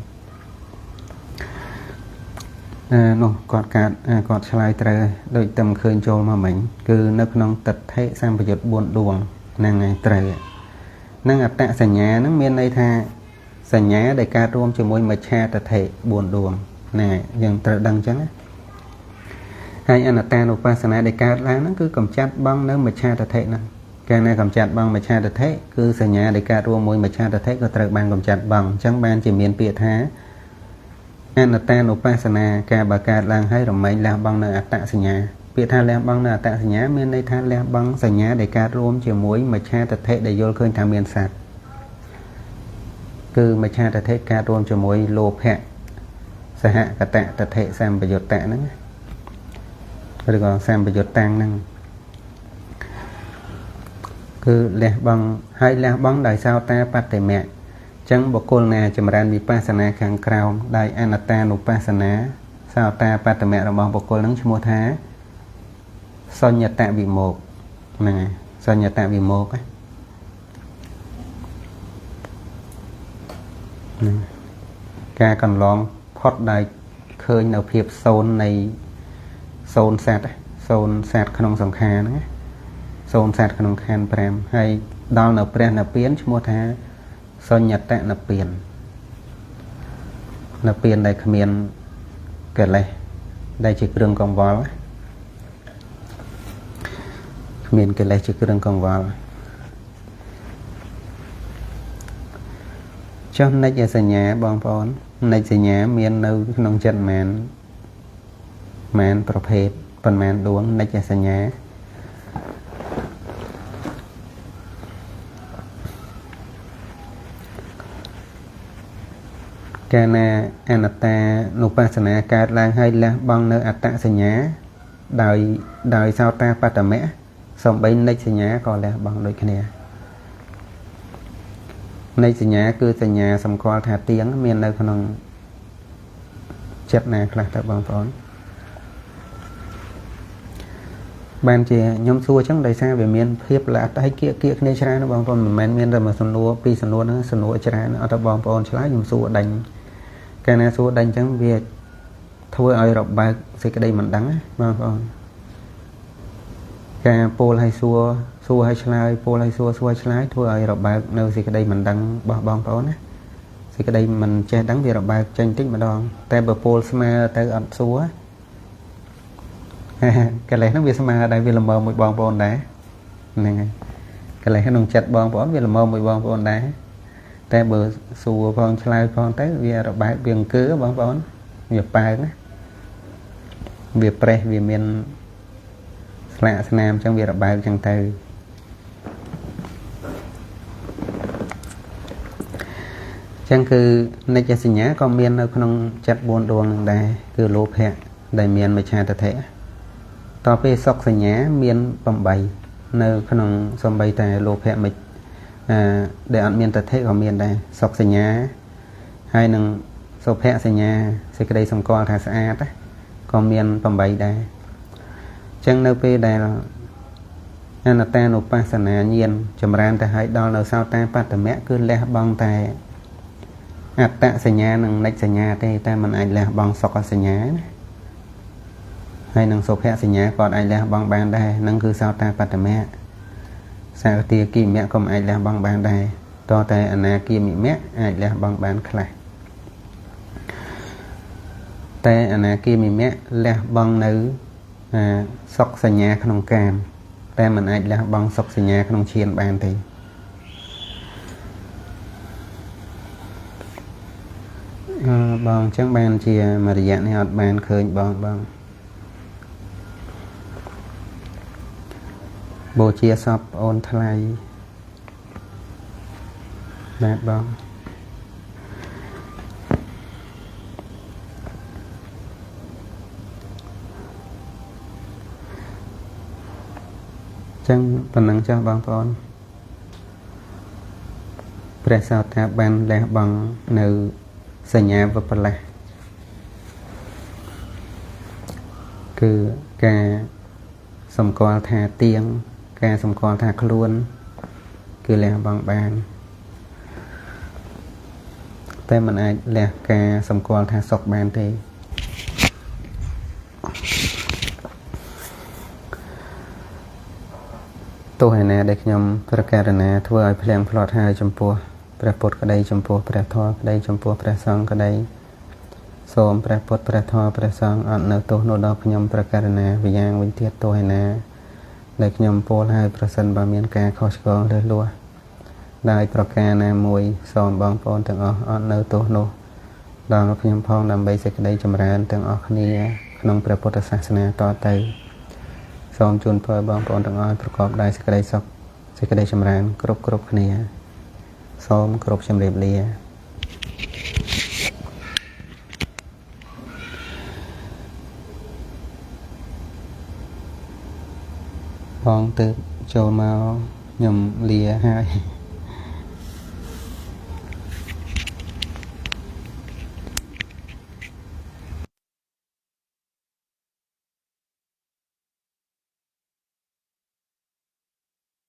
នោះគាត់កាត់គាត់ឆ្លើយត្រូវដូចតែមិនឃើញចូលមកមិញគឺនៅក្នុងទិដ្ឋិសម្បយុទ្ធ4ដួងហ្នឹងហើយត្រូវហ្នឹងអត្តសញ្ញាហ្នឹងមានន័យថាសញ្ញាដែលកើតរួមជាមួយមច្ឆាទិដ្ឋិ4ដួងហ្នឹងហើយយើងត្រូវដឹងអញ្ចឹងណាហើយអនត្តានុបស្សនាដែលកើតឡើងហ្នឹងគឺកំចាត់បងនៅមច្ឆាទិដ្ឋិហ្នឹងកាលណាកំចាត់បងមច្ឆាទិដ្ឋិគឺសញ្ញាដែលកើតរួមមួយមច្ឆាទិដ្ឋិក៏ត្រូវបានកំចាត់បងអញ្ចឹងបានជាមានពាក្យថាអនត្តានុបស្សនាការបើកើតឡើងហើយរមែងលះបង់នៅអត្តសញ្ញាពាក្យថាលះបង់នៅអត្តសញ្ញាមានន័យថាលះបង់សញ្ញាដែលកើតរួមជាមួយមច្ឆាទិដ្ឋិដែលយល់ឃើញថាមានសត្វគឺមច្ឆាទិដ្ឋិកើតរួមជាមួយលោភៈសហកតទិដ្ឋិសម្បយុត្តៈហ្នឹងឬក៏សម្បយុត្តតាំងហ្នឹងគឺលះបង់ហើយលះបង់ដោយសោតាបតិមៈចឹងបុគ្គលណាចម្រើនវិបស្សនាខាងក្រោមដោយអនត្តានុបស្សនាសោតាបត្តមៈរបស់បុគ្គលនឹងឈ្មោះថាសញ្ញតវិមោកហ្នឹងហើយសញ្ញតវិមោកហ្នឹងការកន្លងផុតដោយឃើញនៅភាពសូន្យនៃសូន្យសត្វសូន្យសត្វក្នុងសង្ខារហ្នឹង សូន្យសត្វក្នុងខណ្ឌ5ហើយដល់នៅព្រះនិព្វានឈ្មោះថាសុញ្ញតនិព្វាននិព្វានដែលគ្មានកិលេសដែលជាគ្រឿងកង្វល់គ្មានកិលេសជាគ្រឿងកង្វល់ចុះនិច្ចសញ្ញាបងប្អូននិច្ចសញ្ញាមាននៅក្នុងចិត្តមែនប្រភេទប៉ុន្មានដួងនិច្ចសញ្ញាកាលណាអនត្តានុបស្សនាកើតឡើងហើយលះបង់នៅអត្តសញ្ញាដោយសោតាបត្តមៈសំបីនិច្ចសញ្ញាក៏លះបង់ដូចគ្នានិច្ចសញ្ញាគឺសញ្ញាសម្គាល់ថាទៀងមាននៅក្នុងចិត្តណាខ្លះតើបងប្អូនបានជាខ្ញុំសួរអញ្ចឹងដោយសារវាមានភាពល្អិតហើយគៀកគ្នាច្រើនបងប្អូនមិនមែនមានតែមួយសំណួរពីរសំណួរហ្នឹងសំណួរច្រើនអត់តែបងប្អូនឆ្លើយខ្ញុំសួរដេញកាលណាសួរដេញអញ្ចឹងវាធ្វើឲ្យរបើកសេចក្តីមិនដឹងណាបងប្អូនការពោលឲ្យសួរសួរឲ្យឆ្លើយពោលឲ្យសួរសួរឲ្យឆ្លើយធ្វើឲ្យរបើកនៅសេចក្តីមិនដឹងរបស់បងប្អូនណាសេចក្តីមិនចេះដឹងវារបើកចេញតិចម្ដងតែបើពោលស្មើទៅអត់សួរកិលេសហ្នឹងវាស្មើដែរវាល្មមមួយបងប្អូនដែរហ្នឹងហើយកិលេសក្នុងចិត្តបងប្អូនវាល្មមមួយបងប្អូនដែរតែបើសួរផងឆ្លើយផងទៅវារបើកវាអង្គើបងប្អូនវាប៉ើងណាវាប្រេះវាមានស្លាកស្នាមអញ្ចឹងវារបើកអញ្ចឹងទៅអញ្ចឹងគឺនិច្ចសញ្ញាក៏មាននៅក្នុងចិត្ត4ដួងនឹងដែរគឺលោភៈដែលមានមិច្ឆាទិដ្ឋិតទៅពេលសុខសញ្ញាមាន8នៅក្នុងសំបីតែលោភៈមិច្ដែលអត់មានទិដ្ឋិក៏មានដែរសុខសញ្ញាហើយនឹងសុភៈសញ្ញាសេចក្តីសម្គាល់ថាស្អាតក៏មាន8ដែរអញ្ចឹងនៅពេលដែលអនត្តានុបស្សនាញាណចម្រើនទៅឲ្យដល់នៅសោតាបត្តមៈគឺលះបង់តែអត្តសញ្ញានិងនិច្ចសញ្ញាទេតែមិនអាចលះបង់សុខសញ្ញាណាហើយនឹងសុភៈសញ្ញាក៏អាចលះបង់បានដែរនឹងគឺសោតាបត្តមៈសកទាគិមៈក៏មិនអាចលះបង់បានដែរតតែអនាគាមិមៈអាចលះបង់បានខ្លះតែអនាគាមិមៈលះបង់នៅសុខសញ្ញាក្នុងកាមតែមិនអាចលះបង់សុខសញ្ញាក្នុងឈានបានទេបងអញ្ចឹងបានជាមួយរយៈនេះអត់បានឃើញបងបងបូជាសពអូនថ្លៃបាទបងចឹងប៉ុណ្ណឹងចុះបងប្អូនព្រះសោតាបានលះបង់នៅសញ្ញាវិបលាសគឺការសម្គាល់ថាទៀងការសម្គាល់ថាខ្លួនគឺលះបង់បានតែមិនអាចលះការសម្គាល់ថាសុខបានទេទោះឯណាដែលខ្ញុំប្រកាសណាធ្វើឲ្យភ្លៀងផ្្លាត់ហើយចំពោះព្រះពុទ្ធក្តីចំពោះព្រះធម៌ក្តីចំពោះព្រះសង្ឃក្តីសូមព្រះពុទ្ធព្រះធម៌ព្រះសង្ឃអត់នៅទោសនោះដល់ខ្ញុំប្រកាសណាម្យ៉ាងវិញទៀតទោះឯណាដែលខ្ញុំពោលហើយប្រសិនបើមានការខុសឆ្គងលើសលួសដោយប្រការណាមួយសូមបងប្អូនទាំងអស់អត់នៅទោសនោះដល់ខ្ញុំផងដើម្បីសេចក្តីចម្រើនទាំងអស់គ្នាក្នុងព្រះពុទ្ធសាសនាតទៅសូមជូនពរបងប្អូនទាំងអស់ប្រកបដោយសេចក្តីសុខសេចក្តីចម្រើនគ្រប់គ្នាសូមគោរពជម្រាបលាបងទៅចូលមកខ្ញុំលាហើយ